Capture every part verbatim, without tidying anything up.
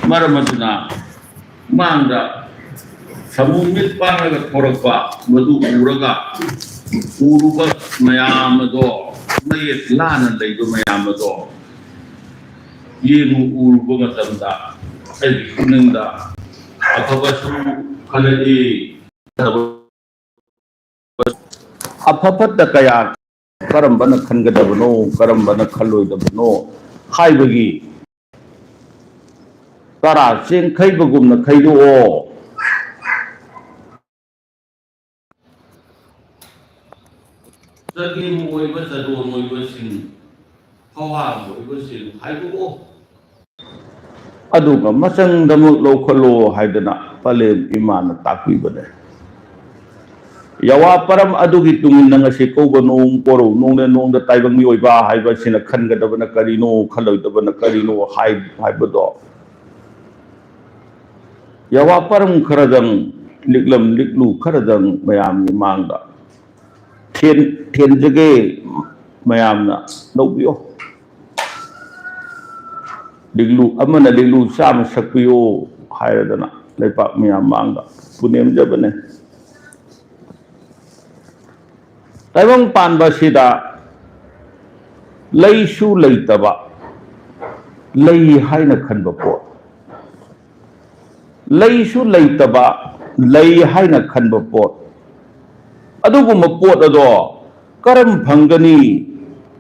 ꯃꯔꯝ ꯑꯗꯨꯅ ꯃꯥꯡꯗ ꯁꯥꯃꯨ ꯃꯤꯠ ꯄꯥꯡꯂꯒ ꯊꯣꯔꯛꯄ ꯃꯗꯨ ꯎꯔꯒ ꯎꯔꯨꯕ ꯃꯌꯥꯝ ꯑꯗꯣ ꯃꯌꯦꯛ ꯂꯥꯅ ꯂꯩꯕ ꯃꯌꯥꯝ ꯑꯗꯣ ꯌꯦꯡꯉꯨ ꯎꯔꯨꯕ ꯃꯇꯝꯗ ꯑꯩꯒꯤ ꯄꯨꯛꯅꯤꯡꯗ ꯑꯐꯕꯁꯨ ꯈꯜꯂꯛꯏ꯫ ꯑꯐ ꯐꯠꯇ ꯀꯌꯥ ꯀꯔꯝꯕꯅ ꯈꯟꯒꯗꯕꯅꯣ, ꯀꯔꯝꯕꯅ ꯈꯜꯂꯣꯏꯗꯕꯅꯣ ꯍꯥꯏꯕꯒꯤ ꯇꯔꯥ ꯆꯦꯡꯈꯩꯕꯒꯨꯝꯅ ꯈꯩꯗꯣꯛꯑꯣ꯫ ꯆꯒꯦꯝ ꯑꯣꯏꯕ ꯆꯗꯣꯟ ꯑꯣꯏꯕꯁꯤꯡ, ꯍꯋꯥ ꯑꯣꯏꯕꯁꯤꯡ ꯍꯥꯏꯗꯣꯛꯑꯣ꯫ ꯑꯗꯨꯒ ꯃꯆꯪꯗꯃꯛ ꯂꯧꯈꯠꯂꯣ ꯍꯥꯏꯗꯅ ꯄꯂꯦꯝ ꯏꯃꯥꯅ ꯇꯥꯛꯄꯤꯕꯅꯦ꯫ ꯌꯥꯋꯥ ꯄꯔꯝ ꯑꯗꯨꯒꯤ ꯇꯨꯡ ꯏꯟꯅ ꯉꯁꯤ ꯀꯧꯕ ꯅꯣꯡ ꯀꯣꯔꯧ ꯅꯣꯡꯅ ꯅꯣꯡꯗ ꯇꯥꯏꯕꯪ ꯃꯤꯑꯣꯏꯕ ꯍꯥꯏꯕꯁꯤꯅ ꯈꯟꯒꯗꯕꯅ ꯀꯔꯤꯅꯣ, ꯈꯜꯂꯣꯏꯗꯕꯅ ꯀꯔꯤꯅꯣ ꯍꯥꯏ-, ꯍꯥꯏꯕꯗꯣ ꯌꯥꯋꯥ ꯄꯔꯝ ꯈꯔꯗꯪ, ꯂꯤꯛꯂꯝ ꯂꯤꯛꯂꯨ ꯈꯔꯗꯪ ꯃꯌꯥꯝꯒꯤ ꯃꯥꯡꯗ ꯊꯦꯟ-, ꯊꯦꯟꯖꯒꯦ, ꯃꯌꯥꯝꯅ ꯂꯧꯕꯤꯌꯣ꯫ ꯂꯤꯛꯂꯨ ꯑꯃꯅ ꯂꯤꯛꯂꯨ ꯆꯥꯝꯃ ꯁꯛꯄꯤꯌꯨ ꯍꯥꯏꯔꯗꯅ ꯂꯩꯄꯥꯛ ꯃꯌꯥꯝ ꯃꯥꯡꯗ ꯄꯨꯅꯦꯝꯖꯕꯅꯦ꯫ ꯇꯥꯏꯕꯪ ꯄꯥꯟꯕ ꯑꯁꯤꯗ ꯂꯩꯁꯨ ꯂꯩꯇꯕ, ꯂꯩ ꯍꯥꯏꯅ ꯈꯟꯕ ꯄꯣꯠ, ꯂꯩꯁꯨ ꯂꯩꯇꯕ, ꯂꯩ ꯍꯥꯏꯅ ꯈꯟꯕ ꯄꯣꯠ, ꯑꯗꯨꯒꯨꯝꯕ ꯄꯣꯠ ꯑꯗꯣ ꯀꯔꯝ ꯐꯪꯒꯅꯤ,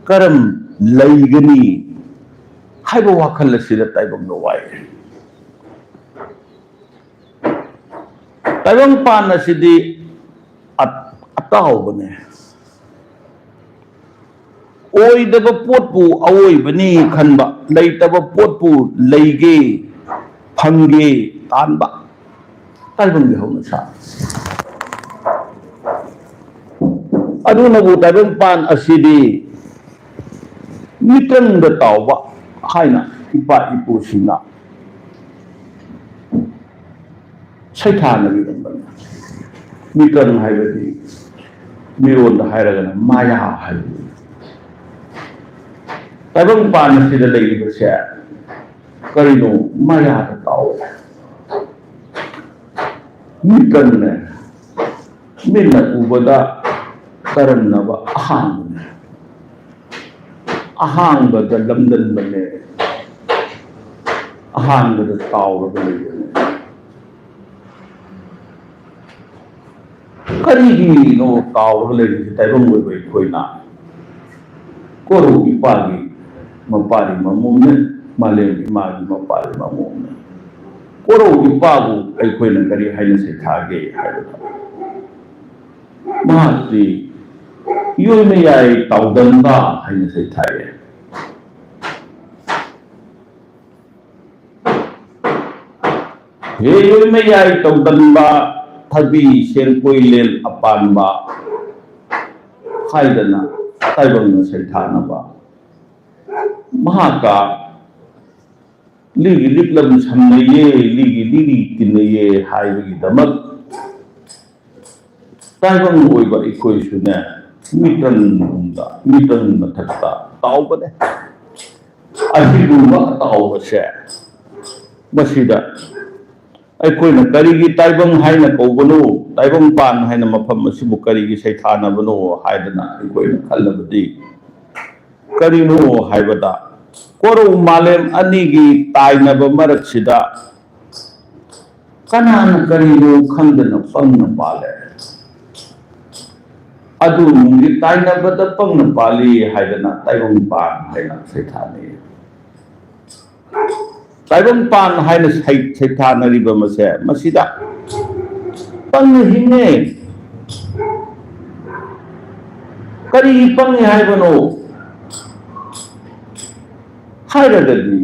ꯀꯔꯝ ꯂꯩꯒꯅꯤ ꯍꯥꯏꯕ ꯋꯥꯈꯜ ꯑꯁꯤꯗ ꯇꯥꯏꯕꯪꯅ ꯋꯥꯏ꯫ ꯇꯥꯏꯕꯪꯄꯥꯟ ꯑꯁꯤꯗꯤ ꯑ-, ꯑꯇꯥꯎꯕꯅꯦ꯫ ꯑꯣꯏꯗꯕ ꯄꯣꯠꯄꯨ ꯑꯑꯣꯏꯕꯅꯤ ꯈꯟꯕ, ꯂꯩꯇꯕ ꯄꯣꯠꯄꯨ ꯂꯩꯒꯦ, ꯐꯪꯒꯦ ꯇꯥꯟꯕ ꯇꯥꯏꯕꯪꯒꯤ ꯍꯧꯅꯁꯥ꯫ ꯑꯗꯨꯅꯕꯨ ꯇꯥꯏꯕꯪꯄꯥꯟ ꯑꯁꯤꯗꯤ ꯃꯤꯇ꯭ꯔꯪꯗ ꯇꯥꯎꯕ ꯍꯥꯏꯅ ꯏꯄꯥ ꯏꯄꯨꯁꯤꯡꯅ ꯁꯩꯊꯥꯅꯕꯤꯔꯝꯕꯅꯤ꯫ ꯃꯤꯇ꯭ꯔꯪ ꯍꯥꯏꯕꯗꯤ ꯃꯤꯔꯣꯟꯗ ꯍꯥꯏꯔꯒꯅ ꯃꯥꯌꯥ ꯍꯥꯏꯕꯅꯤ꯫ ꯇꯥꯏꯕꯪꯄꯥꯟ ꯑꯁꯤꯗ ꯂꯩꯔꯤꯕꯁꯦ ꯀꯔꯤꯅꯣ ꯃꯌꯥꯗ ꯇꯥꯎꯋꯦ꯫ ꯃꯤꯇ꯭ꯔꯪꯅꯦ꯫ ꯃꯤꯠꯅ ꯎꯕꯗ ꯇꯔꯪꯅꯕ ꯑꯍꯥꯡꯕꯅꯦ꯫ ꯑꯍꯥꯡꯕꯗ ꯂꯝꯗꯟꯕꯅꯦ꯫ ꯑꯍꯥꯡꯕꯗ ꯇꯥꯎꯔꯒ ꯂꯩꯕꯅꯦ꯫ ꯀꯔꯤꯒꯤꯅꯣ ꯇꯥꯎꯔꯒ ꯂꯩꯔꯤꯁꯦ? ꯇꯥꯏꯕꯪ ꯑꯣꯏꯕ ꯑꯩꯈꯣꯏꯅ ꯀꯣꯔꯧ ꯏꯄꯥꯒꯤ ꯃꯄꯥꯗꯤ ꯃꯃꯣꯝꯅꯦ, ꯃꯥꯂꯦꯝ ꯏꯃꯥꯒꯤ ꯃꯄꯥꯗꯤ ꯃꯃꯣꯝꯅꯦ꯫ ꯀꯣꯔꯧ ꯏꯄꯥꯕꯨ ꯑꯩꯈꯣꯏꯅ ꯀꯔꯤ ꯍꯥꯏꯅ ꯁꯩꯊꯥꯒꯦ ꯍꯥꯏꯕꯗ, ꯃꯍꯥꯛꯇꯤ ꯌꯣꯏꯃꯌꯥꯏ ꯇꯥꯎꯗꯟꯕ ꯍꯥꯏꯅ ꯁꯩꯊꯥꯏꯌꯦ꯫ ꯍꯦ ꯌꯣꯏꯃꯌꯥꯏ ꯇꯧꯗꯟꯕ, ꯊꯕꯤ ꯁꯦꯟꯀꯣꯏ ꯂꯦꯟ ꯑꯄꯥꯟꯕ ꯍꯥꯏꯗꯅ ꯇꯥꯏꯕꯪꯅ ꯁꯩꯊꯥꯅꯕ꯫ ꯃꯍꯥꯛꯀ ꯂꯤꯒꯤ ꯂꯤꯛꯂꯝ ꯁꯝꯅꯩꯌꯦ, ꯂꯤꯒꯤ ꯂꯤꯔꯤ ꯇꯤꯟꯅꯩꯌꯦ ꯍꯥꯏꯕꯒꯤꯗꯃꯛ ꯇꯥꯏꯕꯪ ꯑꯣꯏꯕ ꯑꯩꯈꯣꯏꯁꯨꯅꯦ, ꯃꯤꯇ꯭ꯔꯪꯗ, ꯃꯤꯇ꯭ꯔꯪ ꯃꯊꯛꯇ ꯇꯥꯎꯕꯅꯦ꯫ ꯑꯁꯤꯒꯨꯝꯕ ꯑꯇꯥꯎꯕꯁꯦ, ꯃꯁꯤꯗ ꯑꯩꯈꯣꯏꯅ ꯀꯔꯤꯒꯤ ꯇꯥꯏꯕꯪ ꯍꯥꯏꯅ ꯀꯧꯕꯅꯣ, ꯇꯥꯏꯕꯪ ꯄꯥꯟ ꯍꯥꯏꯅ ꯃꯐꯝ ꯑꯁꯤꯕꯨ ꯀꯔꯤꯒꯤ ꯁꯩꯊꯥꯅꯕꯅꯣ ꯍꯥꯏꯗꯅ ꯑꯩꯈꯣꯏꯅ ꯈꯜꯂꯕꯗꯤ, ꯀꯔꯤꯅꯣ ꯍꯥꯏꯕꯗ, ꯀꯣꯔꯧ ꯃꯥꯂꯦꯝ ꯑꯅꯤꯒꯤ ꯇꯥꯏꯅꯕ ꯃꯔꯛꯁꯤꯗ ꯀꯅꯥꯅ ꯀꯔꯤꯅꯣ ꯈꯪꯗꯅ ꯄꯪꯅ ꯄꯥꯜꯂꯦ꯫ ꯑꯗꯨ ꯅꯨꯡꯒꯤ ꯇꯥꯏꯅꯕꯗ ꯄꯪꯅ ꯄꯥꯜꯂꯤ ꯍꯥꯏꯗꯅ ꯇꯥꯏꯕꯪꯄꯥꯟ ꯍꯥꯏꯅ ꯁꯩꯊꯥꯅꯩ꯫ ꯇꯥꯏꯕꯪꯄꯥꯟ ꯍꯥꯏꯅ ꯁꯩ-, ꯁꯩꯊꯥꯅꯔꯤꯕ ꯃꯁꯦ, ꯃꯁꯤꯗ ꯄꯪꯅ ꯍꯤꯡꯉꯦ꯫ ꯀꯔꯤꯒꯤ ꯄꯪꯉꯦ ꯍꯥꯏꯕꯅꯣ ꯍꯥꯏꯔꯒꯗꯤ,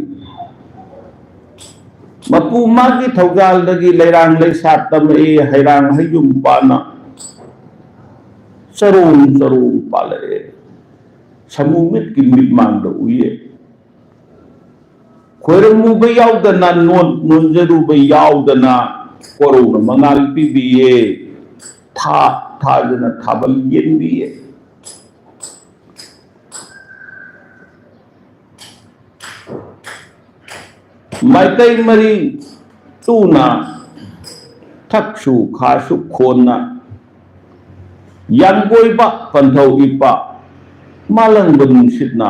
ꯃꯄꯨ ꯃꯥꯒꯤ ꯊꯧꯖꯥꯜꯗꯒꯤ ꯂꯩꯔꯥꯡ ꯂꯩꯁꯥ ꯇꯝꯃꯛꯏ, ꯍꯩꯔꯥꯡ ꯍꯩꯌꯨꯝ ꯄꯥꯅ ꯆꯔꯣꯡ ꯆꯔꯣꯡ ꯄꯥꯜꯂꯛꯑꯦ꯫ ꯁꯃꯨ ꯃꯤꯠꯀꯤ ꯃꯤꯠꯃꯥꯡꯗ ꯎꯏꯌꯦ꯫ ꯈꯣꯏꯔꯝꯃꯨꯕ ꯌꯥꯎꯗꯅ, ꯅꯣꯟ-, ꯅꯣꯟꯖꯔꯨꯕ ꯌꯥꯎꯗꯅ ꯀꯣꯔꯧꯅ ꯃꯉꯥꯜ ꯄꯤꯕꯤꯌꯦ꯫ ꯊꯥ, ꯊꯥꯖꯅ ꯊꯥꯕꯜ ꯌꯦꯡꯕꯤꯌꯦ꯫ ꯃꯥꯏꯀꯩ ꯃꯔꯤ ꯇꯨꯅ ꯊꯛꯁꯨ ꯈꯥꯁꯨ ꯈꯣꯟꯅ ꯌꯥꯡꯒꯣꯏꯕ ꯄꯟꯊꯧ ꯏꯄꯥ ꯃꯥꯂꯪꯕ ꯅꯨꯡꯁꯤꯠꯅ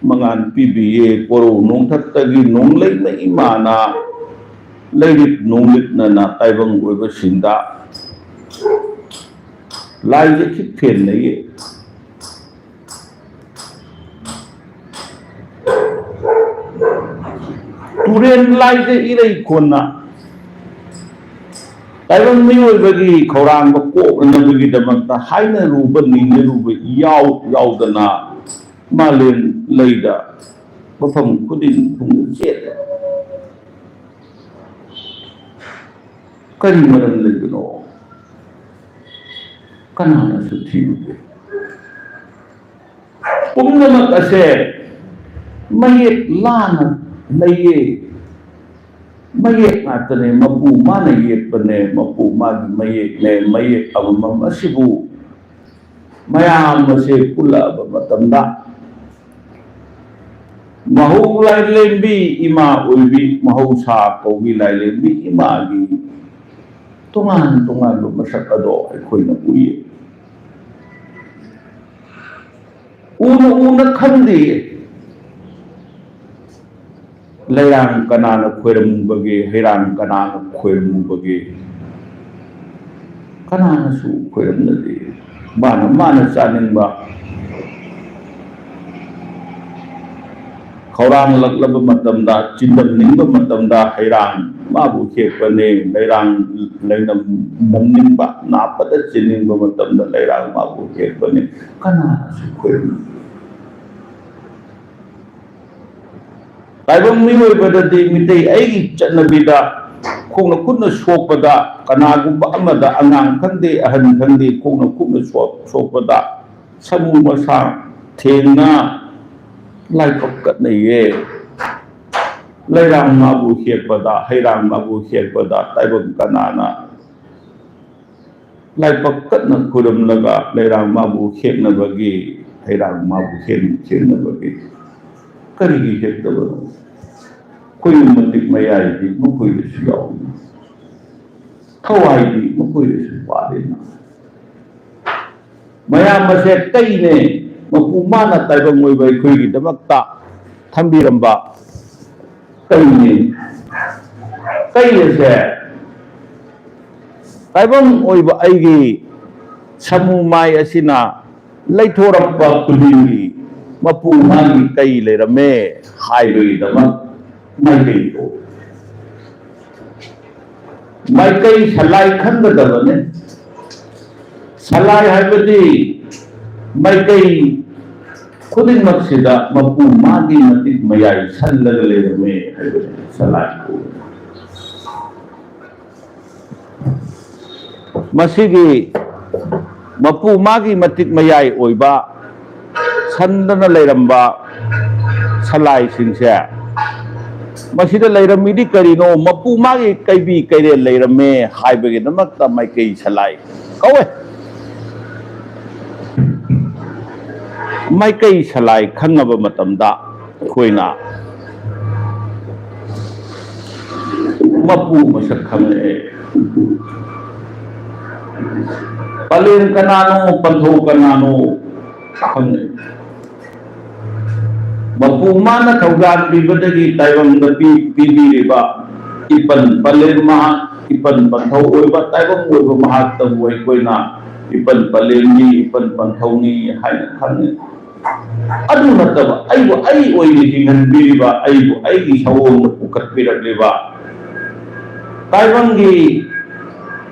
ꯃꯉꯥꯟ ꯄꯤꯕꯤꯌꯦ꯫ ꯄꯣꯔꯧ ꯅꯣꯡꯊꯛꯇꯒꯤ ꯅꯣꯡꯂꯩꯅ ꯏꯃꯥꯅ ꯂꯩꯔꯤꯛ ꯅꯣꯡꯂꯤꯛꯅꯅ ꯇꯥꯏꯕꯪ ꯑꯣꯏꯕꯁꯤꯡꯗ ꯂꯥꯏꯁꯦ ꯈꯤꯠ ꯐꯦꯟꯅꯩꯌꯦ꯫ ꯇꯨꯔꯦꯟ ꯂꯥꯏꯗ ꯏꯔꯩ ꯈꯣꯟꯅ ꯇꯥꯏꯕꯪ ꯃꯤꯑꯣꯏꯕꯒꯤ ꯈꯧꯔꯥꯡꯕ ꯀꯣꯛꯅꯅꯕꯒꯤꯗꯃꯛꯇ ꯍꯥꯏꯅꯔꯨꯕ ꯅꯤꯡꯅꯔꯨꯕ ꯌꯥꯎ ꯌꯥꯎꯗꯅ ꯃꯥꯂꯦꯝ ꯂꯩꯗ ꯃꯐꯝ ꯈꯨꯗꯤꯡ ꯊꯨꯡꯅ ꯆꯦꯜꯂꯦ꯫ ꯀꯔꯤ ꯃꯔꯝ ꯂꯩꯕꯅꯣ? ꯀꯅꯥꯅꯁꯨ ꯊꯤꯔꯨꯗꯦ꯫ ꯄꯨꯝꯅꯃꯛ ꯑꯁꯦ ꯃꯌꯦꯛ ꯂꯥꯅ ꯂꯩꯌꯦ꯫ ꯃꯌꯦꯛ ꯉꯥꯛꯇꯅꯦ꯫ ꯃꯄꯨ ꯃꯥꯅ ꯌꯦꯛꯄꯅꯦ꯫ ꯃꯄꯨ ꯃꯥꯒꯤ ꯃꯌꯦꯛꯅꯦ꯫ ꯃꯌꯦꯛ ꯑꯃꯃꯝ ꯑꯁꯤꯕꯨ ꯃꯌꯥꯝ ꯑꯁꯦ ꯄꯨꯜꯂꯛꯑꯕ ꯃꯇꯝꯗ ꯃꯍꯧ ꯂꯥꯏꯔꯦꯝꯕꯤ ꯏꯃꯥ ꯑꯣꯏꯕꯤ ꯃꯍꯧꯁꯥ ꯀꯧꯕꯤ ꯂꯥꯏꯔꯦꯝꯕꯤ ꯏꯃꯥꯒꯤ ꯇꯣꯉꯥꯟ ꯇꯣꯉꯥꯟꯕ ꯃꯁꯛ ꯑꯗꯣ ꯑꯩꯈꯣꯏꯅ ꯎꯏ꯫ ꯎꯅ ꯎꯅ ꯈꯪꯗꯦ꯫ ꯂꯩꯔꯥꯡ ꯀꯅꯥꯅ ꯈꯣꯏꯔꯝꯃꯨꯕꯒꯦ? ꯍꯩꯔꯥꯡ ꯀꯅꯥꯅ ꯈꯣꯏꯔꯝꯃꯨꯕꯒꯦ? ꯀꯅꯥꯅꯁꯨ ꯈꯣꯏꯔꯝꯅꯗꯦ꯫ ꯃꯥꯅ ꯃꯥꯅ ꯆꯥꯅꯤꯡꯕ ꯈꯧꯔꯥꯡꯂꯛꯂꯕ ꯃꯇꯝꯗ, ꯆꯤꯟꯗꯝꯅꯤꯡꯕ ꯃꯇꯝꯗ ꯍꯩꯔꯥꯡ ꯃꯥꯕꯨ ꯍꯦꯛꯄꯅꯦ꯫ ꯂꯩꯔꯥꯡ ꯂꯩꯅꯝ ꯅꯝꯅꯤꯡꯕ, ꯅꯥꯄꯗ ꯆꯤꯟꯅꯤꯡꯕ ꯃꯇꯝꯗ ꯂꯩꯔꯥꯡ ꯃꯥꯕꯨ ꯍꯦꯛꯄꯅꯦ꯫ ꯀꯅꯥꯅꯁꯨ ꯈꯣꯏꯔꯝꯅꯗꯦ꯫ ꯇꯥꯏꯕꯪ ꯃꯤꯑꯣꯏꯕꯗꯗꯤ ꯃꯤꯇꯩ ꯑꯩꯒꯤ ꯆꯠꯅꯕꯤꯗ ꯈꯣꯡꯅ ꯈꯨꯠꯅ ꯁꯣꯛꯄꯗ, ꯀꯅꯥꯒꯨꯝꯕ ꯑꯃꯗ, ꯑꯉꯥꯡ ꯈꯪꯗꯦ ꯑꯍꯟ ꯈꯪꯗꯦ, ꯈꯣꯡꯅ ꯈꯨꯠꯅ ꯁꯣꯛ- ꯁꯣꯛꯄꯗ ꯁꯃꯨ ꯃꯁꯥ ꯊꯦꯡꯅ ꯂꯥꯏꯕꯛ ꯀꯠꯅꯩꯌꯦ꯫ ꯂꯩꯔꯥꯡ ꯃꯥꯕꯨ ꯍꯦꯛꯄꯗ, ꯍꯩꯔꯥꯡ ꯃꯥꯕꯨ ꯍꯦꯛꯄꯗ ꯇꯥꯏꯕꯪ ꯀꯅꯥꯅ ꯂꯥꯏꯕꯛ ꯀꯠꯅ ꯈꯨꯔꯨꯝꯂꯒ ꯂꯩꯔꯥꯡ ꯃꯥꯕꯨ ꯍꯦꯛꯅꯕꯒꯤ, ꯍꯩꯔꯥꯡ ꯃꯥꯕꯨ ꯍꯦꯛ- ꯍꯦꯛꯅꯕꯒꯤ ꯀꯔꯤꯒꯤ ꯍꯦꯛꯇꯕꯅꯣ? ꯑꯩꯈꯣꯏꯒꯤ ꯃꯇꯤꯛ ꯃꯌꯥꯏꯗꯤ ꯃꯈꯣꯏꯗꯁꯨ ꯌꯥꯎꯏ, ꯊꯋꯥꯏꯗꯤ ꯃꯈꯣꯏꯗꯁꯨ ꯋꯥꯠꯂꯤꯅ꯫ ꯃꯌꯥꯝ ꯑꯁꯦ ꯀꯩꯅꯦ, ꯃꯄꯨ ꯃꯥꯅ ꯇꯥꯏꯕꯪ ꯑꯣꯏꯕ ꯑꯩꯈꯣꯏꯒꯤꯗꯃꯛꯇ ꯊꯝꯕꯤꯔꯝꯕ ꯀꯩꯅꯦ꯫ ꯀꯩ ꯑꯁꯦ ꯇꯥꯏꯕꯪ ꯑꯣꯏꯕ ꯑꯩꯒꯤ ꯁꯃꯨ ꯃꯥꯏ ꯑꯁꯤꯅ ꯂꯩꯊꯣꯔꯛꯄ ꯈꯨꯗꯤꯡꯒꯤ ꯃꯄꯨ ꯃꯥꯒꯤ ꯀꯩ ꯂꯩꯔꯝꯃꯦ ꯍꯥꯏꯕꯒꯤꯗꯃꯛ ꯃꯥꯏꯀꯩ ꯊꯣꯛꯏ꯫ ꯃꯥꯏꯀꯩ ꯁꯂꯥꯏ ꯈꯟꯒꯗꯕꯅꯤ꯫ ꯁꯂꯥꯏ ꯍꯥꯏꯕꯗꯤ ꯃꯥꯏꯀꯩ ꯈꯨꯗꯤꯡꯃꯛꯁꯤꯗ ꯃꯄꯨ ꯃꯥꯒꯤ ꯃꯇꯤꯛ ꯃꯌꯥꯏ ꯁꯜꯂꯒ ꯂꯩꯔꯝꯃꯦ ꯍꯥꯏꯕꯁꯤ ꯁꯂꯥꯏ ꯀꯧꯏ꯫ ꯃꯁꯤꯒꯤ ꯃꯄꯨ ꯃꯥꯒꯤ ꯃꯇꯤꯛ ꯃꯌꯥꯏ ꯑꯣꯏꯕ ꯁꯟꯗꯅ ꯂꯩꯔꯝꯕ ꯁꯂꯥꯏꯁꯤꯡꯁꯦ ꯃꯁꯤꯗ ꯂꯩꯔꯝꯃꯤꯗꯤ ꯀꯔꯤꯅꯣ? ꯃꯄꯨ ꯃꯥꯒꯤ ꯀꯩꯕꯤ ꯀꯩꯔꯦꯜ ꯂꯩꯔꯝꯃꯦ ꯍꯥꯏꯕꯒꯤꯗꯃꯛꯇ ꯃꯥꯏꯀꯩ ꯁꯂꯥꯏ ꯀꯧꯋꯦ꯫ ꯃꯥꯏꯀꯩ ꯁꯂꯥꯏ ꯈꯪꯉꯕ ꯃꯇꯝꯗ ꯑꯩꯈꯣꯏꯅ ꯃꯄꯨ ꯃꯁꯛ ꯈꯪꯉꯛꯑꯦ꯫ ꯄꯂꯦꯝ ꯀꯅꯥꯅꯣ, ꯄꯟꯊꯧ ꯀꯅꯥꯅꯣ ꯈꯪꯉꯛꯑꯦ꯫ ꯃꯄꯨ ꯃꯥꯅ ꯊꯧꯖꯥꯟ ꯄꯤꯕꯗꯒꯤ ꯇꯥꯏꯕꯪꯗ ꯄꯤ-, ꯄꯤꯕꯤꯔꯤꯕ ꯏꯄꯟ ꯄꯂꯦꯝ ꯃꯍꯥꯛ, ꯏꯄꯟ ꯄꯟꯊꯧ ꯑꯣꯏꯕ ꯇꯥꯏꯕꯪ ꯑꯣꯏꯕ ꯃꯍꯥꯛꯇꯕꯨ ꯑꯩꯈꯣꯏꯅ ꯏꯄꯟ ꯄꯂꯦꯝꯅꯤ, ꯏꯄꯟ ꯄꯟꯊꯧꯅꯤ ꯍꯥꯏꯅ ꯈꯪꯅꯩ꯫ ꯑꯗꯨ ꯅꯠꯇꯕ ꯑꯩꯕꯨ ꯑꯩ ꯑꯣꯏꯅ ꯍꯤꯡꯍꯟꯕꯤꯔꯤꯕ, ꯑꯩꯕꯨ ꯑꯩꯒꯤ ꯁꯑꯣꯡꯗ ꯄꯨꯈꯠꯄꯤꯔꯛꯂꯤꯕ ꯇꯥꯏꯕꯪꯒꯤ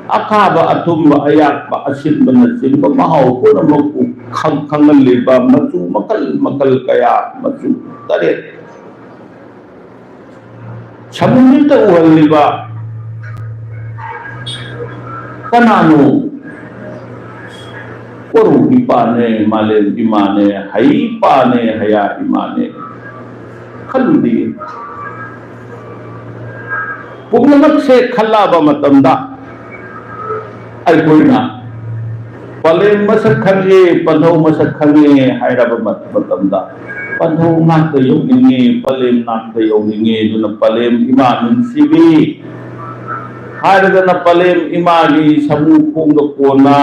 ꯑꯈꯥꯕ, ꯑꯊꯨꯝꯕ, ꯑꯌꯥꯛꯄ, ꯑꯁꯤꯟꯕꯅꯆꯤꯡꯕ ꯃꯍꯥꯎ ꯄꯨꯝꯅꯃꯛꯄꯨ ꯈꯪ-, ꯈꯪꯍꯜꯂꯤꯕ ꯃꯆꯨ ꯃꯈꯜ ꯃꯈꯜ ꯀꯌꯥ, ꯃꯆꯨ ꯇꯔꯦꯠ ꯁꯃꯨꯗ꯭ꯔꯗ ꯎꯍꯜꯂꯤꯕ ꯀꯅꯥꯅꯣ? ꯀꯣꯔꯧ ꯏꯄꯥꯅꯦ, ꯃꯥꯂꯦꯝ ꯏꯃꯥꯅꯦ, ꯍꯩ ꯏꯄꯥꯅꯦ, ꯍꯌꯥ ꯏꯃꯥꯅꯦ꯫ ꯈꯜꯂꯨꯗꯦ꯫ ꯄꯨꯝꯅꯃꯛꯁꯦ ꯈꯜꯂꯛꯑꯕ ꯃꯇꯝꯗ ꯑꯩꯈꯣꯏꯅ ꯄꯂꯦꯝ ꯃꯁꯛ ꯈꯪꯉꯦ, ꯄꯟꯊꯧ ꯃꯁꯛ ꯈꯪꯉꯦ ꯍꯥꯏꯔꯕ ꯃꯇꯝꯗ, ꯄꯟꯊꯧ ꯉꯥꯛꯇ ꯌꯧꯅꯤꯡꯉꯦ, ꯄꯂꯦꯝ ꯉꯥꯛꯇ ꯌꯧꯅꯤꯡꯉꯦ꯫ ꯑꯗꯨꯅ ꯄꯂꯦꯝ ꯏꯃꯥ ꯅꯨꯡꯁꯤꯕꯤ ꯍꯥꯏꯔꯒꯅ ꯄꯂꯦꯝ ꯏꯃꯥꯒꯤ ꯁꯃꯨ ꯈꯣꯡꯗ ꯀꯣꯟꯅ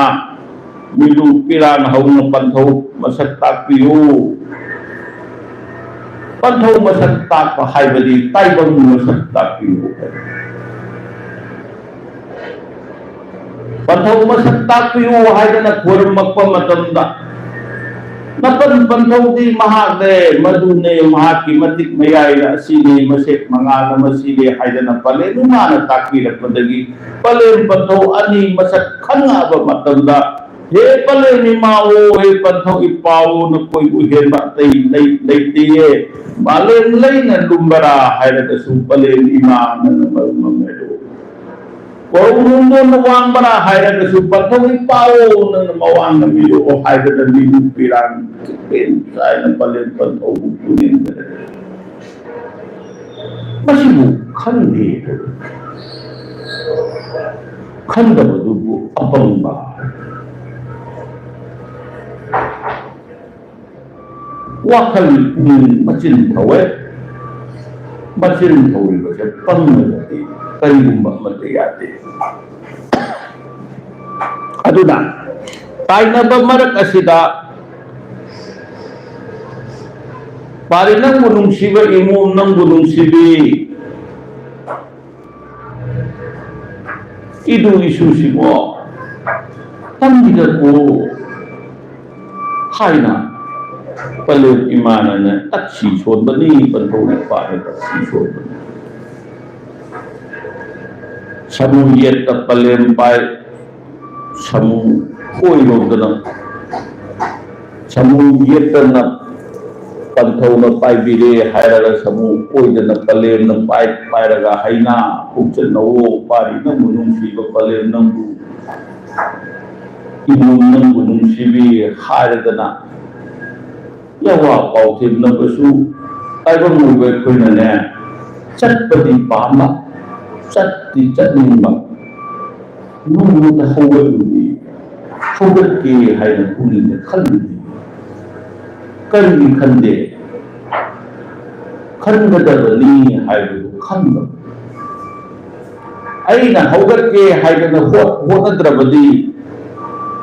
ꯃꯤꯔꯨ ꯄꯤꯔꯥꯡ ꯍꯧꯅ ꯄꯟꯊꯧ ꯃꯁꯛ ꯇꯥꯛꯄꯤꯌꯨ꯫ ꯄꯟꯊꯧ ꯃꯁꯛ ꯇꯥꯛꯄ ꯍꯥꯏꯕꯗꯤ ꯇꯥꯏꯕꯪ ꯃꯁꯛ ꯇꯥꯛꯄꯤꯌꯨ꯫ ꯄꯟꯊꯧ ꯃꯁꯛ ꯇꯥꯛꯄꯤꯌꯨ ꯍꯥꯏꯗꯅ ꯈꯣꯏꯔꯝꯃꯛꯄ ꯃꯇꯝꯗ, ꯅꯄꯟ ꯄꯟꯊꯧꯗꯤ ꯃꯍꯥꯛꯅꯦ, ꯃꯗꯨꯅꯦ, ꯃꯍꯥꯛꯀꯤ ꯃꯇꯤꯛ ꯃꯌꯥꯏꯅ ꯑꯁꯤꯅꯦ, ꯃꯁꯦꯛ ꯃꯉꯥꯅ ꯃꯁꯤꯅꯦ ꯍꯥꯏꯗꯅ ꯄꯂꯦꯝ ꯏꯃꯥꯅ ꯇꯥꯛꯄꯤꯔꯛꯄꯗꯒꯤ ꯄꯂꯦꯝ ꯄꯟꯊꯧ ꯑꯅꯤ ꯃꯁꯛ ꯈꯪꯉꯛꯑꯕ ꯃꯇꯝꯗ, "ꯍꯦ ꯄꯂꯦꯝ ꯏꯃꯥꯑꯣ, ꯍꯦ ꯄꯟꯊꯧ ꯏꯄꯥꯑꯣ, ꯅꯈꯣꯏꯕꯨ ꯍꯦꯟꯕ ꯑꯇꯩ ꯂꯩ-, ꯂꯩꯇꯦꯌꯦ꯫ ꯃꯥꯂꯦꯝ ꯂꯩꯅ ꯂꯨꯝꯕꯔꯥ ꯍꯥꯏꯔꯒꯁꯨ ꯄꯂꯦꯝ ꯏꯃꯥ ꯅꯪꯅ ꯃꯔꯨꯝ ꯑꯃ ꯍꯥꯏꯔꯛꯑꯣ꯫ ꯀꯣꯔꯧ ꯅꯨꯡꯗꯣꯟꯅ ꯋꯥꯡꯕꯔꯥ ꯍꯥꯏꯔꯒꯁꯨ ꯄꯟꯊꯧ ꯏꯄꯥꯑꯣ ꯅꯪꯅ ꯃꯋꯥꯡꯅ ꯃꯤꯔꯣ" ꯍꯥꯏꯗꯅ ꯃꯤꯔꯨ ꯄꯤꯔꯥꯡ ꯆꯥꯏꯅ ꯄꯂꯦꯝ ꯄꯟꯊꯧꯕꯨ ꯄꯨꯅꯤꯡꯗꯅ ꯃꯁꯤꯕꯨ ꯈꯟꯗꯦ꯫ ꯈꯟꯗꯕꯗꯨꯕꯨ ꯑꯄꯪꯕ꯫ ꯋꯥꯈꯜ ꯄꯨꯛꯅꯤꯡ ꯃꯆꯤꯟ ꯊꯧꯋꯦ꯫ ꯃꯆꯤꯟ ꯊꯧꯔꯤꯕꯁꯦ ꯄꯪꯂꯒꯗꯤ ꯀꯔꯤꯒꯨꯝꯕ ꯑꯃꯠꯇ ꯌꯥꯗꯦ꯫ ꯑꯗꯨꯅ ꯇꯥꯏꯅꯕ ꯃꯔꯛ ꯑꯁꯤꯗ ꯄꯥꯔꯤ ꯅꯪꯕꯨ ꯅꯨꯡꯁꯤꯕ ꯏꯃꯣꯝ ꯅꯪꯕꯨ ꯅꯨꯡꯁꯤꯕꯤ ꯏꯗꯨ ꯏꯁꯨꯁꯤꯕꯣ ꯇꯝꯕꯤꯔꯛꯎ ꯍꯥꯏꯅ ꯄꯂꯦꯝ ꯏꯃꯥꯅꯅꯦ ꯇꯛꯁꯤ ꯁꯣꯟꯕꯅꯤ, ꯄꯟꯊꯧ ꯏꯄꯥꯅ ꯇꯛꯁꯤ ꯁꯣꯟꯕꯅꯤ꯫ ꯁꯃꯨ ꯌꯦꯠꯇ ꯄꯂꯦꯝ ꯄꯥꯏ, ꯁꯃꯨ ꯑꯣꯏꯔꯣꯝꯗꯅ ꯁꯃꯨ ꯌꯦꯠꯇꯅ ꯄꯟꯊꯧꯅ ꯄꯥꯏꯕꯤꯔꯦ ꯍꯥꯏꯔꯒ ꯁꯃꯨ ꯑꯣꯏꯗꯅ ꯄꯂꯦꯝꯅ ꯄꯥꯏ-, ꯄꯥꯏꯔꯒ ꯍꯩꯅꯥ ꯈꯣꯡꯆꯠꯅꯧꯑꯣ, ꯄꯥꯔꯤ ꯅꯪꯕꯨ ꯅꯨꯡꯁꯤꯕ ꯄꯂꯦꯝ ꯅꯪꯕꯨ, ꯏꯃꯣꯝ ꯅꯪꯕꯨ ꯅꯨꯡꯁꯤꯕꯤ ꯍꯥꯏꯔꯗꯅ ꯌꯥꯋꯥ ꯄꯥꯎꯊꯦꯝꯅꯕꯁꯨ ꯇꯥꯏꯕꯪ ꯑꯣꯏꯕ ꯑꯩꯈꯣꯏꯅꯅꯦ, ꯆꯠꯄꯗꯤ ꯄꯥꯝꯕ, ꯆꯠꯇꯤ ꯆꯠꯅꯤꯡꯕ, ꯅꯣꯡꯃꯇ ꯍꯧꯒꯠꯂꯨꯗꯤ ꯍꯧꯒꯠꯀꯦ ꯍꯥꯏꯅ ꯄꯨꯛꯅꯤꯡꯗ ꯈꯜꯂꯨꯗꯦ꯫ ꯀꯔꯤꯒꯤ ꯈꯟꯗꯦ? ꯈꯟꯒꯗꯕꯅꯤ ꯍꯥꯏꯕꯗꯨ ꯈꯟꯗꯕ꯫ ꯑꯩꯅ ꯍꯧꯒꯠꯀꯦ ꯍꯥꯏꯗꯅ ꯍꯣꯠ-, ꯍꯣꯠꯅꯗ꯭ꯔꯕꯗꯤ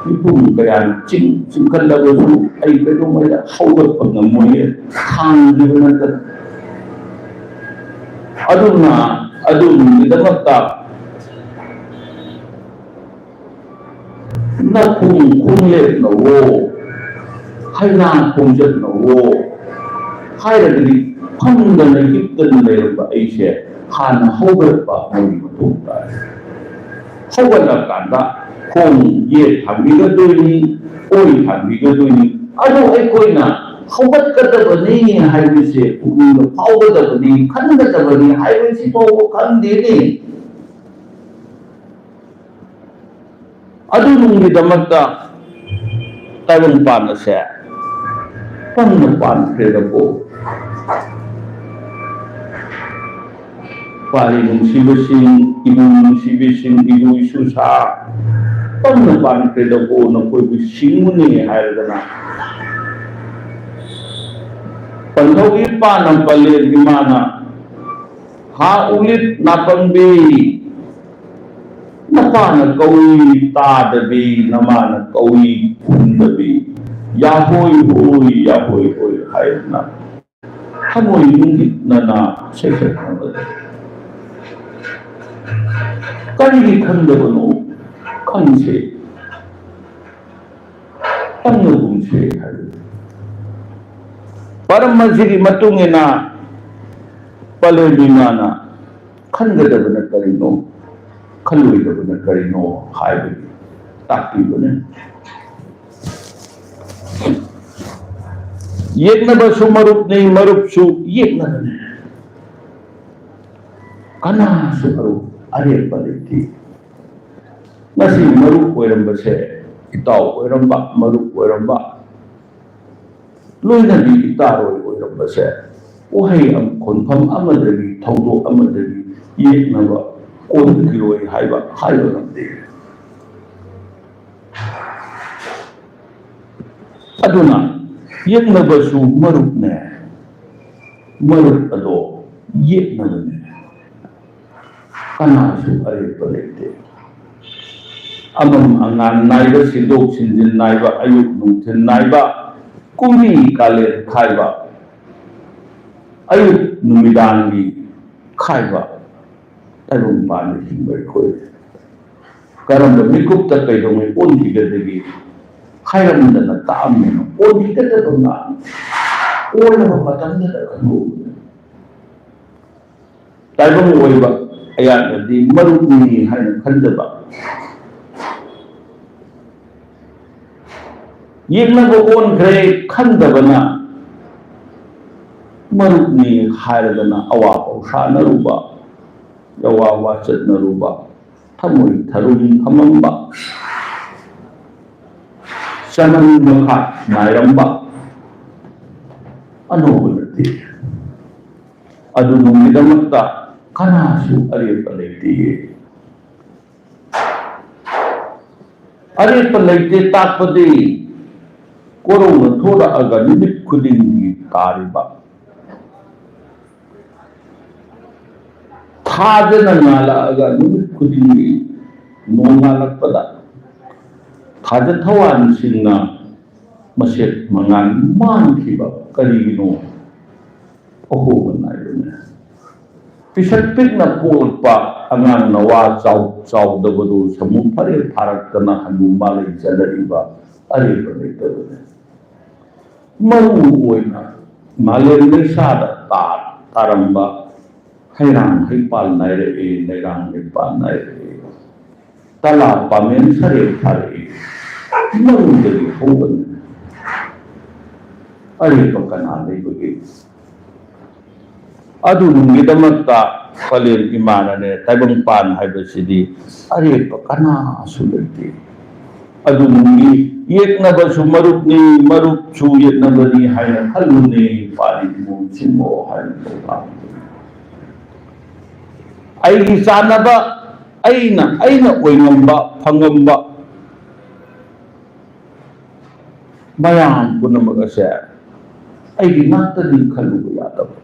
ꯃꯤꯄꯨꯝ ꯀꯌꯥꯅ ꯆꯤꯡ ꯆꯤꯡꯈꯠꯂꯕꯁꯨ ꯑꯩ ꯀꯩꯗꯧꯉꯩꯗ ꯍꯧꯒꯠꯄ ꯉꯝꯃꯣꯏꯌꯦ, ꯊꯥꯡꯈꯤꯕ ꯅꯠꯇꯅ꯫ ꯑꯗꯨꯅ ꯑꯗꯨꯒꯤꯗꯃꯛꯇ ꯅꯈꯣꯡ ꯈꯣꯡꯂꯦꯞꯅꯋꯣ, ꯍꯩꯅꯥꯡ ꯈꯣꯡꯖꯠꯅꯋꯣ ꯍꯥꯏꯔꯒꯗꯤ ꯐꯝꯗꯅ ꯍꯤꯞꯇꯅ ꯂꯩꯔꯝꯕ ꯑꯩꯁꯦ ꯍꯥꯟꯅ ꯍꯧꯒꯠꯄ ꯑꯃꯒꯤ ꯃꯊꯧ ꯇꯥꯏ꯫ ꯍꯧꯒꯠꯂꯀꯥꯟꯗ ꯈꯣꯡ ꯌꯦꯠ ꯊꯥꯡꯕꯤꯒꯗꯣꯏꯅꯤ, ꯑꯣꯏ ꯊꯥꯡꯕꯤꯒꯗꯣꯏꯅꯤ꯫ ꯑꯗꯨ ꯑꯩꯈꯣꯏꯅ ꯍꯧꯒꯠꯀꯗꯕꯅꯤ ꯍꯥꯏꯕꯁꯦ ꯄꯨꯛꯅꯤꯡꯗ ꯐꯥꯎꯒꯗꯕꯅꯤ, ꯈꯟꯒꯗꯕꯅꯤ ꯍꯥꯏꯕꯁꯤ ꯐꯥꯎꯕ ꯈꯟꯗꯦꯅꯦ꯫ ꯑꯗꯨꯅꯨꯡꯒꯤꯗꯃꯛꯇ ꯇꯥꯏꯕꯪ ꯄꯥꯟ ꯑꯁꯦ ꯄꯪꯅ ꯄꯥꯟꯈ꯭ꯔꯦꯗꯀꯣ꯫ ꯄꯥꯔꯤ ꯅꯨꯡꯁꯤꯕꯁꯤꯡ, ꯏꯃꯨꯡ ꯅꯨꯡꯁꯤꯕꯤꯁꯤꯡ, ꯏꯕꯨ ꯏꯁꯨ ꯁꯥ, ꯄꯪꯅ ꯄꯥꯟꯈ꯭ꯔꯦꯗꯀꯣ, ꯅꯈꯣꯏꯕꯨ ꯁꯤꯡꯉꯨꯅꯦ ꯍꯥꯏꯔꯗꯅ ꯄꯟꯊꯧꯒꯤ ꯄꯥꯟꯅ ꯄꯂꯦꯟ ꯏꯃꯥꯅ ꯍꯥ ꯎꯂꯤꯠ ꯅꯥꯄꯪꯕꯤ, ꯅꯄꯥꯅ ꯀꯧꯏ ꯇꯥꯗꯕꯤ, ꯅꯃꯥꯅ ꯀꯧꯏ ꯈꯨꯝꯗꯕꯤ, ꯌꯥꯍꯣꯏ ꯍꯣꯏ, ꯌꯥꯍꯣꯏ ꯍꯣꯏ ꯍꯥꯏꯗꯨꯅ ꯊꯃꯣꯏ ꯅꯨꯡꯒꯤꯠꯅꯅ ꯁꯩꯁꯛꯅꯕꯗ ꯀꯔꯤꯒꯤ ꯈꯪꯗꯕꯅꯣ? ꯈꯪꯁꯦ, ꯈꯪꯅꯒꯨꯝꯁꯦ ꯍꯥꯏꯕꯗꯨ꯫ ꯄꯔꯝ ꯑꯁꯤꯒꯤ ꯃꯇꯨꯡ ꯏꯟꯅ ꯄꯂꯦꯝ ꯏꯃꯥꯅ ꯈꯟꯒꯗꯕꯅ ꯀꯔꯤꯅꯣ, ꯈꯜꯂꯣꯏꯗꯕꯅ ꯀꯔꯤꯅꯣ ꯍꯥꯏꯕꯗꯨ ꯇꯥꯛꯄꯤꯕꯅꯤ꯫ ꯌꯦꯛꯅꯕꯁꯨ ꯃꯔꯨꯞꯅꯤ, ꯃꯔꯨꯞꯁꯨ ꯌꯦꯛꯅꯕꯅꯤ꯫ ꯀꯅꯥꯁꯨ ꯃꯔꯨꯞ ꯑꯔꯦꯞꯄ ꯂꯩꯇꯦ꯫ ꯉꯁꯤ ꯃꯔꯨꯞ ꯑꯣꯏꯔꯝꯕꯁꯦ, ꯏꯇꯥꯎ ꯑꯣꯏꯔꯝꯕ, ꯃꯔꯨꯞ ꯑꯣꯏꯔꯝꯕ, ꯂꯣꯏꯅꯕꯤ ꯏꯇꯥꯔꯣꯏ ꯑꯣꯏꯔꯝꯕꯁꯦ, ꯋꯥꯍꯩ ꯑꯃ, ꯈꯣꯟꯐꯝ ꯑꯃꯗꯒꯤ, ꯊꯧꯗꯣꯛ ꯑꯃꯗꯒꯤ ꯌꯦꯛꯅꯕ ꯀꯣꯟꯈꯤꯔꯣꯏ ꯍꯥꯏꯕ ꯍꯥꯏꯕ ꯉꯝꯗꯦ꯫ ꯑꯗꯨꯅ ꯌꯦꯛꯅꯕꯁꯨ ꯃꯔꯨꯞꯅꯦ, ꯃꯔꯨꯞ ꯑꯗꯣ ꯌꯦꯛꯅꯕꯅꯦ꯫ ꯀꯅꯥꯁꯨ ꯑꯔꯦꯞꯄ ꯂꯩꯇꯦ꯫ ꯑꯃꯝ ꯑꯉꯥꯟ ꯅꯥꯏꯕ, ꯁꯤꯟꯗꯣꯛ ꯁꯤꯟꯖꯤꯟ ꯅꯥꯏꯕ, ꯑꯌꯨꯛ ꯅꯨꯡꯊꯤꯜ ꯅꯥꯏꯕ, ꯀꯨꯝꯕꯤ ꯀꯥꯂꯦꯟ ꯈꯥꯏꯕ, ꯑꯌꯨꯛ ꯅꯨꯃꯤꯗꯥꯡꯒꯤ ꯈꯥꯏꯕ ꯇꯥꯏꯕꯪ ꯄꯥꯟꯕ ꯍꯤꯡꯕ ꯑꯩꯈꯣꯏ ꯀꯔꯝꯕ ꯃꯤꯀꯨꯞꯇ ꯀꯩꯗꯧꯉꯩ ꯑꯣꯟꯈꯤꯒꯗꯒꯦ ꯍꯥꯏꯔꯝꯗꯅ ꯇꯥꯛꯑꯝꯃꯤꯅ ꯑꯣꯟꯈꯤꯒꯗꯕ ꯉꯥꯛ ꯑꯣꯜꯂꯕ ꯃꯇꯝꯗꯗ ꯈꯪꯍꯧꯕꯅꯤ꯫ ꯇꯥꯏꯕꯪ ꯑꯣꯏꯕ ꯑꯩꯍꯥꯛꯅꯗꯤ ꯃꯔꯨꯞꯅꯤ ꯍꯥꯏꯅ ꯈꯟꯖꯕ, ꯌꯦꯛꯅꯕ ꯑꯣꯟꯈ꯭ꯔꯦ ꯈꯟꯗꯕꯅ ꯃꯔꯨꯞꯅꯤ ꯍꯥꯏꯔꯗꯅ ꯑꯋꯥ ꯄꯥꯎꯁꯥꯅꯔꯨꯕ, ꯑꯋꯥ ꯋꯥꯆꯠꯅꯔꯨꯕ, ꯊꯃꯣꯏ ꯊꯔꯨꯝ ꯊꯝꯃꯝꯕ, ꯆꯃꯝ ꯃꯈꯥ ꯅꯥꯏꯔꯝꯕ ꯑꯅꯧꯕ ꯅꯠꯇꯦ꯫ ꯑꯗꯨꯒꯨꯝꯕꯒꯤꯗꯃꯛꯇ ꯀꯅꯥꯁꯨ ꯑꯔꯦꯞꯄ ꯂꯩꯇꯦ꯫ ꯑꯔꯦꯞꯄ ꯂꯩꯇꯦ ꯇꯥꯛꯄꯗꯤ ꯀꯣꯔꯧꯅ ꯊꯣꯔꯛꯑꯒ ꯅꯨꯃꯤꯠ ꯈꯨꯗꯤꯡꯒꯤ ꯇꯥꯔꯤꯕ, ꯊꯥꯖꯅ ꯉꯥꯜꯂꯛꯑꯒ ꯅꯨꯃꯤꯠ ꯈꯨꯗꯤꯡꯒꯤ ꯅꯣꯡꯉꯥꯜꯂꯛꯄꯗ ꯊꯥꯖ ꯊꯋꯥꯟꯁꯤꯡꯅ ꯃꯁꯦꯛ ꯃꯉꯥꯜ ꯃꯥꯡꯈꯤꯕ ꯀꯔꯤꯒꯤꯅꯣ? ꯑꯍꯣꯕ ꯅꯥꯏꯕꯅꯦ꯫ ꯄꯤꯁꯛ ꯄꯤꯛꯅ ꯄꯣꯛꯂꯛꯄ ꯑꯉꯥꯡ ꯅꯋꯥ ꯆꯥꯎ-, ꯆꯥꯎꯗꯕꯗꯨ ꯁꯃꯨ ꯐꯔꯦ ꯐꯥꯔꯛꯇꯅ ꯍꯅꯨ ꯃꯥꯂꯩ ꯆꯠꯂꯛꯏꯕ ꯑꯔꯦꯞꯄ ꯂꯩꯇꯕꯅꯦ꯫ ꯃꯔꯨ ꯑꯣꯏꯅ ꯃꯥꯂꯦꯝ ꯂꯩꯁꯥꯗ ꯇꯥ-, ꯇꯥꯔꯝꯕ ꯍꯩꯔꯥꯡ ꯍꯩꯄꯥꯜ ꯅꯥꯏꯔꯛꯏ, ꯂꯩꯔꯥꯡ ꯍꯩꯄꯥꯜ ꯅꯥꯏꯔꯛꯏ꯫ ꯇꯂꯥ ꯄꯥꯃꯦꯟ ꯁꯔꯦ ꯐꯥꯔꯛꯏ꯫ ꯃꯔꯨꯗꯒꯤ ꯍꯧꯕꯅꯤ꯫ ꯑꯔꯦꯞꯄ ꯀꯅꯥ ꯂꯩꯕꯒꯦ? ꯑꯗꯨꯒꯤꯗꯃꯛꯇ ꯄꯂꯦꯝ ꯏꯃꯥꯅꯅꯦ, ꯇꯥꯏꯕꯪꯄꯥꯟ ꯍꯥꯏꯕꯁꯤꯗꯤ ꯑꯔꯦꯞꯄ ꯀꯅꯥꯁꯨ ꯂꯩꯇꯦ꯫ ꯑꯗꯨꯒꯤ ꯌꯦꯛꯅꯕꯁꯨ ꯃꯔꯨꯞꯅꯤ, ꯃꯔꯨꯞꯁꯨ ꯌꯦꯛꯅꯕꯅꯤ ꯍꯥꯏꯅ ꯈꯜꯂꯨꯅꯦ, ꯄꯥꯔꯤ ꯏꯃꯣꯝꯁꯤꯡꯕꯨ ꯍꯥꯏꯅ ꯇꯧꯕ꯫ ꯑꯩꯒꯤ ꯆꯥꯟꯅꯕ, ꯑꯩꯅ, ꯑꯩꯅ ꯑꯣꯏꯉꯝꯕ, ꯐꯪꯉꯝꯕ, ꯃꯌꯥꯝ ꯄꯨꯝꯅꯃꯛ ꯑꯁꯦ ꯑꯩꯒꯤ ꯉꯥꯛꯇꯅꯤ ꯈꯜꯂꯨꯕ ꯌꯥꯗꯕ꯫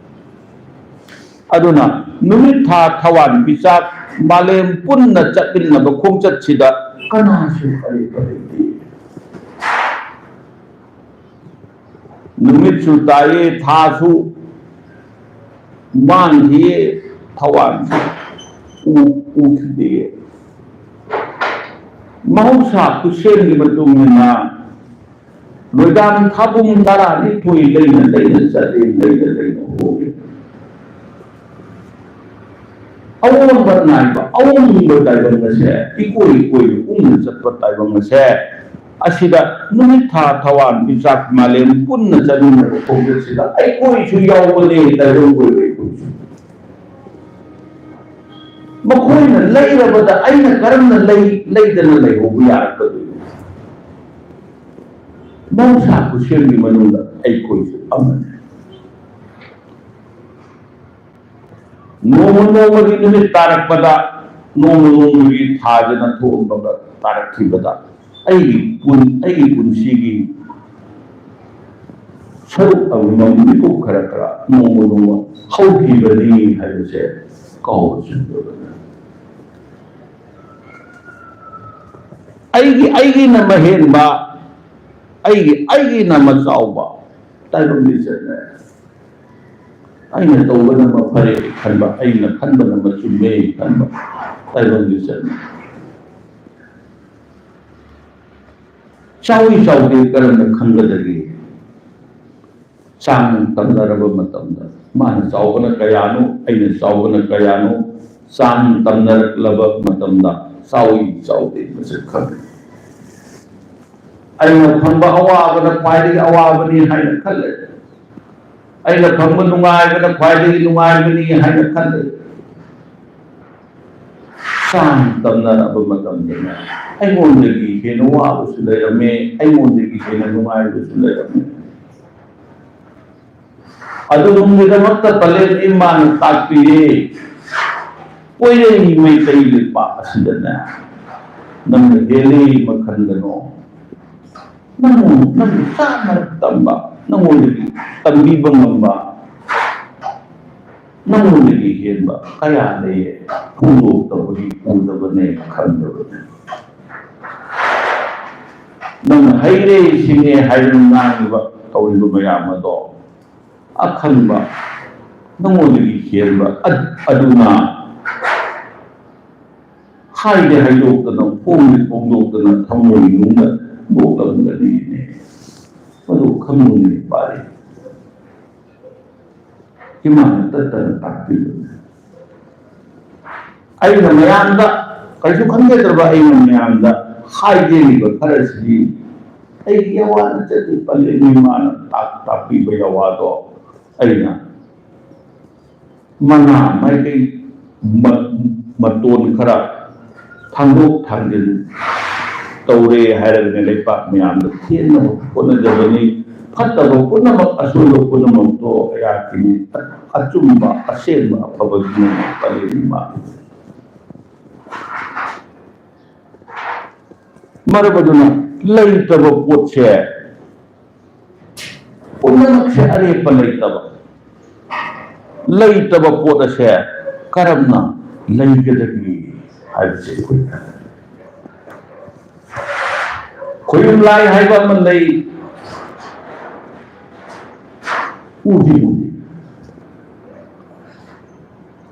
ꯑꯗꯨꯅ ꯅꯨꯃꯤꯠ ꯊꯥ ꯊꯋꯥꯟ ꯃꯤꯆꯥꯛ ꯃꯥꯂꯦꯝ ꯄꯨꯟꯅ ꯆꯠꯃꯤꯟꯅꯕ ꯈꯣꯡꯆꯠꯁꯤꯗ ꯀꯅꯥꯁꯨ ꯑꯔꯦꯞꯄ ꯂꯩꯇꯦ꯫ ꯅꯨꯃꯤꯠꯁꯨ ꯇꯥꯏꯌꯦ, ꯊꯥꯁꯨ ꯃꯥꯡꯈꯤꯌꯦ, ꯊꯋꯥꯟꯁꯨ ꯎ-, ꯎꯈꯤꯗꯦ꯫ ꯃꯍꯧꯁꯥ ꯈꯨꯠꯁꯦꯝꯒꯤ ꯃꯇꯨꯡ ꯏꯟꯅ ꯂꯣꯏꯗꯥꯝ ꯊꯥꯕꯨꯡ ꯇꯔꯥꯅꯤꯊꯣꯏ ꯂꯩꯅ ꯂꯩꯅ ꯆꯠꯂꯤ, ꯂꯩꯅ ꯂꯩꯅ ꯍꯣꯡꯉꯤ꯫ ꯑꯑꯣꯟꯕ ꯅꯥꯏꯕ ꯑꯑꯣꯟꯕ ꯇꯥꯏꯕꯪ ꯑꯁꯦ, ꯏꯀꯣꯏ ꯀꯣꯏꯅ ꯎꯪꯅ ꯆꯠꯄ ꯇꯥꯏꯕꯪ ꯑꯁꯦ, ꯑꯁꯤꯗ ꯅꯨꯃꯤꯠ ꯊꯥ ꯊꯋꯥꯟ ꯃꯤꯆꯥꯛ ꯃꯥꯂꯦꯝ ꯄꯨꯟꯅ ꯆꯠꯃꯤꯟꯅꯕ ꯈꯣꯡꯆꯠꯁꯤꯗ ꯑꯩꯈꯣꯏꯁꯨ ꯌꯥꯎꯕꯅꯦ, ꯇꯥꯏꯕꯪ ꯀꯣꯏꯕ ꯑꯩꯈꯣꯏꯁꯨ꯫ ꯃꯈꯣꯏꯅ ꯂꯩꯔꯕꯗ ꯑꯩꯅ ꯀꯔꯝꯅ ꯂꯩ-, ꯂꯩꯗꯅ ꯂꯩꯍꯧꯕ ꯌꯥꯔꯛꯀꯗꯣꯏꯅꯣ? ꯃꯍꯧꯁꯥ ꯈꯨꯠꯁꯦꯝꯒꯤ ꯃꯅꯨꯡꯗ ꯑꯩꯈꯣꯏꯁꯨ ꯑꯃꯅꯤ꯫ ꯅꯣꯡꯃ ꯅꯣꯡꯃꯒꯤ ꯅꯨꯃꯤꯠ ꯇꯥꯔꯛꯄꯗ, ꯅꯣꯡꯃ ꯅꯣꯡꯃꯒꯤ ꯊꯥꯁꯤꯅ ꯊꯣꯛꯑꯝꯕꯒ ꯇꯥꯔꯛꯈꯤꯕꯗ, ꯑꯩꯒꯤ ꯄꯨꯟ-, ꯑꯩꯒꯤ ꯄꯨꯟꯁꯤꯒꯤ ꯁꯔꯨꯛ ꯑꯃꯃꯝ ꯃꯤꯀꯨꯞ ꯈꯔ ꯈꯔ ꯅꯣꯡꯃ ꯅꯣꯡꯃ ꯍꯧꯈꯤꯕꯅꯤ ꯍꯥꯏꯕꯁꯦ ꯀꯥꯎꯕ ꯆꯨꯝꯗꯕꯅꯤ꯫ ꯑꯩꯒꯤ, ꯑꯩꯒꯤꯅ ꯃꯍꯦꯟꯕ, ꯑꯩꯒꯤ, ꯑꯩꯒꯤꯅ ꯃꯆꯥꯎꯕ ꯇꯥꯏꯕꯪ ꯂꯤꯆꯠꯅꯦ꯫ ꯑꯩꯅ ꯇꯧꯕꯅ ꯃꯐꯔꯦ ꯈꯟꯕ, ꯑꯩꯅ ꯈꯟꯕꯅ ꯃꯆꯨꯝꯃꯦ ꯈꯟꯕ ꯇꯥꯏꯕꯪ ꯂꯤꯆꯠꯅꯦ꯫ ꯆꯥꯎꯏ ꯆꯥꯎꯗꯦ ꯀꯔꯝꯅ ꯈꯪꯒꯗꯒꯦ? ꯆꯥꯡ ꯇꯝꯅꯔꯕ ꯃꯇꯝꯗ, ꯃꯥꯅ ꯆꯥꯎꯕꯅ ꯀꯌꯥꯅꯣ, ꯑꯩꯅ ꯆꯥꯎꯕꯅ ꯀꯌꯥꯅꯣ, ꯆꯥꯡ ꯇꯝꯅꯔꯛꯂꯕ ꯃꯇꯝꯗ ꯆꯥꯎꯏ ꯆꯥꯎꯗꯦ ꯃꯁꯛ ꯈꯪꯒꯅꯤ꯫ ꯑꯩꯅ ꯐꯪꯕ ꯑꯋꯥꯕꯅ ꯈ꯭ꯋꯥꯏꯗꯒꯤ ꯑꯋꯥꯕꯅꯤ ꯍꯥꯏꯅ ꯈꯜꯂꯦ, ꯑꯩꯅ ꯐꯪꯕ ꯅꯨꯡꯉꯥꯏꯕꯅ ꯈ꯭ꯋꯥꯏꯗꯒꯤ ꯅꯨꯡꯉꯥꯏꯕꯅꯤ ꯍꯥꯏꯅ ꯈꯜꯂꯦ꯫ ꯆꯥꯡ ꯇꯝꯅꯔꯛꯄ ꯃꯇꯝꯗꯅ ꯑꯩꯉꯣꯟꯗꯒꯤ ꯍꯦꯟꯅ ꯋꯥꯕꯁꯨ ꯂꯩꯔꯝꯃꯦ, ꯑꯩꯉꯣꯟꯗꯒꯤ ꯍꯦꯟꯅ ꯅꯨꯡꯉꯥꯏꯕꯁꯨ ꯂꯩꯔꯝꯃꯦ꯫ ꯑꯗꯨꯒꯨꯝꯒꯤꯗꯃꯛꯇ ꯇꯥꯂꯦꯟ ꯏꯃꯥꯅ ꯇꯥꯛꯄꯤꯔꯦ꯫ ꯀꯣꯏꯔꯩ ꯃꯩꯇꯩ ꯂꯩꯄꯥꯛ ꯑꯁꯤꯗꯅꯦ, ꯅꯪꯅ ꯍꯦꯜꯂꯤ ꯃꯈꯟꯗꯅꯣ, ꯅꯪ, ꯅꯪ ꯆꯥꯅ ꯇꯝꯕ, ꯅꯪꯉꯣꯟꯗꯒꯤ ꯇꯝꯕꯤꯕ ꯉꯝꯕ, ꯅꯪꯉꯣꯟꯗꯒꯤ ꯍꯦꯟꯕ ꯀꯌꯥ ꯂꯩꯌꯦ꯫ ꯐꯣꯡꯗꯣꯛꯇꯕꯒꯤ ꯎꯗꯕꯅꯦ, ꯈꯪꯗꯕꯅꯦ꯫ ꯅꯪꯅ ꯍꯩꯔꯦ, ꯁꯤꯡꯉꯦ ꯍꯥꯏꯗꯨꯅ ꯉꯥꯡꯉꯤꯕ, ꯇꯧꯔꯤꯕ ꯃꯌꯥꯝ ꯑꯗꯣ ꯑꯈꯪꯕ, ꯅꯪꯉꯣꯟꯗꯒꯤ ꯍꯦꯟꯕ ꯑꯗꯨꯅ ꯍꯥꯏꯗꯤ ꯍꯥꯏꯗꯣꯛꯇꯅ, ꯐꯣꯡꯗꯤ ꯐꯣꯡꯗꯣꯛꯇꯅ, ꯊꯃꯣꯏ ꯅꯨꯡꯗ ꯅꯣꯛꯂꯝꯒꯅꯤꯅꯦ꯫ ꯃꯗꯨ ꯈꯪꯕꯅꯤ ꯄꯥꯔꯤ꯫ ꯏꯃꯥꯅ ꯇꯠꯇꯅ ꯇꯥꯛꯄꯤꯕꯅꯤ꯫ ꯑꯩꯅ ꯃꯌꯥꯝꯗ, ꯀꯔꯤꯁꯨ ꯈꯟꯖꯗ꯭ꯔꯕ ꯑꯩꯅ ꯃꯌꯥꯝꯗ ꯍꯥꯏꯖꯔꯤꯕ ꯈꯔꯁꯤꯗꯤ ꯑꯩꯒꯤ ꯌꯥꯋꯥ ꯅꯠꯆꯗꯦ, ꯄꯜꯂꯤꯕ ꯏꯃꯥꯅ ꯇꯥꯛ-, ꯇꯥꯛꯄꯤꯕ ꯌꯥꯋꯥꯗꯣ ꯑꯩꯅ ꯃꯅꯥ ꯃꯥꯏꯀꯩ ꯃ-, ꯃꯇꯣꯟ ꯈꯔ ꯊꯥꯡꯗꯣꯛ ꯊꯥꯡꯖꯤꯟ ꯇꯧꯔꯦ ꯍꯥꯏꯔꯒꯅꯦ, ꯂꯩꯄꯥꯛ ꯃꯌꯥꯝꯗ ꯊꯦꯟꯅꯕ ꯍꯣꯠꯅꯖꯕꯅꯤ꯫ ꯐꯠꯇꯕ ꯄꯨꯝꯅꯃꯛ, ꯑꯁꯣꯏꯕ ꯄꯨꯝꯅꯃꯛꯇꯣ ꯑꯩꯍꯥꯛꯀꯤꯅꯤ꯫ ꯑꯆꯨꯝꯕ, ꯑꯁꯦꯡꯕ, ꯑꯐꯕꯒꯤꯅꯤ ꯄꯔꯦꯡ ꯃꯥ꯫ ꯃꯔꯝ ꯑꯗꯨꯅ ꯂꯩꯇꯕ ꯄꯣꯠꯁꯦ, ꯄꯨꯝꯅꯃꯛꯁꯦ ꯑꯔꯦꯞꯄ ꯂꯩꯇꯕ, ꯂꯩꯇꯕ ꯄꯣꯠ ꯑꯁꯦ ꯀꯔꯝꯅ ꯂꯩꯒꯗꯒꯦ ꯍꯥꯏꯕꯁꯦ ꯑꯩꯈꯣꯏ ꯈꯪꯒꯗꯕꯅꯤ꯫ ꯈꯣꯏꯌꯨꯝ ꯂꯥꯏ ꯍꯥꯏꯕ ꯑꯃ ꯂꯩ, ꯎꯗꯤ ꯎꯗꯦ꯫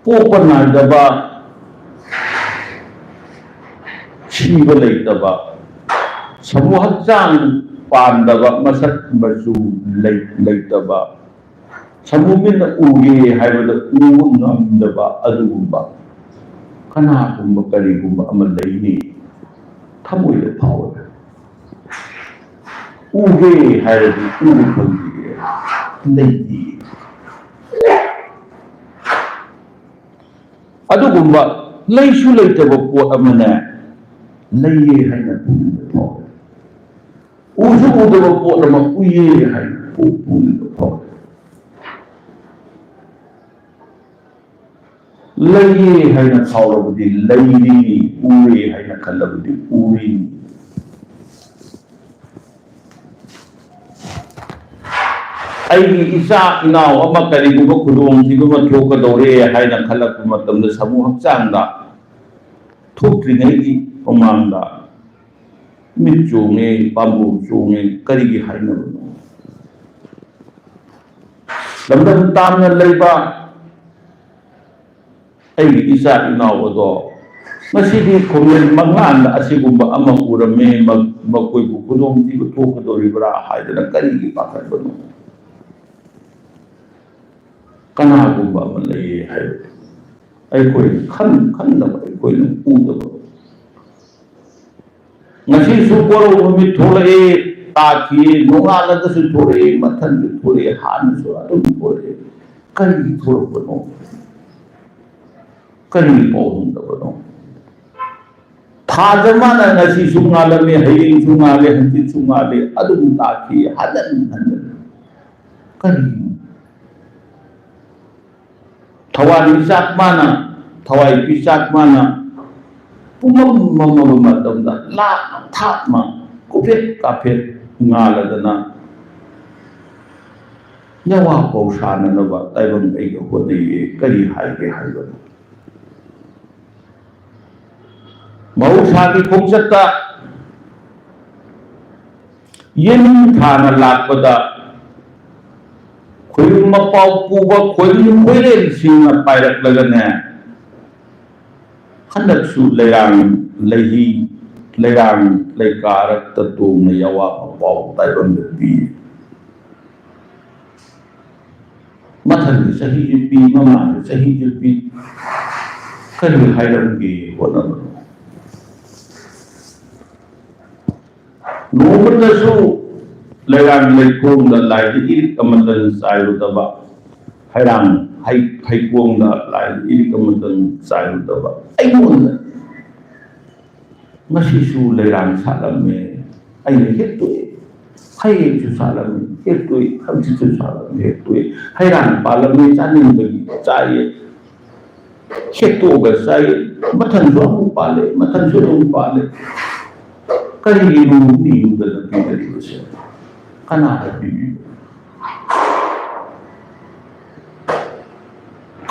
ꯄꯣꯛꯄ ꯅꯥꯏꯗꯕ, ꯁꯤꯕ ꯂꯩꯇꯕ, ꯁꯃꯨ ꯍꯛꯆꯥꯡ ꯄꯥꯟꯗꯕ, ꯃꯁꯛ ꯃꯆꯨ ꯂꯩ-, ꯂꯩꯇꯕ, ꯁꯃꯨ ꯃꯤꯠꯅ ꯎꯒꯦ ꯍꯥꯏꯕꯗ ꯎꯕ ꯉꯝꯗꯕ ꯑꯗꯨꯒꯨꯝꯕ ꯀꯅꯥꯒꯨꯝꯕ ꯀꯔꯤꯒꯨꯝꯕ ꯑꯃ ꯂꯩꯅꯤ꯫ ꯊꯃꯣꯏꯗ ꯐꯥꯎꯔꯦ꯫ ꯎꯒꯦ ꯍꯥꯏꯔꯗꯤ ꯎꯕ ꯐꯪꯗꯦ, ꯂꯩꯇꯦ꯫ ꯑꯗꯨꯒꯨꯝꯕ ꯂꯩꯁꯨ ꯂꯩꯇꯕ ꯄꯣꯠ ꯑꯃꯅꯦ, ꯂꯩꯌꯦ ꯍꯥꯏꯅ ꯄꯨꯛꯅꯤꯡꯗ ꯐꯥꯎꯔꯦ꯫ ꯎꯁꯨ ꯎꯗꯕ ꯄꯣꯠ ꯑꯃ ꯎꯏꯌꯦ ꯍꯥꯏꯅ ꯄꯨꯛ-, ꯄꯨꯛꯅꯤꯡꯗ ꯐꯥꯎꯔꯦ꯫ ꯂꯩꯌꯦ ꯍꯥꯏꯅ ꯐꯥꯎꯔꯕꯗꯤ ꯂꯩꯔꯤꯅꯤ, ꯎꯔꯦ ꯍꯥꯏꯅ ꯈꯜꯂꯕꯗꯤ ꯎꯔꯤꯅꯤ꯫ ꯑꯩꯒꯤ ꯏꯆꯥ ꯏꯅꯥꯎ ꯑꯃ ꯀꯔꯤꯒꯨꯝꯕ ꯈꯨꯗꯣꯡꯊꯤꯕ ꯑꯃ ꯊꯣꯛꯀꯗꯧꯔꯦ ꯍꯥꯏꯅ ꯈꯜꯂꯛꯄ ꯃꯇꯝꯗ, ꯁꯥꯃꯨ ꯍꯛꯆꯥꯡꯗ ꯊꯣꯛꯇ꯭ꯔꯤꯉꯩꯒꯤ ꯃꯃꯥꯡꯗ ꯃꯤꯠ ꯆꯣꯡꯉꯦ, ꯄꯥꯝꯕꯣꯝ ꯆꯣꯡꯉꯦ, ꯀꯔꯤꯒꯤ ꯍꯥꯏꯅꯕꯅꯣ? ꯂꯝꯗꯝ ꯇꯥꯝꯅ ꯂꯩꯕ ꯑꯩꯒꯤ ꯏꯆꯥ ꯏꯅꯥꯎ ꯑꯗꯣ ꯉꯁꯤꯗꯤ ꯈꯣꯡꯂꯦꯟ ꯃꯉꯥꯟꯗ ꯑꯁꯤꯒꯨꯝꯕ ꯑꯃ ꯎꯔꯝꯃꯦ, ꯃ-, ꯃꯈꯣꯏꯕꯨ ꯈꯨꯗꯣꯡꯊꯤꯕ ꯊꯣꯛꯀꯗꯧꯔꯤꯕ꯭ꯔꯥ ꯍꯥꯏꯗꯅ ꯀꯔꯤꯒꯤ ꯄꯥꯈꯠꯄꯅꯣ? ꯀꯅꯥꯒꯨꯝꯕ ꯑꯃ ꯂꯩꯌꯦ ꯍꯥꯏꯕ ꯑꯩꯈꯣꯏꯅ ꯈꯟ-, ꯈꯟꯗꯕ, ꯑꯩꯈꯣꯏꯅ ꯎꯗꯕ꯫ ꯉꯁꯤꯁꯨ ꯀꯣꯔꯧ ꯅꯨꯃꯤꯠ ꯊꯣꯛꯂꯛꯑꯦ, ꯇꯥꯈꯤ, ꯅꯣꯡꯉꯥꯜꯂꯒꯁꯨ ꯊꯣꯛꯂꯛꯑꯦ, ꯃꯊꯟꯗ ꯊꯣꯛꯂꯛꯑꯦ, ꯍꯥꯟꯅꯁꯨ ꯑꯗꯨꯝ ꯊꯣꯛꯂꯛꯑꯦ꯫ ꯀꯔꯤꯒꯤ ꯊꯣꯛꯂꯛꯄꯅꯣ? ꯀꯔꯤꯒꯤ ꯄꯥꯎ ꯍꯣꯡꯗꯕꯅꯣ? ꯊꯥꯖ ꯃꯥꯅ ꯉꯁꯤꯁꯨ ꯉꯥꯜꯂꯝꯃꯤ, ꯍꯌꯦꯡꯁꯨ ꯉꯥꯜꯂꯦ, ꯍꯪꯆꯤꯠꯁꯨ ꯉꯥꯜꯂꯦ, ꯑꯗꯨꯝ ꯇꯥꯈꯤ, ꯍꯟꯖꯟ ꯍꯟꯖꯟ꯫ ꯀꯔꯤꯒꯤꯅꯣ? ꯊꯋꯥꯟꯃꯤꯆꯥꯛ ꯃꯥꯅ, ꯊꯋꯥꯏ ꯄꯤꯆꯥꯛ ꯃꯥꯅ ꯄꯨꯝꯃꯝ ꯃꯝꯃꯕ ꯃꯇꯝꯗ ꯂꯥꯞꯅ ꯊꯥꯞꯅ ꯀꯨꯐꯦꯠ ꯀꯥꯐꯦꯠ ꯉꯥꯜꯂꯗꯅ ꯌꯥꯋꯥ ꯄꯥꯎ ꯁꯥꯅꯅꯕ ꯇꯥꯏꯕꯪ ꯑꯩꯒ ꯍꯣꯠꯅꯩꯌꯦ꯫ ꯀꯔꯤ ꯍꯥꯏꯒꯦ ꯍꯥꯏꯕꯅꯣ? ꯃꯍꯧꯁꯥꯒꯤ ꯈꯣꯡꯆꯠꯇ ꯌꯦꯅꯤꯡ ꯊꯥꯅ ꯂꯥꯛꯄꯗ ꯈꯣꯏꯔꯨꯝ ꯃꯄꯥꯎ ꯄꯨꯕ ꯈꯣꯏꯔꯨꯝ ꯈꯣꯏꯔꯦꯜꯁꯤꯡꯅ ꯄꯥꯏꯔꯛꯂꯒꯅꯦ, ꯍꯟꯗꯛꯁꯨ ꯂꯩꯔꯥꯡ ꯂꯩꯍꯤ, ꯂꯩꯔꯥꯡ ꯂꯩꯀꯥꯔꯛꯇ ꯇꯣꯡꯅ ꯌꯥꯋꯥ ꯃꯄꯥꯎ ꯇꯥꯏꯕꯪꯗ ꯄꯤ꯫ ꯃꯊꯪꯒꯤ ꯆꯍꯤꯁꯨ ꯄꯤ, ꯃꯃꯥꯡꯒꯤ ꯆꯍꯤꯁꯨ ꯄꯤ꯫ ꯀꯔꯤ ꯍꯥꯏꯔꯝꯒꯦ ꯍꯣꯠꯅꯕꯗ? ꯅꯣꯡꯃꯇꯁꯨ ꯂꯩꯔꯥꯡ ꯂꯩꯈꯣꯡꯗ ꯂꯥꯏꯗ ꯏꯔꯤꯛ ꯑꯃꯇꯪ ꯆꯥꯏꯔꯨꯗꯕ, ꯍꯩꯔꯥꯡ ꯍꯩ-, ꯍꯩꯀꯣꯡꯗ ꯂꯥꯏꯗ ꯏꯔꯤꯛ ꯑꯃꯇꯪ ꯆꯥꯏꯔꯨꯗꯕ ꯑꯩꯉꯣꯟꯗ ꯉꯁꯤꯁꯨ ꯂꯩꯔꯥꯡ ꯁꯥꯠꯂꯝꯃꯦ, ꯑꯩꯅ ꯍꯦꯛꯇꯣꯛꯏ꯫ ꯍꯌꯦꯡꯁꯨ ꯁꯥꯠꯂꯝꯃꯤ, ꯍꯦꯛꯇꯣꯛꯏ꯫ ꯍꯪꯆꯤꯠꯁꯨ ꯁꯥꯠꯂꯝꯃꯤ, ꯍꯦꯛꯇꯣꯛꯏ꯫ ꯍꯩꯔꯥꯡ ꯄꯥꯜꯂꯝꯃꯤ, ꯆꯥꯅꯤꯡꯕꯒꯤ ꯆꯥꯏꯌꯦ꯫ ꯍꯦꯛꯇꯣꯛꯑꯒ ꯆꯥꯏꯌꯦ꯫ ꯃꯊꯪꯁꯨ ꯑꯃꯨꯛ ꯄꯥꯜꯂꯦ, ꯃꯊꯪꯁꯨ ꯑꯃꯨꯛ ꯄꯥꯜꯂꯦ꯫ ꯀꯔꯤꯒꯤꯅꯣ ꯃꯤ ꯌꯨꯝꯗ ꯄꯤꯗꯔꯤꯕꯁꯦ? ꯀꯅꯥꯅ ꯄꯤꯕꯤꯕ?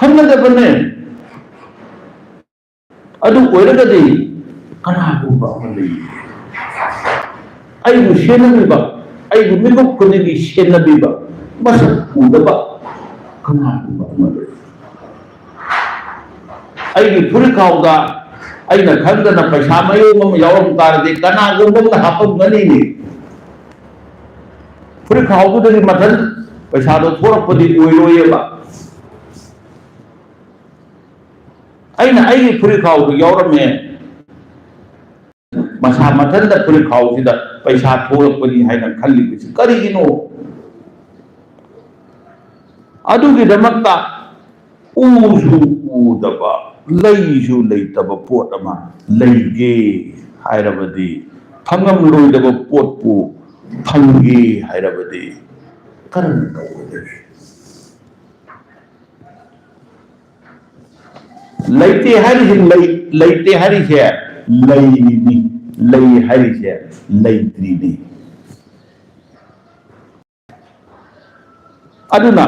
ꯈꯪꯒꯗꯕꯅꯦ꯫ ꯑꯗꯨ ꯑꯣꯏꯔꯒꯗꯤ ꯀꯅꯥꯒꯨꯝꯕ ꯑꯃ ꯂꯩ, ꯑꯩꯕꯨ ꯁꯦꯟꯅꯕꯤꯕ, ꯑꯩꯕꯨ ꯃꯤꯀꯨꯞ ꯈꯨꯗꯤꯡꯒꯤ ꯁꯦꯟꯅꯕꯤꯕ, ꯃꯁꯛ ꯎꯗꯕ ꯀꯅꯥꯒꯨꯝꯕ ꯑꯃ ꯂꯩ꯫ ꯑꯩꯒꯤ ꯐꯨꯔꯤꯠꯈꯥꯎꯗ ꯑꯩꯅ ꯈꯪꯗꯅ ꯄꯩꯁꯥ ꯃꯌꯣꯝ ꯑꯃ ꯌꯥꯎꯔꯝ ꯇꯥꯔꯗꯤ ꯀꯅꯥꯒꯨꯝꯕ ꯑꯃꯅ ꯍꯥꯞꯄꯝꯒꯅꯤꯅꯦ꯫ ꯐꯨꯔꯤꯠꯈꯥꯎꯗꯨꯗꯒꯤ ꯃꯊꯟ ꯄꯩꯁꯥꯗꯣ ꯊꯣꯔꯛꯄꯗꯤ ꯑꯣꯏꯔꯣꯏꯌꯦꯕ꯫ ꯑꯩꯅ ꯑꯩꯒꯤ ꯐꯨꯔꯤꯠꯈꯥꯎꯗꯨ ꯌꯥꯎꯔꯝꯃꯦ, ꯃꯁꯥ ꯃꯊꯟꯇ ꯐꯨꯔꯤꯠꯈꯥꯎꯁꯤꯗ ꯄꯩꯁꯥ ꯊꯣꯛꯂꯛꯄꯅꯤ ꯍꯥꯏꯅ ꯈꯜꯂꯤꯕꯁꯤ ꯀꯔꯤꯒꯤꯅꯣ? ꯑꯗꯨꯒꯤꯗꯃꯛꯇ ꯎꯁꯨ ꯎꯗꯕ, ꯂꯩꯁꯨ ꯂꯩꯇꯕ ꯄꯣꯠ ꯑꯃ ꯂꯩꯒꯦ ꯍꯥꯏꯔꯕꯗꯤ, ꯐꯪꯉꯝꯂꯣꯏꯗꯕ ꯄꯣꯠꯄꯨ ꯐꯪꯒꯦ ꯍꯥꯏꯔꯕꯗꯤ ꯀꯔꯝꯅ ꯇꯧꯒꯗꯒꯦ? ꯂꯩꯇꯦ ꯍꯥꯏꯔꯤꯁꯦ ꯂꯩ, ꯂꯩꯇꯦ ꯍꯥꯏꯔꯤꯁꯦ ꯂꯩꯔꯤꯅꯤ, ꯂꯩ ꯍꯥꯏꯔꯤꯁꯦ ꯂꯩꯇ꯭ꯔꯤꯅꯤ꯫ ꯑꯗꯨꯅ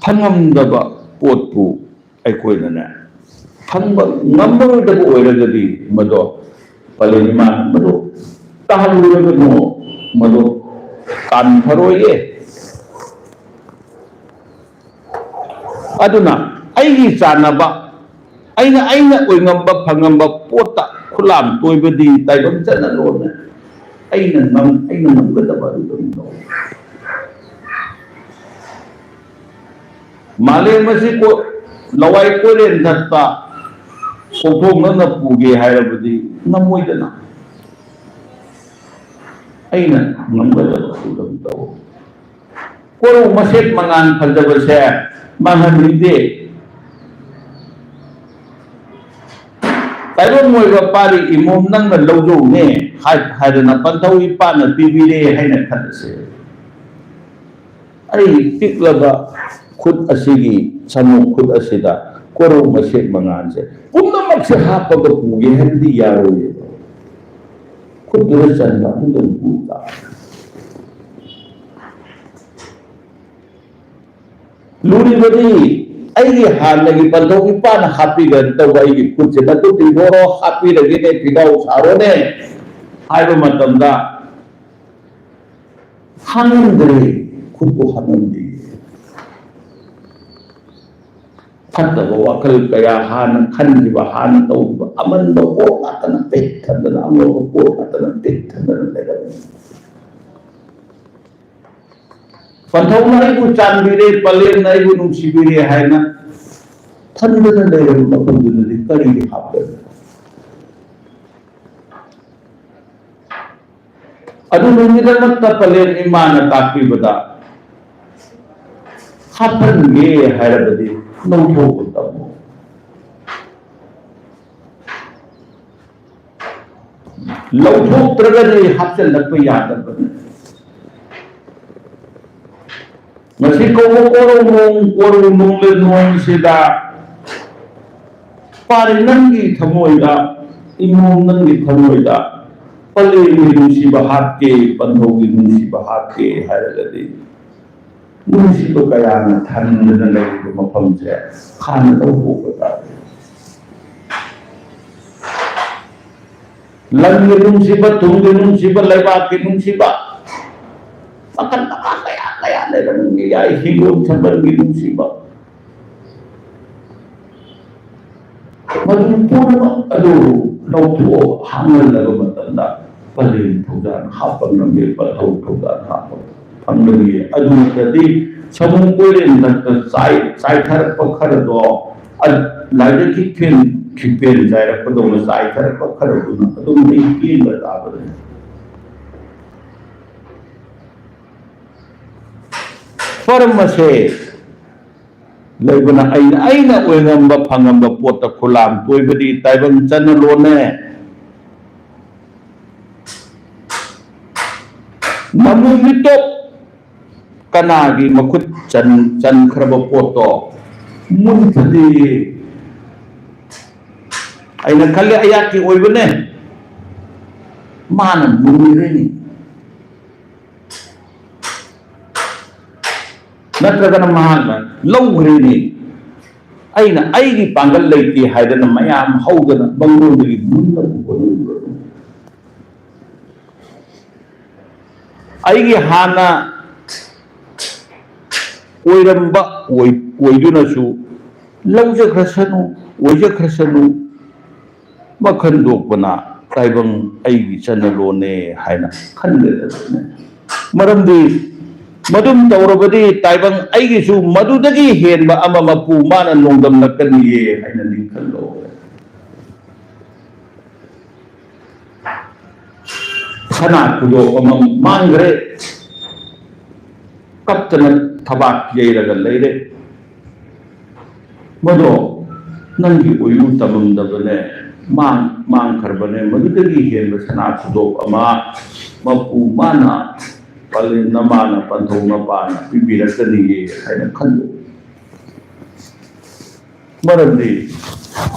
ꯐꯪꯉꯝꯗꯕ ꯄꯣꯠꯄꯨ ꯑꯩꯈꯣꯏꯅꯅꯦ, ꯐꯪꯕ ꯉꯝꯃꯔꯣꯏꯗꯕ ꯑꯣꯏꯔꯒꯗꯤ ꯃꯗꯣ ꯄꯂꯦꯟ ꯏꯃꯥꯅ ꯃꯗꯨ ꯇꯥꯍꯜꯂꯨꯔꯒꯅꯨ, ꯃꯗꯨ ꯀꯥꯟꯈꯔꯣꯏꯌꯦ꯫ ꯑꯗꯨꯅ ꯑꯩꯒꯤ ꯆꯥꯟꯅꯕ, ꯑꯩꯅ, ꯑꯩꯅ ꯑꯣꯏꯉꯝꯕ ꯐꯪꯉꯝꯕ ꯄꯣꯠꯇ ꯈꯨꯂꯥꯝ ꯇꯣꯏꯕꯗꯤ ꯇꯥꯏꯕꯪ ꯆꯠꯅ ꯂꯣꯟꯅ ꯑꯩꯅ ꯉꯝ-, ꯑꯩꯅ ꯉꯝꯒꯗꯕ ꯑꯗꯨ ꯑꯗꯨꯝ ꯇꯧ꯫ ꯃꯥꯂꯦꯝ ꯑꯁꯤ ꯀꯣ-, ꯂꯋꯥꯏ ꯀꯣꯏꯔꯦꯟ ꯊꯠꯄ ꯀꯣꯛꯊꯣꯡꯅꯅ ꯄꯨꯒꯦ ꯍꯥꯏꯔꯕꯗꯤ ꯉꯝꯃꯣꯏꯗꯅ꯫ ꯑꯩꯅ ꯉꯝꯒꯗꯕ ꯑꯗꯨ ꯑꯗꯨꯝ ꯇꯧ꯫ ꯀꯣꯔꯧ ꯃꯁꯦꯛ ꯃꯉꯥꯜ ꯐꯖꯕꯁꯦ ꯃꯥꯡꯍꯟꯅꯤꯡꯗꯦ꯫ ꯇꯥꯏꯕꯪ ꯑꯣꯏꯕ ꯄꯥꯔꯤ ꯏꯃꯣꯝ ꯅꯪꯅ ꯂꯧꯖꯧꯅꯦ ꯍꯥꯏ-, ꯍꯥꯏꯗꯅ ꯄꯟꯊꯧ ꯏꯄꯥꯅ ꯄꯤꯕꯤꯔꯦ ꯍꯥꯏꯅ ꯈꯜꯂꯁꯦ꯫ ꯑꯩ ꯄꯤꯛꯂꯕ ꯈꯨꯠ ꯑꯁꯤꯒꯤ ꯁꯥꯃꯨ ꯈꯨꯠ ꯑꯁꯤꯗ ꯀꯣꯔꯧ ꯃꯁꯦꯛ ꯃꯉꯥꯜꯁꯦ ꯄꯨꯝꯅꯃꯛꯁꯦ ꯍꯥꯞꯄꯒ ꯄꯨꯒꯦ ꯍꯥꯏꯕꯗꯤ ꯌꯥꯔꯣꯏꯌꯦꯕ꯫ ꯈꯨꯠꯇꯨꯗ ꯆꯟꯕ ꯑꯗꯨꯗꯪ ꯄꯨ ꯇꯥꯕ꯫ ꯂꯨꯔꯤꯕꯗꯤ ꯑꯩꯒꯤ ꯍꯥꯟꯅꯒꯤ ꯄꯟꯊꯧ ꯏꯄꯥꯅ ꯍꯥꯞꯄꯤꯒꯅꯤ ꯇꯧꯕ ꯑꯩꯒꯤ ꯈꯨꯠꯁꯦ ꯅꯈꯨꯠ ꯇꯤꯡꯊꯣꯔꯣ, ꯍꯥꯞꯄꯤꯔꯒꯦꯅꯦ, ꯐꯤꯒꯥꯎ ꯁꯥꯔꯣꯅꯦ ꯍꯥꯏꯕ ꯃꯇꯝꯗ ꯍꯥꯡꯉꯝꯗ꯭ꯔꯦ, ꯈꯨꯠꯄꯨ ꯍꯥꯡꯉꯝꯗꯦ꯫ ꯐꯠꯇꯕ ꯋꯥꯈꯜ ꯀꯌꯥ ꯍꯥꯟꯅ ꯈꯟꯈꯤꯕ, ꯍꯥꯟꯅ ꯇꯧꯈꯤꯕ ꯑꯃꯟꯕ ꯄꯣꯠ ꯉꯥꯛꯇꯅ ꯄꯤꯛ ꯊꯟꯗꯅ, ꯑꯃꯣꯠꯄ ꯄꯣꯠ ꯉꯥꯛꯇꯅ ꯄꯤꯛ ꯊꯟꯗꯅ ꯂꯩꯔꯝꯃꯤ꯫ ꯄꯟꯊꯧꯅ ꯑꯩꯕꯨ ꯆꯥꯟꯕꯤꯔꯦ, ꯄꯂꯦꯝꯅ ꯑꯩꯕꯨ ꯅꯨꯡꯁꯤꯕꯤꯔꯦ ꯍꯥꯏꯅ ꯊꯟꯗꯅ ꯂꯩꯔꯕ ꯃꯐꯝꯗꯨꯗꯗꯤ ꯀꯔꯤꯒꯤ ꯍꯥꯞꯀꯅꯤ? ꯑꯗꯨ ꯅꯨꯃꯤꯠꯇꯃꯛꯇ ꯄꯂꯦꯝ ꯏꯃꯥꯅ ꯇꯥꯛꯄꯤꯕꯗ ꯍꯥꯞꯍꯟꯒꯦ ꯍꯥꯏꯔꯕꯗꯤ ꯂꯧꯊꯣꯛꯄ ꯇꯝꯃꯨ꯫ ꯂꯧꯊꯣꯛꯇ꯭ꯔꯒꯗꯤ ꯍꯥꯞꯆꯤꯜꯂꯛꯄ ꯌꯥꯗꯕꯅꯤ꯫ ꯉꯁꯤ ꯀꯧꯕ ꯀꯣꯔꯧ ꯅꯣꯡ, ꯀꯣꯔꯧ ꯅꯣꯡꯂꯩ ꯅꯣꯡꯁꯤꯗ ꯄꯥꯔꯤ ꯅꯪꯒꯤ ꯊꯃꯣꯏꯗ, ꯏꯃꯣꯝ ꯅꯪꯒꯤ ꯊꯃꯣꯏꯗ ꯄꯂꯦꯝꯒꯤ ꯅꯨꯡꯁꯤꯕ ꯍꯥꯞꯀꯦ, ꯄꯟꯊꯧꯒꯤ ꯅꯨꯡꯁꯤꯕ ꯍꯥꯞꯀꯦ ꯍꯥꯏꯔꯒꯗꯤ ꯅꯨꯡꯁꯤꯕ ꯀꯌꯥꯅ ꯊꯟꯗꯨꯅ ꯂꯩꯔꯤꯕ ꯃꯐꯝꯁꯦ ꯍꯥꯟꯅ ꯂꯧꯊꯣꯛꯄ ꯇꯥꯔꯦ꯫ ꯂꯝꯒꯤ ꯅꯨꯡꯁꯤꯕ, ꯊꯨꯝꯒꯤ ꯅꯨꯡꯁꯤꯕ, ꯂꯩꯕꯥꯛꯀꯤ ꯅꯨꯡꯁꯤꯕ, ꯃꯈꯜ ꯃꯈꯥ ꯀꯌꯥ ꯀꯌꯥ ꯂꯩꯔꯝꯃꯤ ꯌꯥꯏ, ꯍꯤꯡꯒꯣꯜ ꯁꯝꯕꯜꯒꯤ ꯅꯨꯡꯁꯤꯕ, ꯃꯗꯨ ꯄꯨꯝꯅꯃꯛ ꯑꯗꯨ ꯂꯧꯊꯣꯛꯑ ꯍꯥꯡꯍꯜꯂꯕ ꯃꯇꯝꯗ ꯄꯂꯦꯝ ꯊꯧꯖꯥꯜ ꯍꯥꯞꯄ ꯉꯝꯃꯤ, ꯄꯟꯊꯧ ꯊꯧꯖꯥꯜ ꯍꯥꯞꯄ ꯐꯪꯒꯅꯤ꯫ ꯑꯗꯨ ꯅꯠꯇ꯭ꯔꯗꯤ ꯁꯃꯨ ꯀꯣꯏꯔꯦꯟ ꯃꯊꯛꯇ ꯆꯥꯏ-, ꯆꯥꯏꯊꯔꯛꯄ ꯈꯔꯗꯣ, ꯑ-, ꯂꯥꯏꯔꯤꯛꯀꯤ ꯈꯦꯟ ꯈꯤꯄꯦꯟ ꯆꯥꯏꯔꯛꯄꯗꯧꯅ ꯆꯥꯏꯊꯔꯛꯄ ꯈꯔꯗꯨꯅ ꯑꯗꯨꯝ ꯂꯩ ꯀꯦꯟꯕ ꯇꯥꯕꯅꯤ꯫ ꯐꯔꯝ ꯑꯁꯦ ꯂꯩꯕꯅ ꯑꯩꯅ, ꯑꯩꯅ ꯑꯣꯏꯉꯝꯕ ꯐꯪꯉꯝꯕ ꯄꯣꯠꯇ ꯈꯨꯂꯥꯝ ꯇꯣꯏꯕꯗꯤ ꯇꯥꯏꯕꯪ ꯆꯠꯅ ꯂꯣꯟꯅꯦ꯫ ꯅꯃꯨ ꯃꯤꯇꯣꯞ ꯀꯅꯥꯒꯤ ꯃꯈꯨꯠ ꯆꯟ-, ꯆꯟꯈ꯭ꯔꯕ ꯄꯣꯠꯇꯣ ꯃꯨꯟꯊꯗꯤ ꯑꯩꯅ ꯈꯜꯂꯦ ꯑꯩꯍꯥꯛꯀꯤ ꯑꯣꯏꯕꯅꯦ, ꯃꯥꯅ ꯃꯨꯟꯈ꯭ꯔꯦꯅꯦ꯫ ꯅꯠꯇ꯭ꯔꯒꯅ ꯃꯍꯥꯛꯅ ꯂꯧꯈ꯭ꯔꯦꯅꯦ꯫ ꯑꯩꯅ ꯑꯩꯒꯤ ꯄꯥꯡꯒꯜ ꯂꯩꯇꯦ ꯍꯥꯏꯗꯅ ꯃꯌꯥꯝ ꯍꯧꯗꯅ ꯃꯉꯣꯟꯗꯒꯤ ꯃꯨꯟꯅ ꯄꯨꯊꯣꯛꯂꯨꯕ꯫ ꯑꯩꯒꯤ ꯍꯥꯟꯅ ꯑꯣꯏꯔꯝꯕ ꯑꯣꯏ-, ꯑꯣꯏꯗꯨꯅꯁꯨ ꯂꯧꯖꯈ꯭ꯔꯁꯅꯨ, ꯑꯣꯏꯖꯈ꯭ꯔꯁꯅꯨ, ꯃꯈꯟꯗꯣꯛꯄꯅ ꯇꯥꯏꯕꯪ ꯑꯩꯒꯤ ꯆꯠꯅꯂꯣꯟꯅꯦ ꯍꯥꯏꯅ ꯈꯟꯒꯗꯕꯅꯤ꯫ ꯃꯔꯝꯗꯤ ꯃꯗꯨꯝ ꯇꯧꯔꯕꯗꯤ ꯇꯥꯏꯕꯪ ꯑꯩꯒꯤꯁꯨ ꯃꯗꯨꯗꯒꯤ ꯍꯦꯟꯕ ꯑꯃ ꯃꯄꯨ ꯃꯥꯅ ꯅꯣꯡꯗꯝꯂꯛꯀꯅꯤꯌꯦ ꯍꯥꯏꯅ ꯅꯤꯡꯈꯠꯂꯣ꯫ ꯁꯅꯥ ꯈꯨꯗꯣꯞ ꯑꯃ ꯃꯥꯡꯈ꯭ꯔꯦ꯫ ꯀꯞꯇꯅ ꯊꯕꯥꯛ ꯌꯩꯔꯒ ꯂꯩꯔꯦ꯫ ꯃꯗꯣ ꯅꯪꯒꯤ ꯑꯣꯏꯌꯨ ꯇꯝꯃꯝꯗꯕꯅꯦ, ꯃꯥꯡ-, ꯃꯥꯡꯈ꯭ꯔꯕꯅꯦ꯫ ꯃꯗꯨꯗꯒꯤ ꯍꯦꯟꯕ ꯁꯅꯥ ꯈꯨꯗꯣꯞ ꯑꯃ ꯃꯄꯨ ꯃꯥꯅ, ꯄꯂꯦꯝ ꯅꯃꯥꯅ, ꯄꯟꯊꯧ ꯃꯄꯥꯅ ꯄꯤꯕꯤꯔꯛꯀꯅꯤꯌꯦ ꯍꯥꯏꯅ ꯈꯜꯂꯨ꯫ ꯃꯔꯝꯗꯤ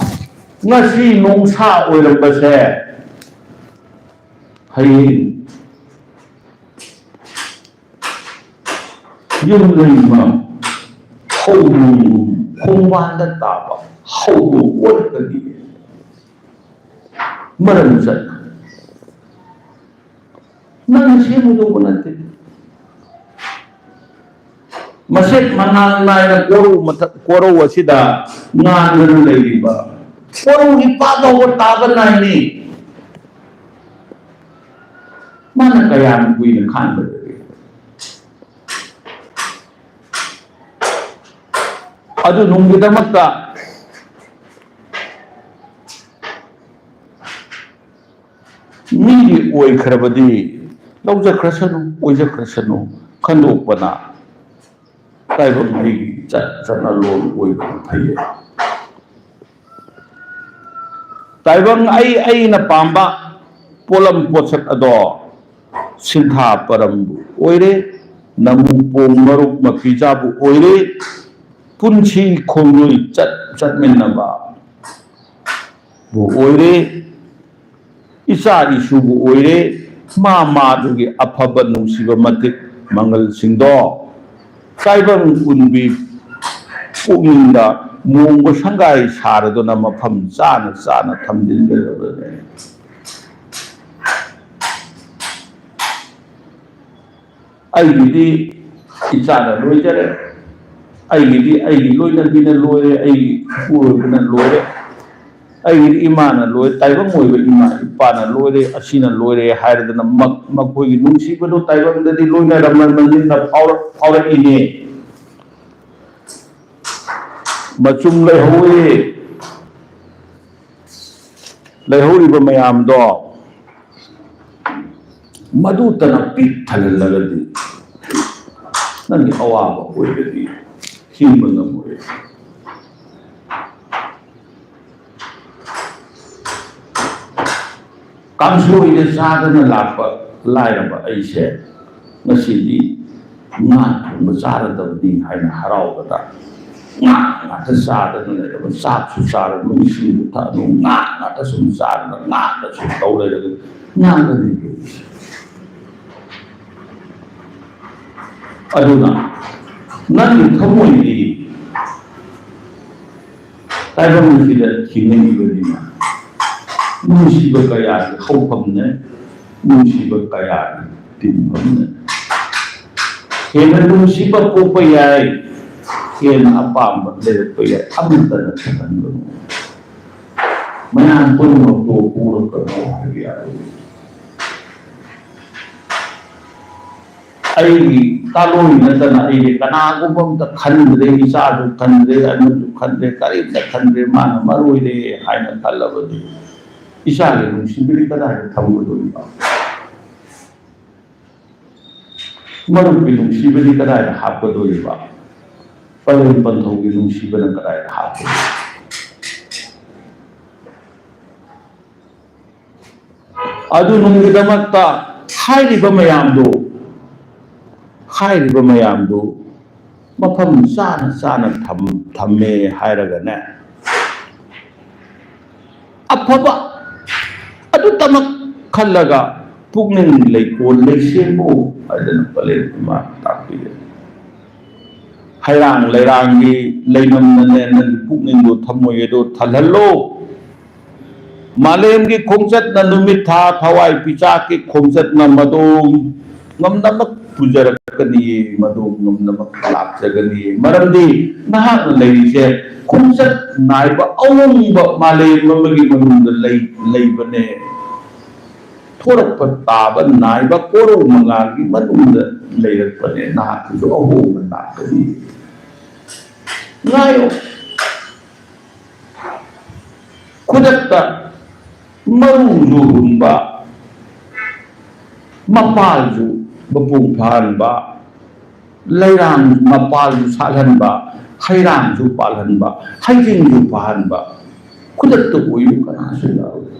ꯉꯁꯤ ꯅꯣꯡꯁꯥ ꯑꯣꯏꯔꯝꯕꯁꯦ ꯍꯌꯦꯡ ꯌꯨꯝ ꯂꯩꯃ ꯍꯧꯗꯣꯡ ꯈꯣꯡꯕꯥꯟꯗ ꯇꯥꯕ ꯍꯧꯗꯣꯡ ꯑꯣꯜꯂꯛꯀꯅꯤ꯫ ꯃꯔꯝ ꯆꯠꯅ ꯅꯪꯅ ꯁꯦꯝꯃꯨꯗꯧꯕ ꯅꯠꯇꯦ꯫ ꯃꯁꯦꯛ ꯃꯉꯥꯜ ꯅꯥꯏꯅ ꯀꯣꯔꯧ ꯃꯊꯛ, ꯀꯣꯔꯧ ꯑꯁꯤꯗ ꯉꯥꯟꯗꯨꯅ ꯂꯩꯔꯤꯕ ꯀꯣꯔꯧꯒꯤ ꯄꯥ ꯐꯥꯎꯕ ꯇꯥꯕ ꯅꯥꯏꯅꯤ꯫ ꯃꯥꯅ ꯀꯌꯥꯝ ꯀꯨꯏꯅ ꯈꯥꯡꯒꯗꯒꯦ? ꯑꯗꯨ ꯅꯨꯡꯒꯤꯗꯃꯛꯇ ꯃꯤꯒꯤ ꯑꯣꯏꯈ꯭ꯔꯕꯗꯤ ꯂꯧꯖꯈ꯭ꯔꯁꯅꯨ, ꯑꯣꯏꯖꯈ꯭ꯔꯁꯅꯨ ꯈꯟꯗꯣꯛꯄꯅ ꯇꯥꯏꯕꯪ ꯑꯩꯒꯤ ꯆꯠ-, ꯆꯠꯅꯂꯣꯟ ꯑꯣꯏꯕꯅ ꯐꯩꯌꯦ꯫ ꯇꯥꯏꯕꯪ ꯑꯩ ꯑꯩꯅ ꯄꯥꯝꯕ ꯄꯣꯠꯂꯝ ꯄꯣꯠꯁꯛ ꯑꯗꯣ ꯁꯤꯟꯊꯥ ꯄꯔꯝꯕꯨ ꯑꯣꯏꯔꯦ, ꯅꯃꯨ ꯄꯣꯡ ꯃꯔꯨꯞ ꯃꯄꯤꯖꯥꯕꯨ ꯑꯣꯏꯔꯦ, ꯄꯨꯟꯁꯤ ꯈꯣꯡꯂꯣꯏ ꯆꯠ ꯆꯠꯃꯤꯟꯅꯕ ꯕꯨ ꯑꯣꯏꯔꯦ, ꯏꯆꯥ ꯏꯁꯨꯕꯨ ꯑꯣꯏꯔꯦ, ꯃꯥ ꯃꯥꯗꯨꯒꯤ ꯑꯐꯕ ꯅꯨꯡꯁꯤꯕ ꯃꯇꯤꯛ ꯃꯉꯜꯁꯤꯡꯗꯣ ꯇꯥꯏꯕꯪ ꯎꯟꯕꯤ ꯄꯨꯛꯅꯤꯡꯗ ꯃꯣꯡꯕ ꯁꯪꯒꯥꯏ ꯁꯥꯔꯗꯨꯅ ꯃꯐꯝ ꯆꯥꯅ ꯆꯥꯅ ꯊꯝꯖꯤꯟꯒꯗꯕꯅꯦ꯫ ꯑꯩꯒꯤꯗꯤ ꯏꯆꯥꯅ ꯂꯣꯏꯖꯔꯦ, ꯑꯩꯒꯤꯗꯤ ꯑꯩꯒꯤ ꯂꯣꯏꯅꯕꯤꯅ ꯂꯣꯏꯔꯦ, ꯑꯩꯒꯤ ꯏꯄꯨꯔꯣꯏꯕꯅ ꯂꯣꯏꯔꯦ, ꯑꯩꯒꯤꯗꯤ ꯏꯃꯥꯅ ꯂꯣꯏ, ꯇꯥꯏꯕꯪ ꯑꯣꯏꯕ ꯏꯃꯥ ꯏꯄꯥꯅ ꯂꯣꯏꯔꯦ, ꯑꯁꯤꯅ ꯂꯣꯏꯔꯦ ꯍꯥꯏꯔꯗꯅ ꯃ-, ꯃꯈꯣꯏꯒꯤ ꯅꯨꯡꯁꯤꯕꯗꯨ ꯇꯥꯏꯕꯪꯗꯗꯤ ꯂꯣꯏꯅꯔꯝꯃꯕꯅꯤꯅ ꯐꯥꯎꯔꯛ-, ꯐꯥꯎꯔꯛꯏꯅꯦ꯫ ꯃꯆꯨꯝ ꯂꯩꯍꯧꯋꯤ꯫ ꯂꯩꯍꯧꯔꯤꯕ ꯃꯌꯥꯝꯗꯣ ꯃꯗꯨꯇꯅ ꯄꯤꯛ ꯊꯜꯍꯜꯂꯒꯗꯤ ꯅꯪꯒꯤ ꯑꯋꯥꯕ ꯑꯣꯏꯔꯗꯤ ꯍꯤꯡꯕ ꯉꯝꯃꯣꯏ꯫ ꯀꯥꯡꯁꯣꯏꯗ ꯆꯥꯗꯅ ꯂꯥꯛꯄ ꯂꯥꯏꯔꯕ ꯑꯩꯁꯦ ꯉꯁꯤꯗꯤ ꯉꯥ ꯊꯣꯡꯕ ꯆꯥꯔꯗꯕꯅꯤ ꯍꯥꯏꯅ ꯍꯔꯥꯎꯕꯗ ꯉꯥ ꯉꯥꯛꯇ ꯆꯥꯗꯅ ꯂꯩꯔꯕ, ꯆꯥꯛꯁꯨ ꯆꯥꯔꯅꯨ, ꯏꯁꯤꯡꯁꯨ ꯊꯛꯑꯅꯨ, ꯉꯥ ꯉꯥꯛꯇ ꯁꯨꯝ ꯆꯥꯗꯅ ꯉꯥꯗ ꯁꯨꯝ ꯇꯧ ꯂꯩꯔꯒ ꯉꯥꯗ ꯂꯩꯕ ꯑꯩꯁꯦ꯫ ꯑꯗꯨꯅ ꯅꯪꯒꯤ ꯊꯃꯣꯏꯗꯤ ꯇꯥꯏꯕꯪ ꯑꯁꯤꯗ ꯊꯦꯡꯅꯈꯤꯕꯅꯤꯅ ꯅꯨꯡꯁꯤꯕ ꯀꯌꯥꯒꯤ ꯍꯧꯐꯝꯅꯦ, ꯅꯨꯡꯁꯤꯕ ꯀꯌꯥꯒꯤ ꯇꯤꯟꯐꯝꯅꯦ꯫ ꯍꯦꯟꯅ ꯅꯨꯡꯁꯤꯕ ꯄꯣꯛꯄ ꯌꯥꯏ, ꯍꯦꯟꯅ ꯑꯄꯥꯝꯕ ꯂꯩꯔꯛꯄ ꯌꯥꯏ, ꯑꯃꯠꯇꯅ ꯊꯜꯍꯟꯒꯅꯨ꯫ ꯃꯌꯥꯝ ꯄꯨꯝꯅꯃꯛꯄꯨ ꯄꯨꯔꯛꯀꯅꯨ ꯍꯥꯏꯕ ꯌꯥꯔꯣꯏ꯫ ꯑꯩꯒꯤ ꯀꯥꯂꯣꯏ ꯅꯠꯇꯅ ꯑꯩꯒꯤ ꯀꯅꯥꯒꯨꯝꯕ ꯑꯝꯇ ꯈꯟꯗ꯭ꯔꯦ, ꯏꯆꯥꯁꯨ ꯈꯟꯗ꯭ꯔꯦ, ꯑꯃꯁꯨ ꯈꯟꯗ꯭ꯔꯦ, ꯀꯔꯤꯝꯇ ꯈꯟꯗ꯭ꯔꯦ, ꯃꯥꯅ ꯃꯔꯨ ꯑꯣꯏꯔꯦ ꯍꯥꯏꯅ ꯈꯜꯂꯕꯗꯤ ꯏꯆꯥꯒꯤ ꯅꯨꯡꯁꯤꯕꯗꯤ ꯀꯗꯥꯏꯗ ꯊꯝꯒꯗꯧꯔꯤꯕ? ꯃꯔꯨꯞꯀꯤ ꯅꯨꯡꯁꯤꯕꯗꯤ ꯀꯗꯥꯏꯗ ꯍꯥꯞꯀꯗꯧꯔꯤꯕ? ꯄꯂꯦꯝ ꯄꯟꯊꯧꯒꯤ ꯅꯨꯡꯁꯤꯕꯅ ꯀꯗꯥꯏꯗ ꯍꯥꯞꯀꯗꯧꯔꯤꯕ? ꯑꯗꯨ ꯅꯨꯡꯒꯤꯗꯃꯛꯇ ꯍꯥꯏꯔꯤꯕ ꯃꯌꯥꯝꯗꯨ, ꯍꯥꯏꯔꯤꯕ ꯃꯌꯥꯝꯗꯨ ꯃꯐꯝ ꯆꯥꯅ ꯆꯥꯅ ꯊꯝ-, ꯊꯝꯃꯦ ꯍꯥꯏꯔꯒꯅꯦ, ꯑꯐꯕ ꯑꯗꯨꯇꯃꯛ ꯈꯜꯂꯒ ꯄꯨꯛꯅꯤꯡ ꯂꯩꯀꯣꯜ ꯂꯩꯁꯦꯝꯃꯨ ꯍꯥꯏꯗꯅ ꯄꯂꯦꯝ ꯏꯃꯥꯅ ꯇꯥꯛꯄꯤꯔꯦ꯫ ꯍꯩꯔꯥꯡ ꯂꯩꯔꯥꯡꯒꯤ ꯂꯩꯅꯝꯅꯅꯦ ꯅꯪꯒꯤ ꯄꯨꯛꯅꯤꯡꯗꯣ, ꯊꯝꯃꯣꯏ ꯑꯗꯣ ꯊꯜꯍꯜꯂꯣ꯫ ꯃꯥꯂꯦꯝꯒꯤ ꯈꯣꯡꯆꯠꯅ, ꯅꯨꯃꯤꯠ ꯊꯥ ꯊꯋꯥꯏ ꯄꯤꯆꯥꯛꯀꯤ ꯈꯣꯡꯆꯠꯅ ꯃꯗꯣꯝ ꯉꯝꯅꯃꯛ ꯄꯨꯖꯔꯛꯀꯅꯤꯌꯦ, ꯃꯗꯣꯝ ꯉꯝꯅꯃꯛ ꯂꯥꯛꯆꯒꯅꯤꯌꯦ꯫ ꯃꯔꯝꯗꯤ ꯅꯍꯥꯛꯅ ꯂꯩꯔꯤꯁꯦ ꯈꯣꯡꯆꯠ ꯅꯥꯏꯕ ꯑꯍꯣꯡꯕ ꯃꯥꯂꯦꯝ ꯑꯃꯒꯤ ꯃꯅꯨꯡꯗ ꯂꯩ-, ꯂꯩꯕꯅꯦ꯫ ꯊꯣꯔꯛꯄ ꯇꯥꯕ ꯅꯥꯏꯕ ꯀꯣꯔꯧ ꯃꯉꯥꯜꯒꯤ ꯃꯅꯨꯡꯗ ꯂꯩꯔꯛꯄꯅꯦ꯫ ꯅꯍꯥꯛꯀꯤꯁꯨ ꯑꯍꯣꯡꯕ ꯂꯥꯛꯀꯅꯤ꯫ ꯉꯥꯏꯌꯣ꯫ ꯈꯨꯗꯛꯇ ꯃꯔꯨꯁꯨ ꯍꯨꯟꯕ, ꯃꯄꯥꯜꯁꯨ ꯃꯄꯨꯡ ꯐꯥꯍꯟꯕ, ꯂꯩꯔꯥꯡ ꯃꯄꯥꯜꯁꯨ ꯁꯥꯠꯍꯟꯕ, ꯍꯩꯔꯥꯡꯁꯨ ꯄꯥꯜꯍꯟꯕ, ꯍꯩꯖꯤꯡꯁꯨ ꯐꯥꯍꯟꯕ, ꯈꯨꯗꯛꯇ ꯑꯣꯏꯌꯨ ꯀꯅꯥꯁꯨ ꯌꯥꯔꯣꯏ꯫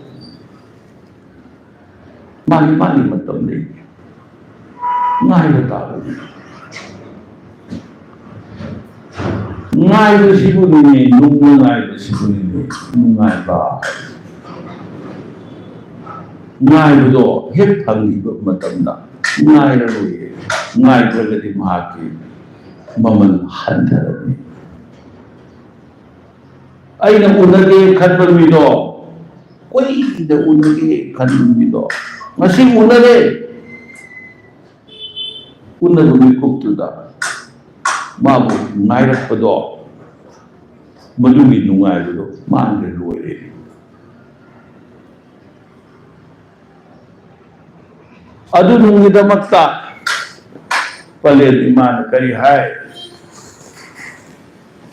ꯃꯥꯒꯤ ꯃꯥꯒꯤ ꯃꯇꯝ ꯂꯩ꯫ ꯉꯥꯏꯕ ꯇꯥꯕꯅꯤ꯫ ꯉꯥꯏꯕꯁꯤꯕꯨꯅꯤꯅꯦ, ꯅꯨꯡꯅ ꯉꯥꯏꯕꯁꯤꯕꯨꯅꯤꯅꯦ ꯅꯨꯡꯉꯥꯏꯕ꯫ ꯉꯥꯏꯕꯗꯣ ꯍꯦꯛ ꯐꯪꯈꯤꯕ ꯃꯇꯝꯗ ꯉꯥꯏꯔꯔꯣꯏꯌꯦ꯫ ꯉꯥꯏꯗ꯭ꯔꯒꯗꯤ ꯃꯍꯥꯛꯀꯤ ꯃꯃꯜ ꯍꯟꯊꯔꯅꯤ꯫ ꯑꯩꯅ ꯎꯅꯒꯦ ꯈꯟꯕ ꯃꯤꯗꯣ, ꯀꯨꯏꯅ ꯎꯅꯒꯦ ꯈꯟꯕ ꯃꯤꯗꯣ, ꯉꯁꯤ ꯎꯅꯔꯦ꯫ ꯎꯅꯕ ꯃꯤꯀꯨꯞꯇꯨꯗ ꯃꯥꯕꯨ ꯉꯥꯏꯔꯛꯄꯗꯣ, ꯃꯗꯨꯒꯤ ꯅꯨꯡꯉꯥꯏꯕꯗꯣ ꯃꯥꯡꯗ ꯂꯣꯏꯔꯦ꯫ ꯑꯗꯨ ꯅꯨꯡꯒꯤꯗꯃꯛꯇ ꯄꯂꯦꯟ ꯏꯃꯥꯅ ꯀꯔꯤ ꯍꯥꯏ?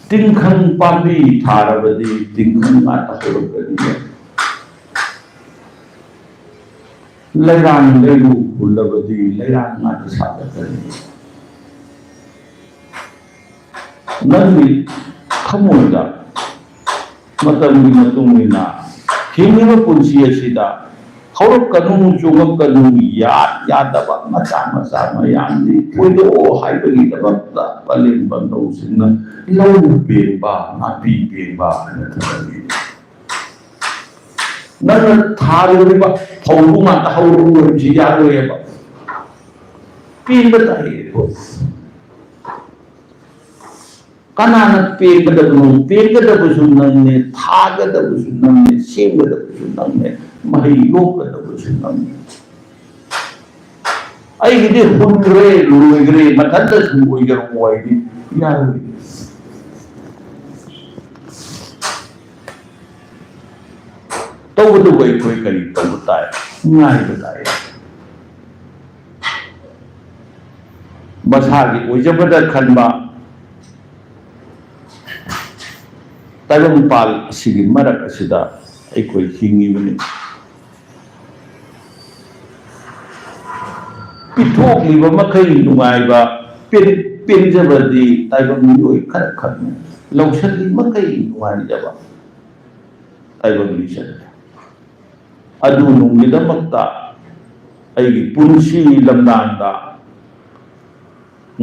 "ꯇꯤꯡꯈꯪ ꯄꯥꯝꯕꯤ ꯊꯥꯔꯕꯗꯤ ꯇꯤꯡꯈꯪ ꯉꯥꯛꯇ ꯍꯧꯔꯛꯀꯅꯤ꯫ ꯂꯩꯔꯥꯡ ꯂꯩꯔꯨ ꯍꯨꯜꯂꯕꯗꯤ ꯂꯩꯔꯥꯡ ꯉꯥꯛꯇ ꯁꯥꯠꯂꯛꯀꯅꯤ"꯫ ꯅꯪꯒꯤ ꯊꯃꯣꯏꯗ ꯃꯇꯝꯒꯤ ꯃꯇꯨꯡ ꯏꯟꯅ ꯍꯤꯡꯂꯤꯕ ꯄꯨꯟꯁꯤ ꯑꯁꯤꯗ ꯍꯧꯔꯛꯀꯅꯨ, ꯆꯣꯡꯉꯛꯀꯅꯨ, ꯌꯥꯠ ꯌꯥꯗꯕ ꯃꯆꯥ ꯃꯆꯥ ꯃꯌꯥꯝꯗꯤ ꯊꯣꯏꯗꯣꯛꯑꯣ ꯍꯥꯏꯕꯒꯤꯗꯃꯛꯇ ꯄꯂꯦꯝ ꯄꯟꯊꯧꯁꯤꯡꯅ ꯂꯧ ꯄꯦꯡꯕ, ꯅꯥꯄꯤ ꯄꯦꯡꯕ ꯍꯥꯏꯅ ꯊꯝꯂꯝꯃꯤ꯫ ꯅꯪꯅ ꯊꯥꯔꯨꯔꯤꯕ ꯐꯧꯗꯨ ꯉꯥꯛꯇ ꯍꯧꯔꯨ ꯍꯥꯏꯕꯁꯤ ꯌꯥꯔꯣꯏꯑꯕ꯫ ꯄꯦꯡꯕ ꯇꯥꯏꯌꯦ꯫ ꯀꯅꯥꯅ ꯄꯦꯡꯒꯗꯕꯅꯣ? ꯄꯦꯡꯒꯗꯕꯁꯨ ꯅꯪꯅꯦ, ꯊꯥꯒꯗꯕꯁꯨ ꯅꯪꯅꯦ, ꯁꯦꯝꯒꯗꯕꯁꯨ ꯅꯪꯅꯦ, ꯃꯍꯩ ꯂꯣꯛꯀꯗꯕꯁꯨ ꯅꯪꯅꯦ꯫ ꯑꯩꯒꯤꯗꯤ ꯍꯨꯟꯈ꯭ꯔꯦ, ꯂꯣꯏꯈ꯭ꯔꯦ, ꯃꯊꯟꯇ ꯁꯨꯝ ꯑꯣꯏꯖꯔꯛꯑꯣ ꯍꯥꯏꯗꯤ ꯌꯥꯔꯣꯏ꯫ ꯇꯧꯕꯇꯕꯨ ꯑꯩꯈꯣꯏ ꯀꯔꯤ ꯇꯧꯕ ꯇꯥꯏ? ꯉꯥꯏꯕ ꯇꯥꯏ꯫ ꯃꯁꯥꯒꯤ ꯑꯣꯏꯖꯕꯗ ꯈꯟꯕ ꯇꯥꯏꯕꯪꯄꯥꯜ ꯑꯁꯤꯒꯤ ꯃꯔꯛ ꯑꯁꯤꯗ ꯑꯩꯈꯣꯏ ꯍꯤꯡꯉꯤꯕꯅꯤ꯫ ꯄꯤꯊꯣꯛꯂꯤꯕ ꯃꯈꯩ ꯅꯨꯡꯉꯥꯏꯕ, ꯄꯦꯟ-, ꯄꯦꯟꯖꯕꯗꯤ ꯇꯥꯏꯕꯪ ꯃꯤꯑꯣꯏ ꯈꯔ ꯈꯛꯅꯤ꯫ ꯂꯧꯁꯤꯜꯂꯤ ꯃꯈꯩ ꯅꯨꯡꯉꯥꯏꯖꯕ ꯇꯥꯏꯕꯪ ꯃꯤꯁꯛ꯫ ꯑꯗꯨ ꯅꯨꯡꯒꯤꯗꯃꯛꯇ ꯑꯩꯒꯤ ꯄꯨꯟꯁꯤ ꯂꯝꯗꯥꯡꯗ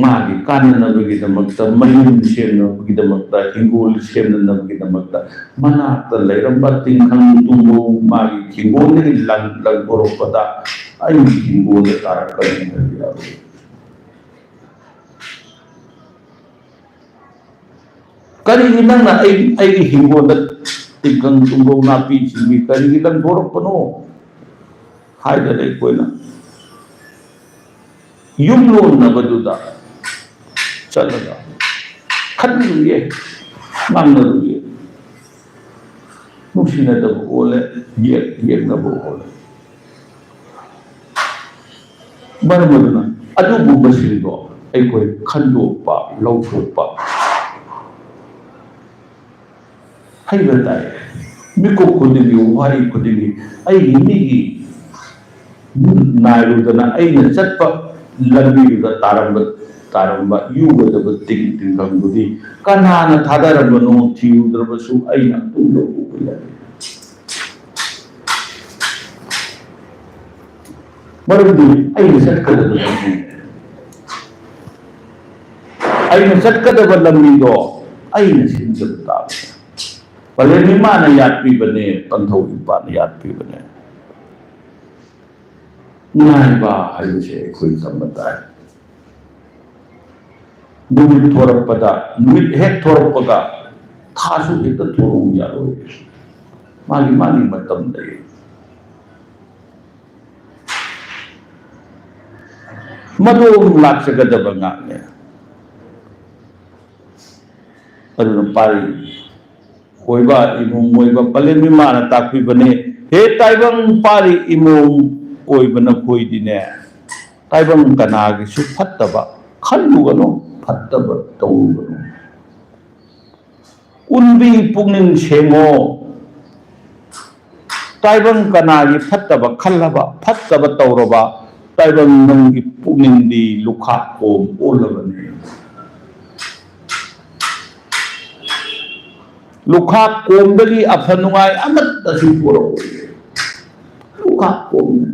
ꯃꯥꯒꯤ ꯀꯥꯟꯅꯅꯕꯒꯤꯗꯃꯛꯇ, ꯃꯌꯨꯝ ꯁꯦꯝꯅꯕꯒꯤꯗꯃꯛꯇ, ꯍꯤꯡꯒꯣꯜ ꯁꯦꯝꯅꯅꯕꯒꯤꯗꯃꯛꯇ, ꯃꯅꯥꯛꯇ ꯂꯩꯔꯝꯕ ꯇꯤꯡꯈꯪ ꯇꯨꯝꯕꯧ ꯃꯥꯒꯤ ꯍꯤꯡꯒꯣꯜꯗꯒꯤ ꯂꯪ-, ꯂꯪꯊꯣꯔꯛꯄꯗ ꯑꯩꯒꯤ ꯍꯤꯡꯒꯣꯜꯗ ꯇꯥꯔꯛꯀꯅꯤ ꯍꯥꯏꯕ ꯌꯥꯔꯣꯏ꯫ ꯀꯔꯤꯒꯤ ꯅꯪꯅ ꯑꯩ, ꯑꯩꯒꯤ ꯍꯤꯡꯒꯣꯜꯗ ꯇꯤꯡꯈꯪ ꯇꯨꯝꯕꯧ ꯅꯥꯄꯤ ꯁꯤꯡꯕꯤ ꯀꯔꯤꯒꯤ ꯂꯪꯊꯣꯔꯛꯄꯅꯣ ꯍꯥꯏꯗꯅ ꯑꯩꯈꯣꯏꯅ ꯌꯨꯝ ꯂꯣꯟꯅꯕꯗꯨꯗ ꯆꯠꯂꯒ ꯈꯟꯅꯔꯨꯏꯌꯦ, ꯉꯥꯡꯅꯔꯨꯏꯌꯦ꯫ ꯅꯨꯡꯁꯤꯅꯗꯕ ꯑꯣꯜꯂꯦ, ꯌꯦꯛ-, ꯌꯦꯛꯅꯕ ꯑꯣꯜꯂꯦ꯫ ꯃꯔꯝ ꯑꯗꯨꯅ ꯑꯗꯨꯒꯨꯝꯕꯁꯤꯡꯗꯣ ꯑꯩꯈꯣꯏ ꯈꯟꯗꯣꯛꯄ, ꯂꯧꯊꯣꯛꯄ ꯍꯩꯕ ꯇꯥꯏ꯫ ꯃꯤꯀꯨꯞ ꯈꯨꯗꯤꯡꯒꯤ, ꯋꯥꯍꯩ ꯈꯨꯗꯤꯡꯒꯤ ꯑꯩꯒꯤ ꯃꯤꯒꯤ ꯅꯥꯏꯔꯨꯗꯅ ꯑꯩꯅ ꯆꯠꯄ ꯂꯝꯕꯤꯗꯨꯗ ꯇꯥꯔꯝꯕ, ꯇꯥꯔꯝꯕ ꯌꯨꯒꯗꯕ ꯇꯤꯡ ꯇꯤꯡꯈꯪꯗꯨꯗꯤ ꯀꯅꯥꯅ ꯊꯥꯗꯔꯝꯕꯅꯣ ꯊꯤꯔꯨꯗ꯭ꯔꯕꯁꯨ ꯑꯩꯅ ꯑꯗꯨꯝ ꯂꯧꯊꯣꯛꯄ ꯌꯥꯏ꯫ ꯃꯔꯝꯗꯤ ꯑꯩꯅ ꯆꯠꯀꯗꯕ ꯂꯝꯕꯤ, ꯑꯩꯅ ꯆꯠꯀꯗꯕ ꯂꯝꯕꯤꯗꯣ ꯑꯩꯅ ꯁꯤꯟꯖꯕ ꯇꯥꯕꯅꯤ꯫ ꯄꯂꯦꯝ ꯏꯃꯥꯅ ꯌꯥꯠꯄꯤꯕꯅꯦ, ꯄꯟꯊꯧ ꯏꯄꯥꯅ ꯌꯥꯠꯄꯤꯕꯅꯦ꯫ ꯉꯥꯏꯕ ꯍꯥꯏꯕꯁꯦ ꯑꯩꯈꯣꯏ ꯇꯝꯕ ꯇꯥꯏ꯫ ꯅꯨꯃꯤꯠ ꯊꯣꯔꯛꯄꯗ, ꯅꯨꯃꯤꯠ ꯍꯦꯛ ꯊꯣꯔꯛꯄꯒ ꯊꯥꯁꯨ ꯍꯦꯛꯇ ꯊꯣꯔꯛꯎ ꯌꯥꯔꯣꯏ꯫ ꯃꯥꯒꯤ, ꯃꯥꯒꯤ ꯃꯇꯝ ꯂꯩ꯫ ꯃꯗꯨ ꯑꯃꯨꯛ ꯂꯥꯛꯆꯒꯗꯕ ꯉꯥꯛꯅꯦ꯫ ꯑꯗꯨꯅ ꯄꯥꯔꯤ ꯑꯣꯏꯕ, ꯏꯃꯣꯝ ꯑꯣꯏꯕ ꯄꯂꯦꯝ ꯏꯃꯥꯅ ꯇꯥꯛꯄꯤꯕꯅꯤ꯫ ꯍꯦ ꯇꯥꯏꯕꯪ ꯄꯥꯔꯤ ꯏꯃꯣꯝ ꯑꯣꯏꯕ ꯅꯈꯣꯏꯗꯤꯅꯦ, ꯇꯥꯏꯕꯪ ꯀꯅꯥꯒꯤꯁꯨ ꯐꯠꯇꯕ ꯈꯜꯂꯨꯒꯅꯨ, ꯐꯠꯇꯕ ꯇꯧꯔꯨꯒꯅꯨ꯫ ꯎꯟꯕꯤ ꯄꯨꯛꯅꯤꯡ ꯁꯦꯡꯉꯣ꯫ ꯇꯥꯏꯕꯪ ꯀꯅꯥꯒꯤ ꯐꯠꯇꯕ ꯈꯜꯂꯕ, ꯐꯠꯇꯕ ꯇꯧꯔꯕ, ꯇꯥꯏꯕꯪ ꯅꯪꯒꯤ ꯄꯨꯛꯅꯤꯡꯗꯤ ꯂꯨꯈꯥꯛ ꯀꯣꯝ ꯑꯣꯜꯂꯕꯅꯤ꯫ ꯂꯨꯈꯥꯛ ꯀꯣꯝꯗꯒꯤ ꯑꯐ ꯅꯨꯡꯉꯥꯏ ꯑꯃꯠꯇꯁꯨ ꯊꯣꯔꯛꯑꯣꯏ꯫ ꯂꯨꯈꯥꯛ ꯀꯣꯝꯅ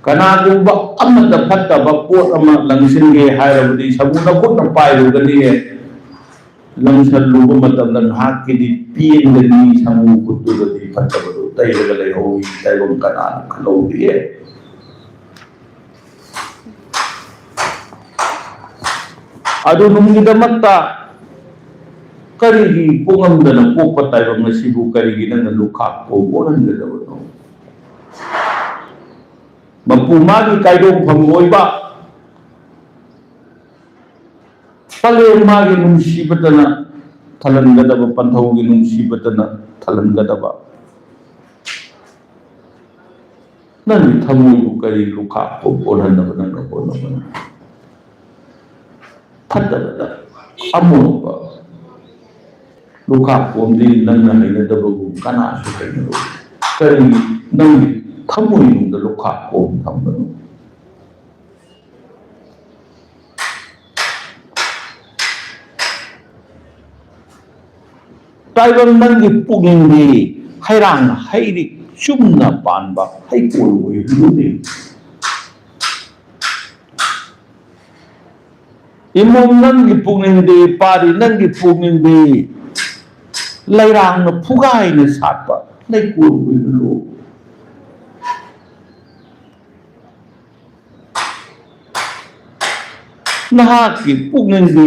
ꯀꯅꯥꯒꯨꯝꯕ ꯑꯃꯗ ꯐꯠꯇꯕ ꯄꯣꯠ ꯑꯃ ꯂꯪꯁꯤꯟꯒꯦ ꯍꯥꯏꯔꯕꯗꯤ ꯁꯃꯨ ꯅꯈꯨꯠꯅ ꯄꯥꯏꯔꯨꯒꯅꯤꯌꯦ꯫ ꯂꯪꯁꯜꯂꯨꯕ ꯃꯇꯝꯗ ꯉꯥꯏꯍꯥꯛꯀꯤꯗꯤ ꯄꯦꯟꯒꯅꯤ, ꯁꯃꯨ ꯈꯨꯠꯇꯨꯗꯗꯤ ꯐꯠꯇꯕꯗꯨ ꯇꯩꯔꯒ ꯂꯩꯍꯧꯏ꯫ ꯇꯩꯐꯝ ꯀꯅꯥꯅ ꯈꯪꯍꯧꯗꯦ꯫ ꯑꯗꯨ ꯅꯨꯡꯒꯤꯗꯃꯛꯇ ꯀꯔꯤꯒꯤ ꯄꯣꯛꯉꯝꯗꯅ ꯄꯣꯛꯄ ꯇꯥꯏꯕꯪ ꯑꯁꯤꯕꯨ ꯀꯔꯤꯒꯤ ꯅꯪꯅ ꯂꯨꯈꯥꯛ ꯀꯣꯝ ꯑꯣꯜꯍꯟꯒꯗꯕꯅꯣ? ꯃꯄꯨ ꯃꯥꯒꯤ ꯀꯥꯏꯗꯣꯛꯐꯝ ꯑꯣꯏꯕ ꯄꯂꯦꯝ ꯃꯥꯒꯤ ꯅꯨꯡꯁꯤꯕꯇꯅ ꯊꯜꯍꯟꯒꯗꯕ, ꯄꯟꯊꯧꯒꯤ ꯅꯨꯡꯁꯤꯕꯇꯅ ꯊꯜꯍꯟꯒꯗꯕ꯫ ꯅꯪꯒꯤ ꯊꯃꯣꯏꯕꯨ ꯀꯔꯤ ꯂꯨꯈꯥꯛ ꯀꯣꯝ ꯑꯣꯜꯍꯟꯅꯕ ꯅꯪꯅ ꯍꯣꯠꯅꯕꯅꯣ? ꯐꯠꯇꯕꯗ ꯑꯃꯣꯠꯄ ꯂꯨꯈꯥꯛ ꯀꯣꯝꯗꯤ ꯅꯪꯅ ꯍꯩꯅꯗꯕꯒꯨꯝ ꯀꯅꯥꯁꯨ ꯍꯩꯅꯔꯣꯏ꯫ ꯀꯔꯤ ꯅꯪꯒꯤ ꯊꯃꯣꯏꯅꯨꯡꯗ ꯂꯨꯈꯥꯛ ꯀꯣꯝ ꯊꯝꯕꯅꯣ? ꯇꯥꯏꯕꯪ ꯅꯪꯒꯤ ꯄꯨꯛꯅꯤꯡꯗꯤ ꯍꯩꯔꯥꯡ ꯍꯩꯔꯤꯛ ꯆꯨꯝꯅ ꯄꯥꯟꯕ ꯍꯩꯀꯣꯜ ꯑꯣꯏꯍꯜꯂꯨꯅꯦ꯫ ꯏꯃꯣꯝ ꯅꯪꯒꯤ ꯄꯨꯛꯅꯤꯡꯗꯤ, ꯄꯥꯔꯤ ꯅꯪꯒꯤ ꯄꯨꯛꯅꯤꯡꯗꯤ ꯂꯩꯔꯥꯡꯅ ꯐꯨꯒꯥꯏꯅ ꯁꯥꯠꯄ ꯂꯩꯀꯣꯜ ꯑꯣꯏꯍꯜꯂꯨ꯫ ꯅꯍꯥꯛꯀꯤ ꯄꯨꯛꯅꯤꯡꯗꯤ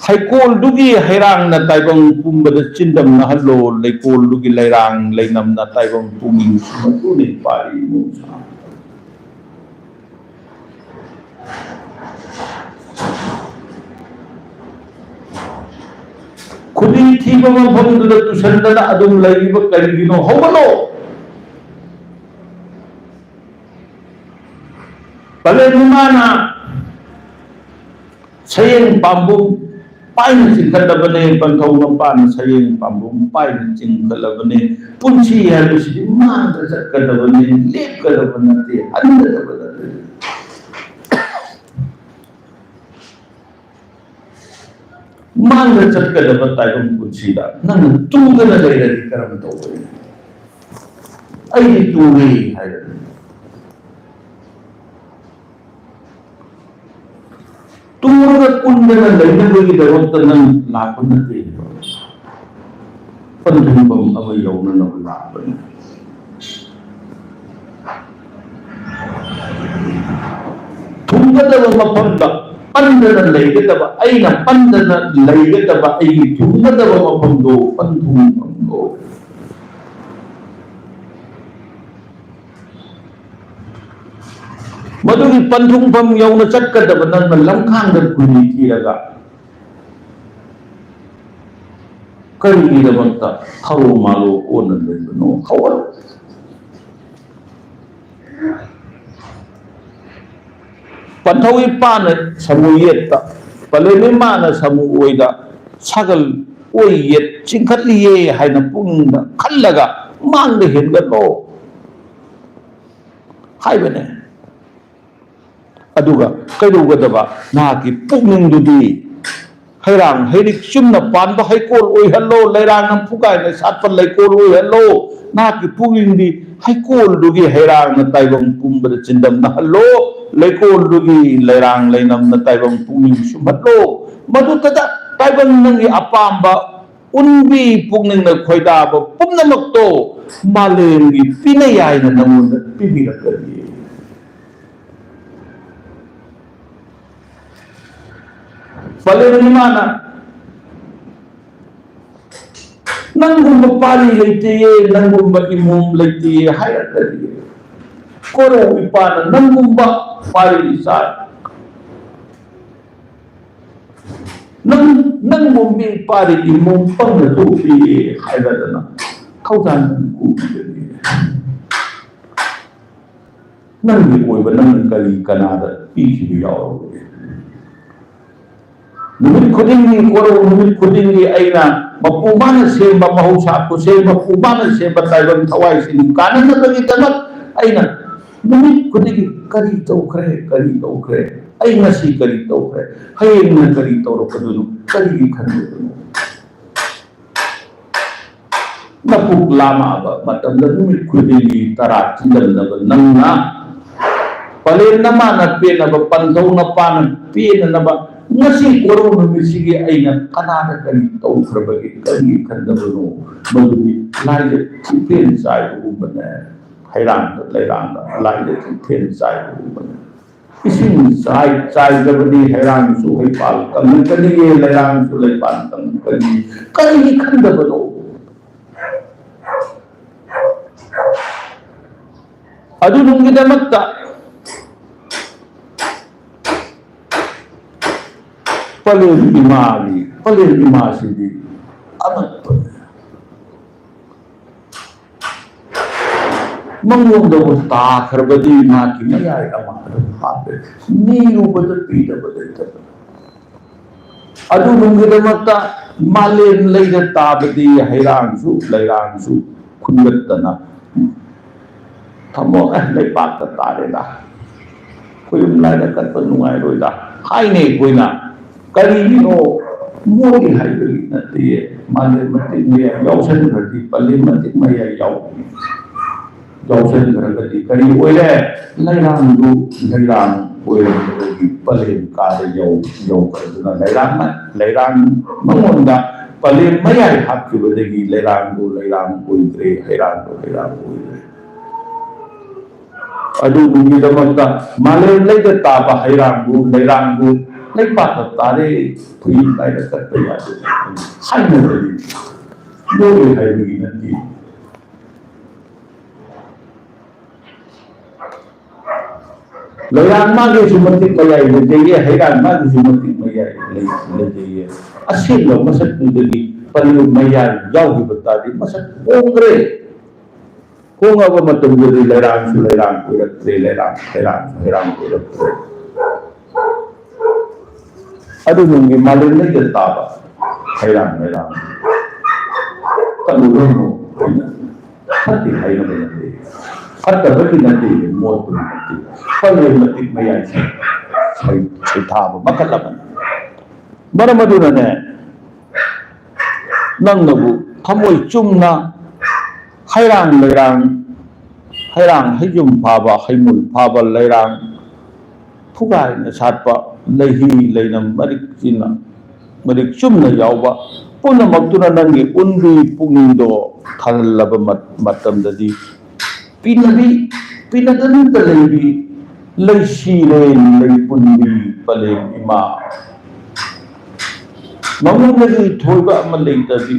ꯍꯩꯀꯣꯜꯗꯨꯒꯤ ꯍꯩꯔꯥꯡꯅ ꯇꯥꯏꯕꯪ ꯄꯨꯝꯕꯗ ꯆꯤꯟꯗꯝꯅꯍꯜꯂꯣ, ꯂꯩꯀꯣꯜꯗꯨꯒꯤ ꯂꯩꯔꯥꯡ ꯂꯩꯅꯝꯅ ꯇꯥꯏꯕꯪ ꯄꯨꯝꯕꯤꯁꯨ ꯃꯗꯨꯅꯤ ꯄꯥꯔꯤ ꯏꯃꯨꯡꯁꯥ꯫ ꯈꯨꯗꯤ ꯊꯤꯕ ꯃꯐꯝꯗꯨꯗ ꯇꯨꯁꯟꯗꯅ ꯑꯗꯨꯝ ꯂꯩꯔꯤꯕ ꯀꯔꯤꯒꯤꯅꯣ? ꯍꯧꯒꯠꯂꯣ! ꯄꯂꯦꯟ ꯃꯃꯥꯅ ꯁꯌꯦꯡ ꯄꯥꯝꯕꯨꯝ ꯄꯥꯏꯅ ꯆꯤꯡꯈꯠꯂꯕꯅꯦ, ꯄꯟꯊꯧ ꯃꯄꯥꯅ ꯁꯌꯦꯡ ꯄꯥꯝꯕꯨꯝ ꯄꯥꯏꯅ ꯆꯤꯡꯈꯠꯂꯕꯅꯦ꯫ ꯄꯨꯟꯁꯤ ꯍꯥꯏꯕꯁꯤꯗꯤ ꯃꯥꯡꯗ ꯆꯠꯀꯗꯕꯅꯦ, ꯂꯦꯞꯀꯗꯕ ꯅꯠꯇꯦ, ꯍꯟꯒꯗꯕ ꯅꯠꯇꯦ꯫ ꯃꯥꯡꯗ ꯆꯠꯀꯗꯕ ꯇꯥꯏꯕꯪ ꯄꯨꯟꯁꯤꯗ ꯅꯪꯅ ꯇꯨꯗꯅ ꯂꯩꯔꯗꯤ ꯀꯔꯝ ꯇꯧꯒꯅꯤ? ꯑꯩꯗꯤ ꯇꯨꯔꯦ ꯍꯥꯏꯔꯗꯤ꯫ ꯇꯨꯔꯒ ꯀꯨꯟꯗꯅ ꯂꯩꯅꯕꯒꯤꯗꯃꯛꯇ ꯅꯪ ꯂꯥꯛꯄ ꯅꯠꯇꯦ꯫ ꯄꯟꯊꯨꯡꯐꯝ ꯑꯃ ꯌꯧꯅꯅꯕ ꯂꯥꯛꯄꯅꯤ꯫ ꯊꯨꯡꯒꯗꯕ ꯃꯐꯝꯗ ꯄꯟꯗꯅ ꯂꯩꯒꯗꯕ, ꯑꯩꯅ ꯄꯟꯗꯅ ꯂꯩꯒꯗꯕ, ꯑꯩꯒꯤ ꯊꯨꯡꯒꯗꯕ ꯃꯐꯝꯗꯣ ꯄꯟꯊꯨꯡꯐꯝꯗꯣ꯫ ꯃꯗꯨꯒꯤ ꯄꯟꯊꯨꯡꯐꯝ ꯌꯧꯅ ꯆꯠꯀꯗꯕ ꯅꯪꯅ ꯂꯝꯈꯥꯡꯗ ꯈꯨꯟꯅꯤ ꯊꯤꯔꯒ ꯀꯔꯤꯒꯤꯗꯃꯛꯇ ꯊꯔꯣ ꯃꯥꯂꯣ ꯑꯣꯟꯅ ꯂꯩꯕꯅꯣ? ꯍꯧꯒꯠꯂꯨ꯫ ꯄꯟꯊꯧ ꯏꯄꯥꯅ ꯁꯥꯃꯨ ꯌꯦꯠꯇ, ꯄꯂꯦꯝ ꯏꯃꯥꯅ ꯁꯥꯃꯨ ꯑꯣꯏꯗ, ꯁꯥꯒꯜ ꯑꯣꯏ ꯌꯦꯠ ꯆꯤꯡꯈꯠꯂꯤꯌꯦ ꯍꯥꯏꯅ ꯄꯨꯛꯅꯤꯡꯗ ꯈꯜꯂꯒ ꯃꯥꯡꯗ ꯍꯦꯟꯒꯠꯂꯣ ꯍꯥꯏꯕꯅꯦ꯫ ꯑꯗꯨꯒ ꯀꯩꯗꯧꯒꯗꯕ? ꯅꯍꯥꯛꯀꯤ ꯄꯨꯛꯅꯤꯡꯗꯨꯗꯤ ꯍꯩꯔꯥꯡ ꯍꯩꯔꯤꯛ ꯆꯨꯝꯅ ꯄꯥꯟꯕ ꯍꯩꯀꯣꯜ ꯑꯣꯏꯍꯜꯂꯣ, ꯂꯩꯔꯥꯡꯅ ꯐꯨꯒꯥꯏꯅ ꯁꯥꯠꯄ ꯂꯩꯀꯣꯜ ꯑꯣꯏꯍꯜꯂꯣ꯫ ꯅꯍꯥꯛꯀꯤ ꯄꯨꯛꯅꯤꯡꯗꯤ ꯍꯩꯀꯣꯜꯗꯨꯒꯤ ꯍꯩꯔꯥꯡꯅ ꯇꯥꯏꯕꯪ ꯄꯨꯝꯕꯗ ꯆꯤꯟꯗꯝꯅꯍꯜꯂꯣ, ꯂꯩꯀꯣꯜꯗꯨꯒꯤ ꯂꯩꯔꯥꯡ ꯂꯩꯅꯝꯅ ꯇꯥꯏꯕꯪ ꯄꯨꯛꯅꯤꯡ ꯁꯨꯝꯍꯠꯂꯣ꯫ ꯃꯗꯨꯇꯗ ꯇꯥꯏꯕꯪ ꯅꯪꯒꯤ ꯑꯄꯥꯝꯕ ꯎꯟꯕꯤ ꯄꯨꯛꯅꯤꯡꯅ ꯈꯣꯏꯗꯥꯕ ꯄꯨꯝꯅꯃꯛꯇꯣ ꯃꯥꯂꯦꯝꯒꯤ ꯄꯤꯅ ꯌꯥꯏꯅ ꯅꯪꯉꯣꯟꯗ ꯄꯤꯕꯤꯔꯛꯀꯅꯤ꯫ ꯄꯂꯦꯝ ꯏꯃꯥꯅ "ꯅꯪꯒꯨꯝꯕ ꯄꯥꯔꯤ ꯂꯩꯇꯦꯌꯦ, ꯅꯪꯒꯨꯝꯕ ꯏꯃꯣꯝ ꯂꯩꯇꯦꯌꯦ" ꯍꯥꯏꯔꯛꯀꯅꯤ꯫ ꯀꯣꯔꯧ ꯏꯄꯥꯅ "ꯅꯪꯒꯨꯝꯕ ꯄꯥꯔꯤ ꯏꯆꯥ, ꯅꯪ, ꯅꯪꯒꯨꯝꯕꯤ ꯄꯥꯔꯤ ꯏꯃꯣꯝ ꯄꯪꯅ ꯇꯣꯛꯄꯤꯌꯦ" ꯍꯥꯏꯔꯗꯅ ꯊꯧꯖꯥꯟ ꯀꯨꯝꯒꯅꯤ꯫ ꯅꯪꯒꯤ ꯑꯣꯏꯕ ꯅꯪꯅ ꯀꯔꯤ ꯀꯅꯥꯗ ꯄꯤꯈꯤꯕ ꯌꯥꯎꯔꯕꯒꯦ? ꯅꯨꯃꯤꯠ ꯈꯨꯗꯤꯡꯒꯤ ꯀꯣꯔꯧ, ꯅꯨꯃꯤꯠ ꯈꯨꯗꯤꯡꯒꯤ ꯑꯩꯅ ꯃꯄꯨ ꯃꯥꯅ ꯁꯦꯝꯕ ꯃꯍꯧꯁꯥ ꯈꯨꯠꯁꯦꯝ, ꯃꯄꯨ ꯃꯥꯅ ꯁꯦꯝꯕ ꯇꯥꯏꯕꯪ ꯊꯋꯥꯏꯁꯤꯡ ꯀꯥꯟꯅꯅꯕꯒꯤꯗꯃꯛ ꯑꯩꯅ ꯅꯨꯃꯤꯠ ꯈꯨꯗꯤꯡꯒꯤ ꯀꯔꯤ ꯇꯧꯈ꯭ꯔꯦ, ꯀꯔꯤ ꯇꯧꯈ꯭ꯔꯦ, ꯑꯩ ꯉꯁꯤ ꯀꯔꯤ ꯇꯧꯈ꯭ꯔꯦ, ꯍꯌꯦꯡꯅ ꯀꯔꯤ ꯇꯧꯔꯛꯀꯗꯣꯏꯅꯣ, ꯀꯔꯤꯒꯤ ꯈꯟꯗꯣꯏꯅꯣ? ꯅꯄꯨꯛ ꯂꯥꯝꯃꯛꯑꯕ ꯃꯇꯝꯗ ꯅꯨꯃꯤꯠ ꯈꯨꯗꯤꯡꯒꯤ ꯇꯔꯥ ꯆꯤꯟꯗꯅꯕ ꯅꯪꯅ ꯄꯂꯦꯝ ꯅꯃꯥꯅ ꯄꯦꯟꯅꯕ, ꯄꯟꯊꯧ ꯅꯄꯥꯅ ꯄꯦꯟꯅꯅꯕ ꯉꯁꯤ ꯀꯣꯔꯧ ꯅꯨꯃꯤꯠꯁꯤꯒꯤ ꯑꯩꯅ ꯀꯅꯥꯗ ꯀꯔꯤ ꯇꯧꯈ꯭ꯔꯕꯒꯦ, ꯀꯔꯤ ꯈꯟꯗꯕꯅꯣ? ꯃꯗꯨꯗꯤ ꯂꯥꯏꯗ ꯆꯤꯡꯊꯦꯟ ꯆꯥꯏꯕꯒꯨꯝꯕꯅꯦ꯫ ꯍꯩꯔꯥꯡꯗ ꯂꯩꯔꯥꯡꯗ ꯂꯥꯏꯗ ꯆꯤꯡꯊꯦꯟ ꯆꯥꯏꯕꯒꯨꯝꯕꯅꯦ꯫ ꯏꯁꯤꯡ ꯆꯥꯏ-, ꯆꯥꯏꯗ꯭ꯔꯕꯗꯤ ꯍꯩꯔꯥꯡꯁꯨ ꯍꯩꯄꯥꯜ ꯀꯪꯉꯛꯀꯅꯤꯌꯦ, ꯂꯩꯔꯥꯡꯁꯨ ꯂꯩꯄꯥꯜ ꯀꯪꯉꯛꯀꯅꯤ꯫ ꯀꯔꯤꯒꯤ ꯈꯟꯗꯕꯅꯣ? ꯑꯗꯨꯗꯨꯒꯤꯗꯃꯛꯇ ꯄꯂꯦꯝ ꯏꯃꯥꯒꯤ, ꯄꯂꯦꯝ ꯏꯃꯥꯁꯤꯗꯤ ꯑꯃꯠꯄꯅꯦ꯫ ꯃꯉꯣꯟꯗꯕꯨ ꯇꯥꯈ꯭ꯔꯕꯗꯤ ꯃꯥꯒꯤ ꯃꯌꯥꯏ ꯑꯃ ꯑꯗꯨꯝ ꯍꯥꯞꯄꯦ꯫ ꯅꯤꯔꯨꯕꯗ ꯄꯤꯗꯕ ꯂꯩꯇꯕ꯫ ꯑꯗꯨꯒꯨꯝꯒꯤꯗꯃꯛꯇ ꯃꯥꯂꯦꯝ ꯂꯩꯗ ꯇꯥꯕꯗꯤ ꯍꯩꯔꯥꯡꯁꯨ ꯂꯩꯔꯥꯡꯁꯨ ꯈꯨꯟꯒꯠꯇꯅ ꯊꯝꯃꯣ꯫ "ꯑꯦ, ꯂꯩꯄꯥꯛꯇ ꯇꯥꯔꯦꯗ, ꯈꯣꯏꯌꯨꯝ ꯂꯥꯏꯗ ꯀꯠꯄ ꯅꯨꯡꯉꯥꯏꯔꯣꯏꯗ" ꯍꯥꯏꯅꯩ ꯑꯩꯈꯣꯏꯅ꯫ ꯀꯔꯤꯒꯤꯅꯣ? ꯃꯣꯏꯒꯤ ꯍꯥꯏꯕꯒꯤ ꯅꯠꯇꯦ꯫ ꯃꯥꯂꯦꯝ ꯃꯇꯤꯛ ꯃꯌꯥꯏ ꯌꯥꯎꯁꯟꯈ꯭ꯔꯗꯤ ꯄꯂꯦꯝ ꯃꯇꯤꯛ ꯃꯌꯥꯏ ꯌꯥꯎ-, ꯌꯥꯎꯁꯟꯈ꯭ꯔꯒꯗꯤ ꯀꯔꯤ ꯑꯣꯏꯔꯦ? ꯂꯩꯔꯥꯡꯗꯨ ꯂꯩꯔꯥꯡ ꯑꯣꯏꯔꯝꯕꯗꯒꯤ ꯄꯂꯦꯝ ꯀꯥꯗ ꯌꯧ-, ꯌꯧꯈ꯭ꯔꯗꯨꯅ ꯂꯩꯔꯥꯡ ꯃ-, ꯂꯩꯔꯥꯡ ꯃꯉꯣꯟꯗ ꯄꯂꯦꯝ ꯃꯌꯥꯏ ꯍꯥꯞꯈꯤꯕꯗꯒꯤ ꯂꯩꯔꯥꯡꯗꯨ ꯂꯩꯔꯥꯡ ꯑꯣꯏꯗ꯭ꯔꯦ, ꯍꯩꯔꯥꯡꯗꯨ ꯍꯩꯔꯥꯡ ꯑꯣꯏꯗ꯭ꯔꯦ꯫ ꯑꯗꯨꯗꯨꯒꯤꯗꯃꯛꯇ ꯃꯥꯂꯦꯝ ꯂꯩꯗ ꯇꯥꯕ ꯍꯩꯔꯥꯡꯕꯨ, ꯂꯩꯔꯥꯡꯕꯨ ꯂꯩꯄꯥꯛꯇ ꯇꯥꯔꯦ, ꯈꯨꯏ ꯀꯥꯏꯅ ꯀꯠꯄ ꯌꯥꯗꯦ ꯍꯥꯏꯅꯕꯗꯤ ꯂꯣꯏ ꯍꯥꯏꯕꯒꯤ ꯅꯠꯇꯦ꯫ ꯂꯩꯔꯥꯡ ꯃꯥꯒꯤꯁꯨ ꯃꯇꯤꯛ ꯃꯌꯥꯏ ꯂꯩꯖꯩꯌꯦ, ꯍꯩꯔꯥꯡ ꯃꯥꯒꯤꯁꯨ ꯃꯇꯤꯛ ꯃꯌꯥꯏ ꯂꯩ-, ꯂꯩꯖꯩꯌꯦ꯫ ꯑꯁꯦꯡꯕ ꯃꯁꯛꯇꯨꯗꯒꯤ ꯄꯔꯤꯡ ꯃꯌꯥꯏ ꯌꯥꯎꯈꯤꯕ ꯇꯥꯔꯗꯤ ꯃꯁꯛ ꯍꯣꯡꯈ꯭ꯔꯦ꯫ ꯍꯣꯡꯉꯕ ꯃꯇꯝꯗꯗꯤ ꯂꯩꯔꯥꯡꯁꯨ ꯂꯩꯔꯥꯡ ꯑꯣꯏꯔꯛꯇ꯭ꯔꯦ, ꯂꯩꯔꯥꯡ, ꯍꯩꯔꯥꯡꯁꯨ ꯍꯩꯔꯥꯡ ꯑꯣꯏꯔꯛꯇ꯭ꯔꯦ꯫ ꯑꯗꯨ ꯅꯨꯡꯒꯤ ꯃꯥꯂꯦꯝꯗꯩꯗ ꯇꯥꯕ ꯍꯩꯔꯥꯡ ꯂꯩꯔꯥꯡ ꯀꯠꯂꯨꯔꯅꯨ ꯍꯥꯏꯅ ꯐꯠꯇꯦ ꯍꯥꯏꯅꯕ ꯅꯠꯇꯦ, ꯐꯠꯇꯕꯒꯤ ꯅꯠꯇꯦ, ꯃꯣꯠꯄꯒꯤ ꯅꯠꯇꯦ, ꯐꯠꯇꯕꯒꯤ ꯃꯇꯤꯛ ꯃꯌꯥꯏ ꯁꯩ-, ꯁꯩꯊꯥꯕ ꯃꯈꯜ ꯑꯃꯅꯤ꯫ ꯃꯔꯝ ꯑꯗꯨꯅꯅꯦ, ꯅꯪꯅꯕꯨ ꯊꯃꯣꯏ ꯆꯨꯝꯅ ꯍꯩꯔꯥꯡ ꯂꯩꯔꯥꯡ, ꯍꯩꯔꯥꯡ ꯍꯩꯖꯨꯝ ꯐꯥꯕ, ꯍꯩꯃꯨꯜ ꯐꯥꯕ ꯂꯩꯔꯥꯡ, ꯐꯨꯒꯥꯏꯅ ꯁꯥꯠꯄ ꯂꯩꯍꯤ ꯂꯩꯅꯝ ꯃꯔꯤꯛ ꯆꯤꯟꯅ, ꯃꯔꯤꯛ ꯆꯨꯝꯅ ꯌꯥꯎꯕ ꯄꯨꯝꯅꯃꯛꯇꯨꯅ ꯅꯪꯒꯤ ꯎꯟꯕꯤ ꯄꯨꯛꯅꯤꯡꯗꯣ ꯊꯜꯂꯕ ꯃꯠ-, ꯃꯇꯝꯗꯗꯤ ꯄꯤꯅꯕꯤ, ꯄꯤꯅꯗꯅꯇ ꯂꯩꯕꯤ, ꯂꯩꯁꯤꯔꯦꯟ ꯂꯩꯄꯨꯟꯕꯤ ꯄꯂꯦꯝ ꯏꯃꯥ꯫ ꯃꯉꯣꯟꯗꯒꯤ ꯊꯣꯏꯕ ꯑꯃ ꯂꯩꯇꯕꯤ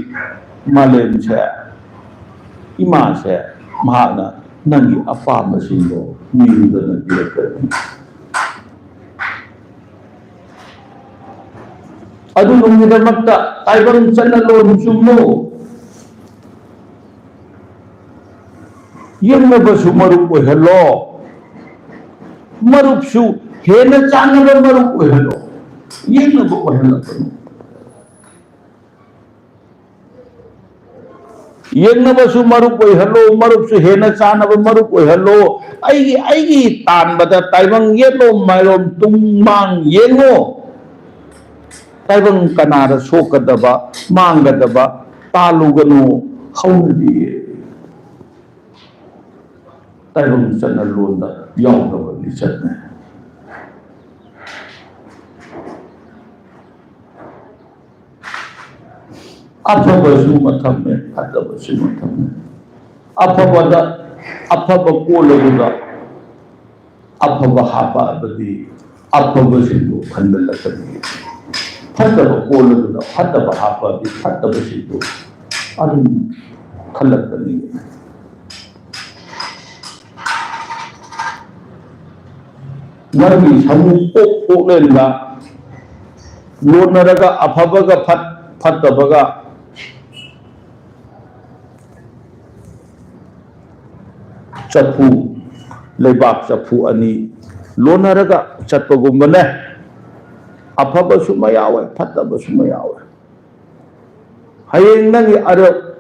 ꯃꯥꯂꯦꯝꯁꯦ, ꯏꯃꯥꯁꯦ, ꯃꯍꯥꯛꯅ ꯅꯪꯒꯤ ꯑꯄꯥꯝꯕꯁꯤꯡꯗꯣ ꯅꯤꯡꯗꯅ ꯄꯤꯔꯛꯀꯅꯤ꯫ ꯑꯗꯨꯒꯨꯝꯕꯒꯤꯗꯃꯛꯇ ꯇꯥꯏꯕꯪ ꯆꯠꯅ ꯂꯣꯟ ꯆꯨꯝꯃꯨ꯫ ꯌꯦꯛꯅꯕꯁꯨ ꯃꯔꯨꯞ ꯑꯣꯏꯍꯜꯂꯣ, ꯃꯔꯨꯞꯁꯨ ꯍꯦꯟꯅ ꯆꯥꯟꯅꯕ ꯃꯔꯨꯞ ꯑꯣꯏꯍꯜꯂꯣ, ꯌꯦꯛꯅꯕ ꯑꯣꯏꯍꯜꯂꯛꯀꯅꯨ꯫ ꯌꯦꯛꯅꯕꯁꯨ ꯃꯔꯨꯞ ꯑꯣꯏꯍꯜꯂꯣ, ꯃꯔꯨꯞꯁꯨ ꯍꯦꯟꯅ ꯆꯥꯟꯅꯕ ꯃꯔꯨꯞ ꯑꯣꯏꯍꯜꯂꯣ꯫ ꯑꯩꯒꯤ, ꯑꯩꯒꯤ ꯇꯥꯟꯕꯗ ꯇꯥꯏꯕꯪ ꯌꯦꯠꯂꯣꯝ ꯃꯥꯏꯂꯣꯝ ꯇꯨꯡ ꯃꯥꯡ ꯌꯦꯡꯉꯣ꯫ ꯇꯥꯏꯕꯪ ꯀꯅꯥꯗ ꯁꯣꯛꯀꯗꯕ, ꯃꯥꯡꯒꯗꯕ ꯇꯥꯜꯂꯨꯒꯅꯨ꯫ ꯍꯧꯅꯕꯤ ꯇꯥꯏꯕꯪ ꯆꯠꯅ ꯂꯣꯟꯗ ꯌꯥꯎꯗꯕ ꯂꯤꯆꯠꯅꯦ꯫ ꯑꯐꯕꯁꯨ ꯃꯊꯝꯃꯦ, ꯐꯠꯇꯕꯁꯨ ꯃꯊꯝꯃꯦ꯫ ꯑꯐꯕꯗ ꯑꯐꯕ ꯀꯣꯜꯂꯕꯗ ꯑꯐꯕ ꯍꯥꯞꯄꯛꯑꯕꯗꯤ ꯑꯐꯕꯁꯤꯡꯗꯨ ꯈꯟꯕ ꯂꯥꯛꯀꯅꯤ꯫ ꯐꯠꯇꯕ ꯀꯣꯜ ꯑꯗꯨꯗ ꯐꯠꯇꯕ ꯍꯥꯞꯄꯗꯤ ꯐꯠꯇꯕꯁꯤꯡꯗꯨ ꯑꯗꯨꯝ ꯈꯜꯂꯛꯀꯅꯤ꯫ ꯅꯪꯒꯤ ꯁꯃꯨ ꯀꯣꯛ ꯀꯣꯛ ꯂꯩꯔꯒ ꯂꯣꯟꯅꯔꯒ ꯑꯐꯕꯒ ꯐꯠ-, ꯐꯠꯇꯕꯒ ꯆꯐꯨ, ꯂꯩꯕꯥꯛ ꯆꯐꯨ ꯑꯅꯤ ꯂꯣꯟꯅꯔꯒ ꯆꯠꯄꯒꯨꯝꯕꯅꯦ꯫ ꯑꯐꯕꯁꯨ ꯑꯃ ꯌꯥꯎꯋꯦ, ꯐꯠꯇꯕꯁꯨ ꯑꯃ ꯌꯥꯎꯋꯦ꯫ ꯍꯌꯦꯡ ꯅꯪꯒꯤ ꯑꯔ-,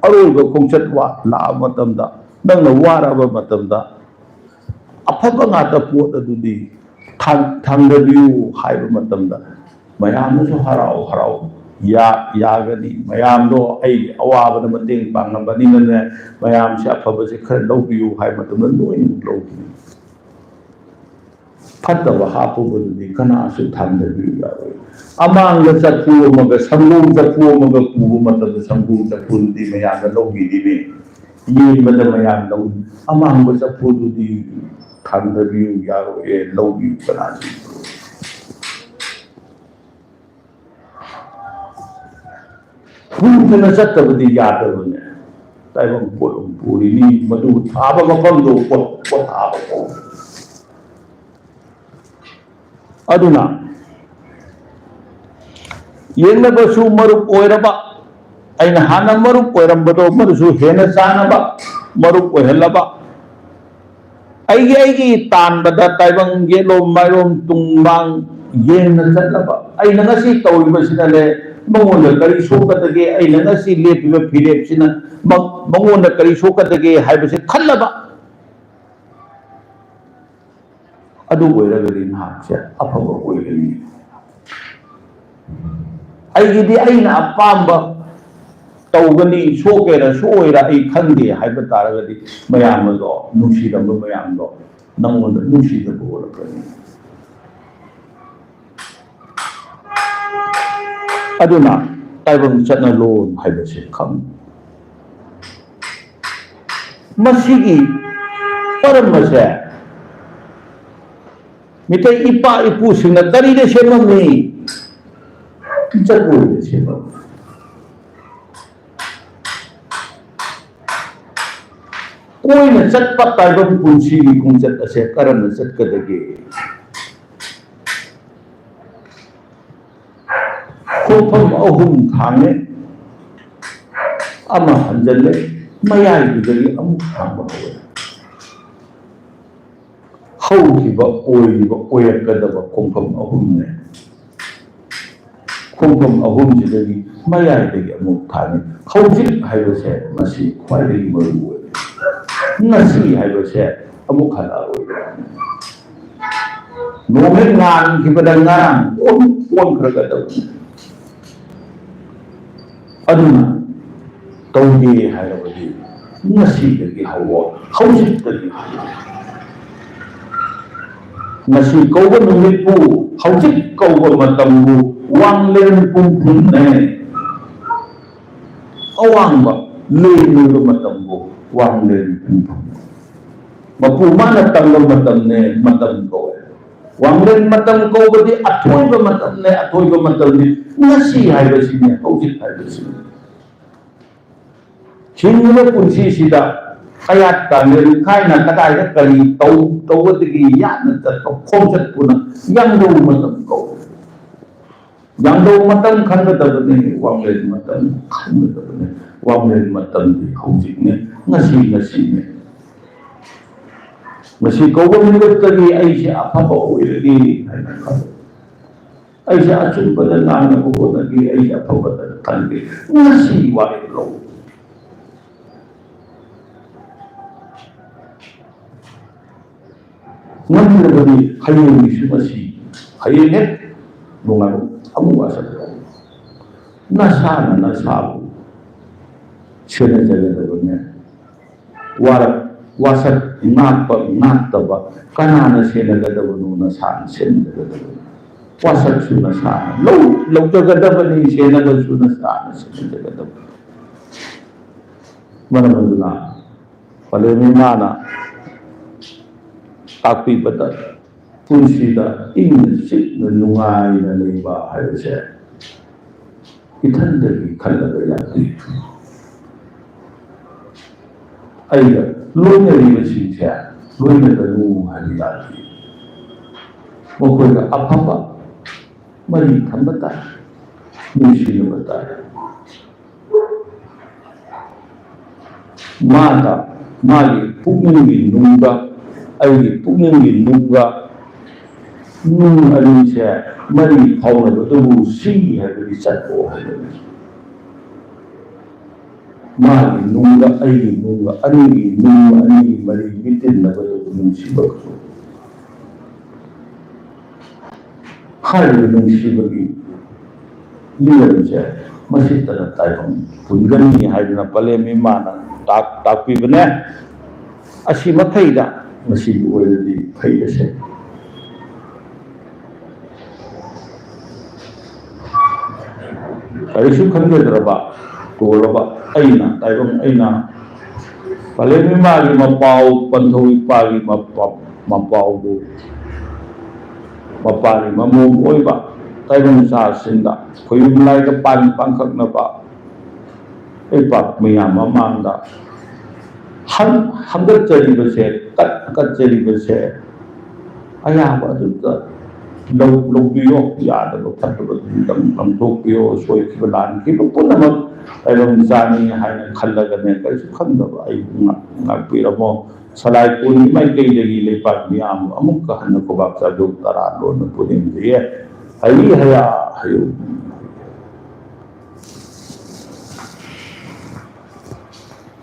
ꯑꯔꯣꯏꯕ ꯈꯣꯡꯆꯠ ꯋꯥ-, ꯂꯥꯛꯑꯕ ꯃꯇꯝꯗ, ꯅꯪꯅ ꯋꯥꯔꯕ ꯃꯇꯝꯗ, ꯑꯐꯕ ꯉꯥꯛꯇ ꯄꯣꯠ ꯑꯗꯨꯗꯤ ꯊꯥꯡ-, ꯊꯥꯡꯗꯕꯤꯌꯨ ꯍꯥꯏꯕ ꯃꯇꯝꯗ, ꯃꯌꯥꯝꯅꯁꯨ ꯍꯔꯥꯎ ꯍꯔꯥꯎ ꯌꯥ-, ꯌꯥꯒꯅꯤ꯫ ꯃꯌꯥꯝꯗꯣ ꯑꯩꯒꯤ ꯑꯋꯥꯕꯗ ꯃꯇꯦꯡ ꯄꯥꯡꯉꯕꯅꯤꯅꯅꯦ, ꯃꯌꯥꯝꯁꯦ ꯑꯐꯕꯁꯦ ꯈꯔ ꯂꯧꯕꯤꯌꯨ ꯍꯥꯏꯕ ꯃꯇꯝꯗ ꯂꯣꯏꯅꯃꯛ ꯂꯧꯈꯤꯅꯤ꯫ ꯐꯠꯇꯕ ꯍꯥꯞꯄꯨꯕꯗꯨꯗꯤ ꯀꯅꯥꯁꯨ ꯊꯥꯡꯗꯕꯤꯌꯨ ꯌꯥꯔꯣꯏ꯫ ꯑꯃꯥꯡꯗ ꯆꯐꯨ ꯑꯃꯒ ꯁꯪꯒꯣꯝ ꯆꯐꯨ ꯑꯃꯒ ꯄꯨꯕ ꯃꯇꯝꯗ ꯁꯪꯒꯣꯝ ꯆꯐꯨꯗꯨꯗꯤ ꯃꯌꯥꯝꯅ ꯂꯧꯕꯤꯔꯤꯅꯤ꯫ ꯌꯦꯟꯕꯗ ꯃꯌꯥꯝ ꯂꯧ-, ꯑꯃꯥꯡꯕ ꯆꯐꯨꯗꯨꯗꯤ ꯊꯥꯡꯗꯕꯤꯌꯨ ꯌꯥꯔꯣꯏ, ꯂꯧꯕꯤꯌꯨ ꯀꯅꯥꯁꯨ꯫ ꯄꯨꯗꯅ ꯆꯠꯇꯕꯗꯤ ꯌꯥꯗꯕꯅꯦ꯫ ꯇꯥꯏꯕꯪ ꯄꯣꯠ ꯑꯃ ꯄꯨꯔꯤꯅꯤ, ꯃꯗꯨ ꯊꯥꯕ ꯃꯐꯝꯗꯣ ꯄꯣꯠ, ꯄꯣꯠ ꯊꯥꯕ ꯀꯧꯏ꯫ ꯑꯗꯨꯅ ꯌꯦꯡꯅꯕꯁꯨ ꯃꯔꯨꯞ ꯑꯣꯏꯔꯕ, ꯑꯩꯅ ꯍꯥꯟꯅ ꯃꯔꯨꯞ ꯑꯣꯏꯔꯝꯕꯗꯣ ꯃꯗꯨꯁꯨ ꯍꯦꯟꯅ ꯆꯥꯅꯕ ꯃꯔꯨꯞ ꯑꯣꯏꯍꯜꯂꯕ, ꯑꯩꯒꯤ, ꯑꯩꯒꯤ ꯇꯥꯟꯕꯗ ꯇꯥꯏꯕꯪ ꯌꯦꯠꯂꯣꯝ ꯃꯥꯏꯔꯣꯝ ꯇꯨꯡ ꯃꯥꯡ ꯌꯦꯡꯅ ꯆꯠꯂꯕ, ꯑꯩꯅ ꯉꯁꯤ ꯇꯧꯔꯤꯕꯁꯤꯅꯅꯦ, ꯃꯉꯣꯟꯗ ꯀꯔꯤ ꯁꯣꯛꯀꯗꯒꯦ, ꯑꯩꯅ ꯉꯁꯤ ꯂꯦꯞꯄꯤꯕ ꯐꯤꯔꯦꯞꯁꯤꯅ ꯃ-, ꯃꯉꯣꯟꯗ ꯀꯔꯤ ꯁꯣꯛꯀꯗꯒꯦ ꯍꯥꯏꯕꯁꯦ ꯈꯜꯂꯕ, ꯑꯗꯨ ꯑꯣꯏꯔꯒꯗꯤ ꯅꯍꯥꯛꯁꯦ ꯑꯐꯕ ꯑꯣꯏꯒꯅꯤ꯫ ꯑꯩꯒꯤꯗꯤ ꯑꯩꯅ ꯑꯄꯥꯝꯕ ꯇꯧꯒꯅꯤ, ꯁꯣꯛꯀꯦꯔꯥ ꯁꯣꯛꯑꯣꯏꯔꯥ ꯑꯩ ꯈꯪꯗꯦ ꯍꯥꯏꯕ ꯇꯥꯔꯒꯗꯤ, ꯃꯌꯥꯝ ꯑꯗꯣ, ꯅꯨꯡꯁꯤꯔꯝꯕ ꯃꯌꯥꯝꯗꯣ ꯅꯪꯉꯣꯟꯗ ꯅꯨꯡꯁꯤꯗꯕ ꯑꯣꯏꯔꯛꯀꯅꯤ꯫ ꯑꯗꯨꯅ ꯇꯥꯏꯕꯪ ꯆꯠꯅꯂꯣꯟ ꯍꯥꯏꯕꯁꯦ ꯈꯪꯉꯨ꯫ ꯃꯁꯤꯒꯤ ꯄꯔꯝ ꯑꯁꯦ ꯃꯤꯇꯩ ꯏꯄꯥ ꯏꯄꯨꯁꯤꯡꯅ ꯀꯔꯤꯗ ꯁꯦꯝꯃꯝꯃꯤ? ꯖꯒꯣꯏꯗ ꯁꯦꯝꯃꯝꯃꯤ꯫ ꯀꯣꯏꯅ ꯆꯠꯄ ꯇꯥꯏꯕꯪ ꯄꯨꯟꯁꯤꯒꯤ ꯈꯣꯡꯆꯠ ꯑꯁꯦ ꯀꯔꯝꯅ ꯆꯠꯀꯗꯒꯦ? ꯈꯣꯡꯐꯝ ꯑꯍꯨꯝ ꯊꯥꯡꯉꯦ, ꯑꯃ ꯍꯟꯖꯜꯂꯦ, ꯃꯌꯥꯏꯗꯨꯗꯒꯤ ꯑꯃꯨꯛ ꯊꯥꯡꯕ ꯍꯧꯔꯦ꯫ ꯍꯧꯈꯤꯕ, ꯑꯣꯏꯔꯤꯕ, ꯑꯣꯏꯔꯛꯀꯗꯕ ꯈꯣꯡꯐꯝ ꯑꯍꯨꯝꯅꯦ꯫ ꯈꯣꯡꯐꯝ ꯑꯍꯨꯝꯁꯤꯗꯒꯤ ꯃꯌꯥꯏꯗꯒꯤ ꯑꯃꯨꯛ ꯊꯥꯡꯉꯤ꯫ ꯍꯧꯖꯤꯛ ꯍꯥꯏꯕꯁꯦ ꯃꯁꯤ ꯈ꯭ꯋꯥꯏꯗꯒꯤ ꯃꯔꯨ ꯑꯣꯏ꯫ ꯉꯁꯤ ꯍꯥꯏꯕꯁꯦ ꯑꯃꯨꯛ ꯍꯜꯂꯛꯑꯔꯣꯏꯗꯕꯅꯤ꯫ ꯅꯣꯡ ꯍꯦꯛ ꯉꯥꯟꯈꯤꯕꯗ ꯉꯔꯥꯡ ꯑꯣꯟ-, ꯑꯣꯟꯈ꯭ꯔꯒꯗꯕꯅꯤ꯫ ꯑꯗꯨꯅ ꯇꯧꯒꯦ ꯍꯥꯏꯔꯕꯗꯤ ꯉꯁꯤꯗꯒꯤ ꯍꯧꯋꯣ, ꯍꯧꯖꯤꯛꯇꯒꯤ ꯍꯧꯋꯣ꯫ ꯉꯁꯤ ꯀꯧꯕ ꯅꯨꯃꯤꯠꯄꯨ, ꯍꯧꯖꯤꯛ ꯀꯧꯕ ꯃꯇꯝꯕꯨ ꯋꯥꯡꯂꯦꯟ ꯄꯨꯡꯐꯝꯅꯦ꯫ ꯑꯋꯥꯡꯕ ꯂꯦꯡꯂꯤꯕ ꯃꯇꯝꯕꯨ ꯋꯥꯡꯂꯦꯟ ꯄꯨꯡꯐꯝꯅꯦ꯫ ꯃꯄꯨ ꯃꯥꯅ ꯇꯝꯕ ꯃꯇꯝꯅꯦ, ꯃꯇꯝ ꯀꯧꯋꯦ꯫ ꯋꯥꯡꯂꯦꯟ ꯃꯇꯝ ꯀꯧꯕꯗꯤ ꯑꯊꯣꯏꯕ ꯃꯇꯝꯅꯦ, ꯑꯊꯣꯏꯕ ꯃꯇꯝꯗꯤ ꯉꯁꯤ ꯍꯥꯏꯕꯁꯤꯅꯦ, ꯍꯧꯖꯤꯛ ꯍꯥꯏꯕꯁꯤꯅꯦ꯫ ꯍꯤꯡꯂꯤꯕ ꯄꯨꯟꯁꯤꯁꯤꯗ ꯀꯌꯥꯠ ꯀꯥꯡꯂꯦꯟ ꯈꯥꯏꯅ ꯀꯗꯥꯏꯗ ꯀꯔꯤ ꯇꯧ-, ꯇꯧꯕꯗꯒꯤ ꯌꯥꯠꯅ ꯆꯠꯄ ꯈꯣꯡꯆꯠꯄꯨꯅ ꯌꯥꯡꯗꯧ ꯃꯇꯝ ꯀꯧꯏ꯫ ꯌꯥꯡꯗꯧ ꯃꯇꯝ ꯈꯟꯒꯗꯕꯅꯤ, ꯋꯥꯡꯂꯦꯟ ꯃꯇꯝ ꯈꯟꯒꯗꯕꯅꯤ꯫ ꯋꯥꯡꯂꯦꯟ ꯃꯇꯝꯗꯤ ꯍꯧꯖꯤꯛꯅꯤ, ꯉꯁꯤ, ꯉꯁꯤꯅꯤ꯫ ꯉꯁꯤ ꯀꯧꯕ ꯃꯤꯀꯨꯞꯇꯒꯤ ꯑꯩꯁꯦ ꯑꯐꯕ ꯑꯣꯏꯔꯒꯦ ꯍꯥꯏꯅ ꯈꯜꯂꯨ꯫ ꯑꯩꯁꯦ ꯑꯆꯨꯝꯕꯗ ꯉꯥꯡꯅꯕ ꯍꯣꯠꯅꯒꯦ, ꯑꯩꯁꯦ ꯑꯐꯕꯗ ꯈꯟꯒꯦ꯫ ꯉꯁꯤ ꯋꯥꯔꯦꯞ ꯂꯧ꯫ ꯉꯝꯗ꯭ꯔꯕꯗꯤ ꯍꯌꯦꯡꯒꯤꯁꯨ ꯉꯁꯤ, ꯍꯌꯦꯡ ꯍꯦꯛ ꯅꯣꯡꯉꯥꯜꯂꯣ ꯑꯃꯨꯛ ꯋꯥꯁꯛ ꯇꯧ꯫ ꯅꯁꯥꯅ ꯅꯁꯥꯕꯨ ꯁꯦꯟꯅꯖꯒꯗꯕꯅꯦ꯫ ꯋꯥꯔꯛ-, ꯋꯥꯁꯛ ꯉꯥꯛꯄ ꯉꯥꯛꯇꯕ ꯀꯅꯥꯅ ꯁꯦꯟꯅꯒꯗꯕꯅꯣ? ꯅꯁꯥꯅ ꯁꯦꯟꯅꯒꯗꯕꯅꯤ꯫ ꯋꯥꯁꯛꯁꯨ ꯅꯁꯥꯅ ꯂꯧ-, ꯂꯧꯖꯒꯗꯕꯅꯤ, ꯁꯦꯟꯅꯕꯁꯨ ꯅꯁꯥꯅ ꯁꯦꯟꯅꯖꯒꯗꯕꯅꯤ꯫ ꯃꯔꯝ ꯑꯗꯨꯅ ꯄꯂꯦꯝ ꯏꯃꯥꯅ ꯇꯥꯛꯄꯤꯕꯗ ꯄꯨꯟꯁꯤꯗ ꯏꯪꯅ ꯆꯤꯛꯅ ꯅꯨꯡꯉꯥꯏꯅ ꯂꯩꯕ ꯍꯥꯏꯕꯁꯦ ꯏꯊꯟꯗꯒꯤ ꯈꯜꯂꯒ ꯌꯥꯗꯦ꯫ ꯑꯩꯒ ꯂꯣꯏꯅꯔꯤꯕꯁꯤꯡꯁꯦ ꯂꯣꯏꯅꯒꯅꯨ ꯍꯥꯏꯕ ꯌꯥꯗꯦ꯫ ꯃꯈꯣꯏꯒ ꯑꯐꯕ ꯃꯔꯤ ꯊꯝꯕ ꯇꯥꯏ, ꯅꯨꯡꯁꯤꯅꯕ ꯇꯥꯏ꯫ ꯃꯥꯒ ꯃꯥꯒꯤ ꯄꯨꯛꯅꯤꯡꯒꯤ ꯅꯨꯡꯒ ꯑꯩꯒꯤ ꯄꯨꯛꯅꯤꯡꯒꯤ ꯅꯨꯡꯒ ꯅꯨꯡ ꯑꯅꯤꯁꯦ ꯃꯔꯤ ꯐꯥꯎꯅꯕꯗꯨꯕꯨ ꯁꯤ ꯍꯥꯏꯕꯗꯤ ꯆꯠꯂꯣ ꯍꯥꯏꯕꯅꯤ꯫ ꯃꯥꯒꯤ ꯅꯨꯡꯒ ꯑꯩꯒꯤ ꯅꯨꯡꯒ ꯑꯅꯤꯒꯤ ꯅꯨꯡ ꯑꯅꯤꯒꯤ ꯃꯔꯤ ꯃꯤꯇꯤꯟꯅꯕꯗꯨꯕꯨ ꯅꯨꯡꯁꯤꯕ ꯀꯧꯏ꯫ ꯍꯥꯏꯔꯤꯕ ꯅꯨꯡꯁꯤꯕꯒꯤ ꯂꯤꯂꯝꯁꯦ ꯃꯁꯤꯇꯅ ꯇꯥꯏꯕꯪ ꯄꯨꯟꯒꯅꯤ ꯍꯥꯏꯗꯨꯅ ꯄꯂꯦꯝ ꯏꯃꯥꯅ ꯇꯥꯛ-, ꯇꯥꯛꯄꯤꯕꯅꯦ꯫ ꯑꯁꯤ ꯃꯈꯩꯗ ꯃꯁꯤꯒꯤ ꯑꯣꯏꯔꯗꯤ ꯐꯩ ꯑꯁꯦ꯫ ꯀꯔꯤꯁꯨ ꯈꯟꯖꯗ꯭ꯔꯕ ꯇꯣꯜꯂꯕ ꯑꯩꯅ, ꯇꯥꯏꯕꯪ ꯑꯩꯅ, ꯄꯂꯦꯝ ꯏꯃꯥꯒꯤ ꯃꯄꯥꯎ, ꯄꯟꯊꯧ ꯏꯄꯥꯒꯤ ꯃꯄꯥ-, ꯃꯄꯥꯎꯗꯨ ꯃꯄꯥꯒꯤ ꯃꯃꯣꯝ ꯑꯣꯏꯕ ꯇꯥꯏꯕꯪ ꯆꯥꯁꯤꯡꯗ ꯈꯣꯏꯌꯨꯝ ꯂꯥꯏꯗ ꯄꯥꯟ ꯄꯥꯡꯈꯛꯅꯕ ꯂꯩꯄꯥꯛ ꯃꯤꯌꯥꯝ ꯃꯃꯥꯡꯗ ꯍꯪ-, ꯍꯪꯒꯠꯆꯔꯤꯕꯁꯦ, ꯀꯠ-, ꯀꯠꯆꯔꯤꯕꯁꯦ ꯑꯌꯥꯕ ꯑꯗꯨꯗ ꯂꯧ-, ꯂꯧꯕꯤꯌꯣ, ꯌꯥꯗꯕ ꯐꯠꯇꯕ ꯑꯗꯨꯝ ꯂꯪꯊꯣꯛꯄꯤꯌꯣ, ꯁꯣꯏꯈꯤꯕ ꯂꯥꯟꯈꯤꯕ ꯄꯨꯝꯅꯃꯛ ꯇꯥꯏꯕꯪ ꯆꯥꯅꯤ ꯍꯥꯏꯅ ꯈꯜꯂꯒꯅꯦ, ꯀꯔꯤꯁꯨ ꯈꯟꯗꯕ ꯑꯩꯕꯨ ꯉꯥꯛ-, ꯉꯥꯛꯄꯤꯔꯝꯃꯣ꯫ ꯁꯂꯥꯏ ꯀꯣꯟꯒꯤ ꯃꯥꯏꯀꯩꯗꯒꯤ ꯂꯩꯄꯥꯛ ꯃꯤꯌꯥꯝ ꯑꯃꯨꯛꯀ ꯍꯟꯅ ꯈꯨꯕꯥꯛ ꯆꯥꯖꯣꯛ ꯇꯔꯥ ꯂꯣꯟꯅ ꯄꯨꯅꯤꯡꯖꯩꯌꯦ꯫ ꯍꯩ ꯍꯌꯥ ꯍꯌꯨ꯫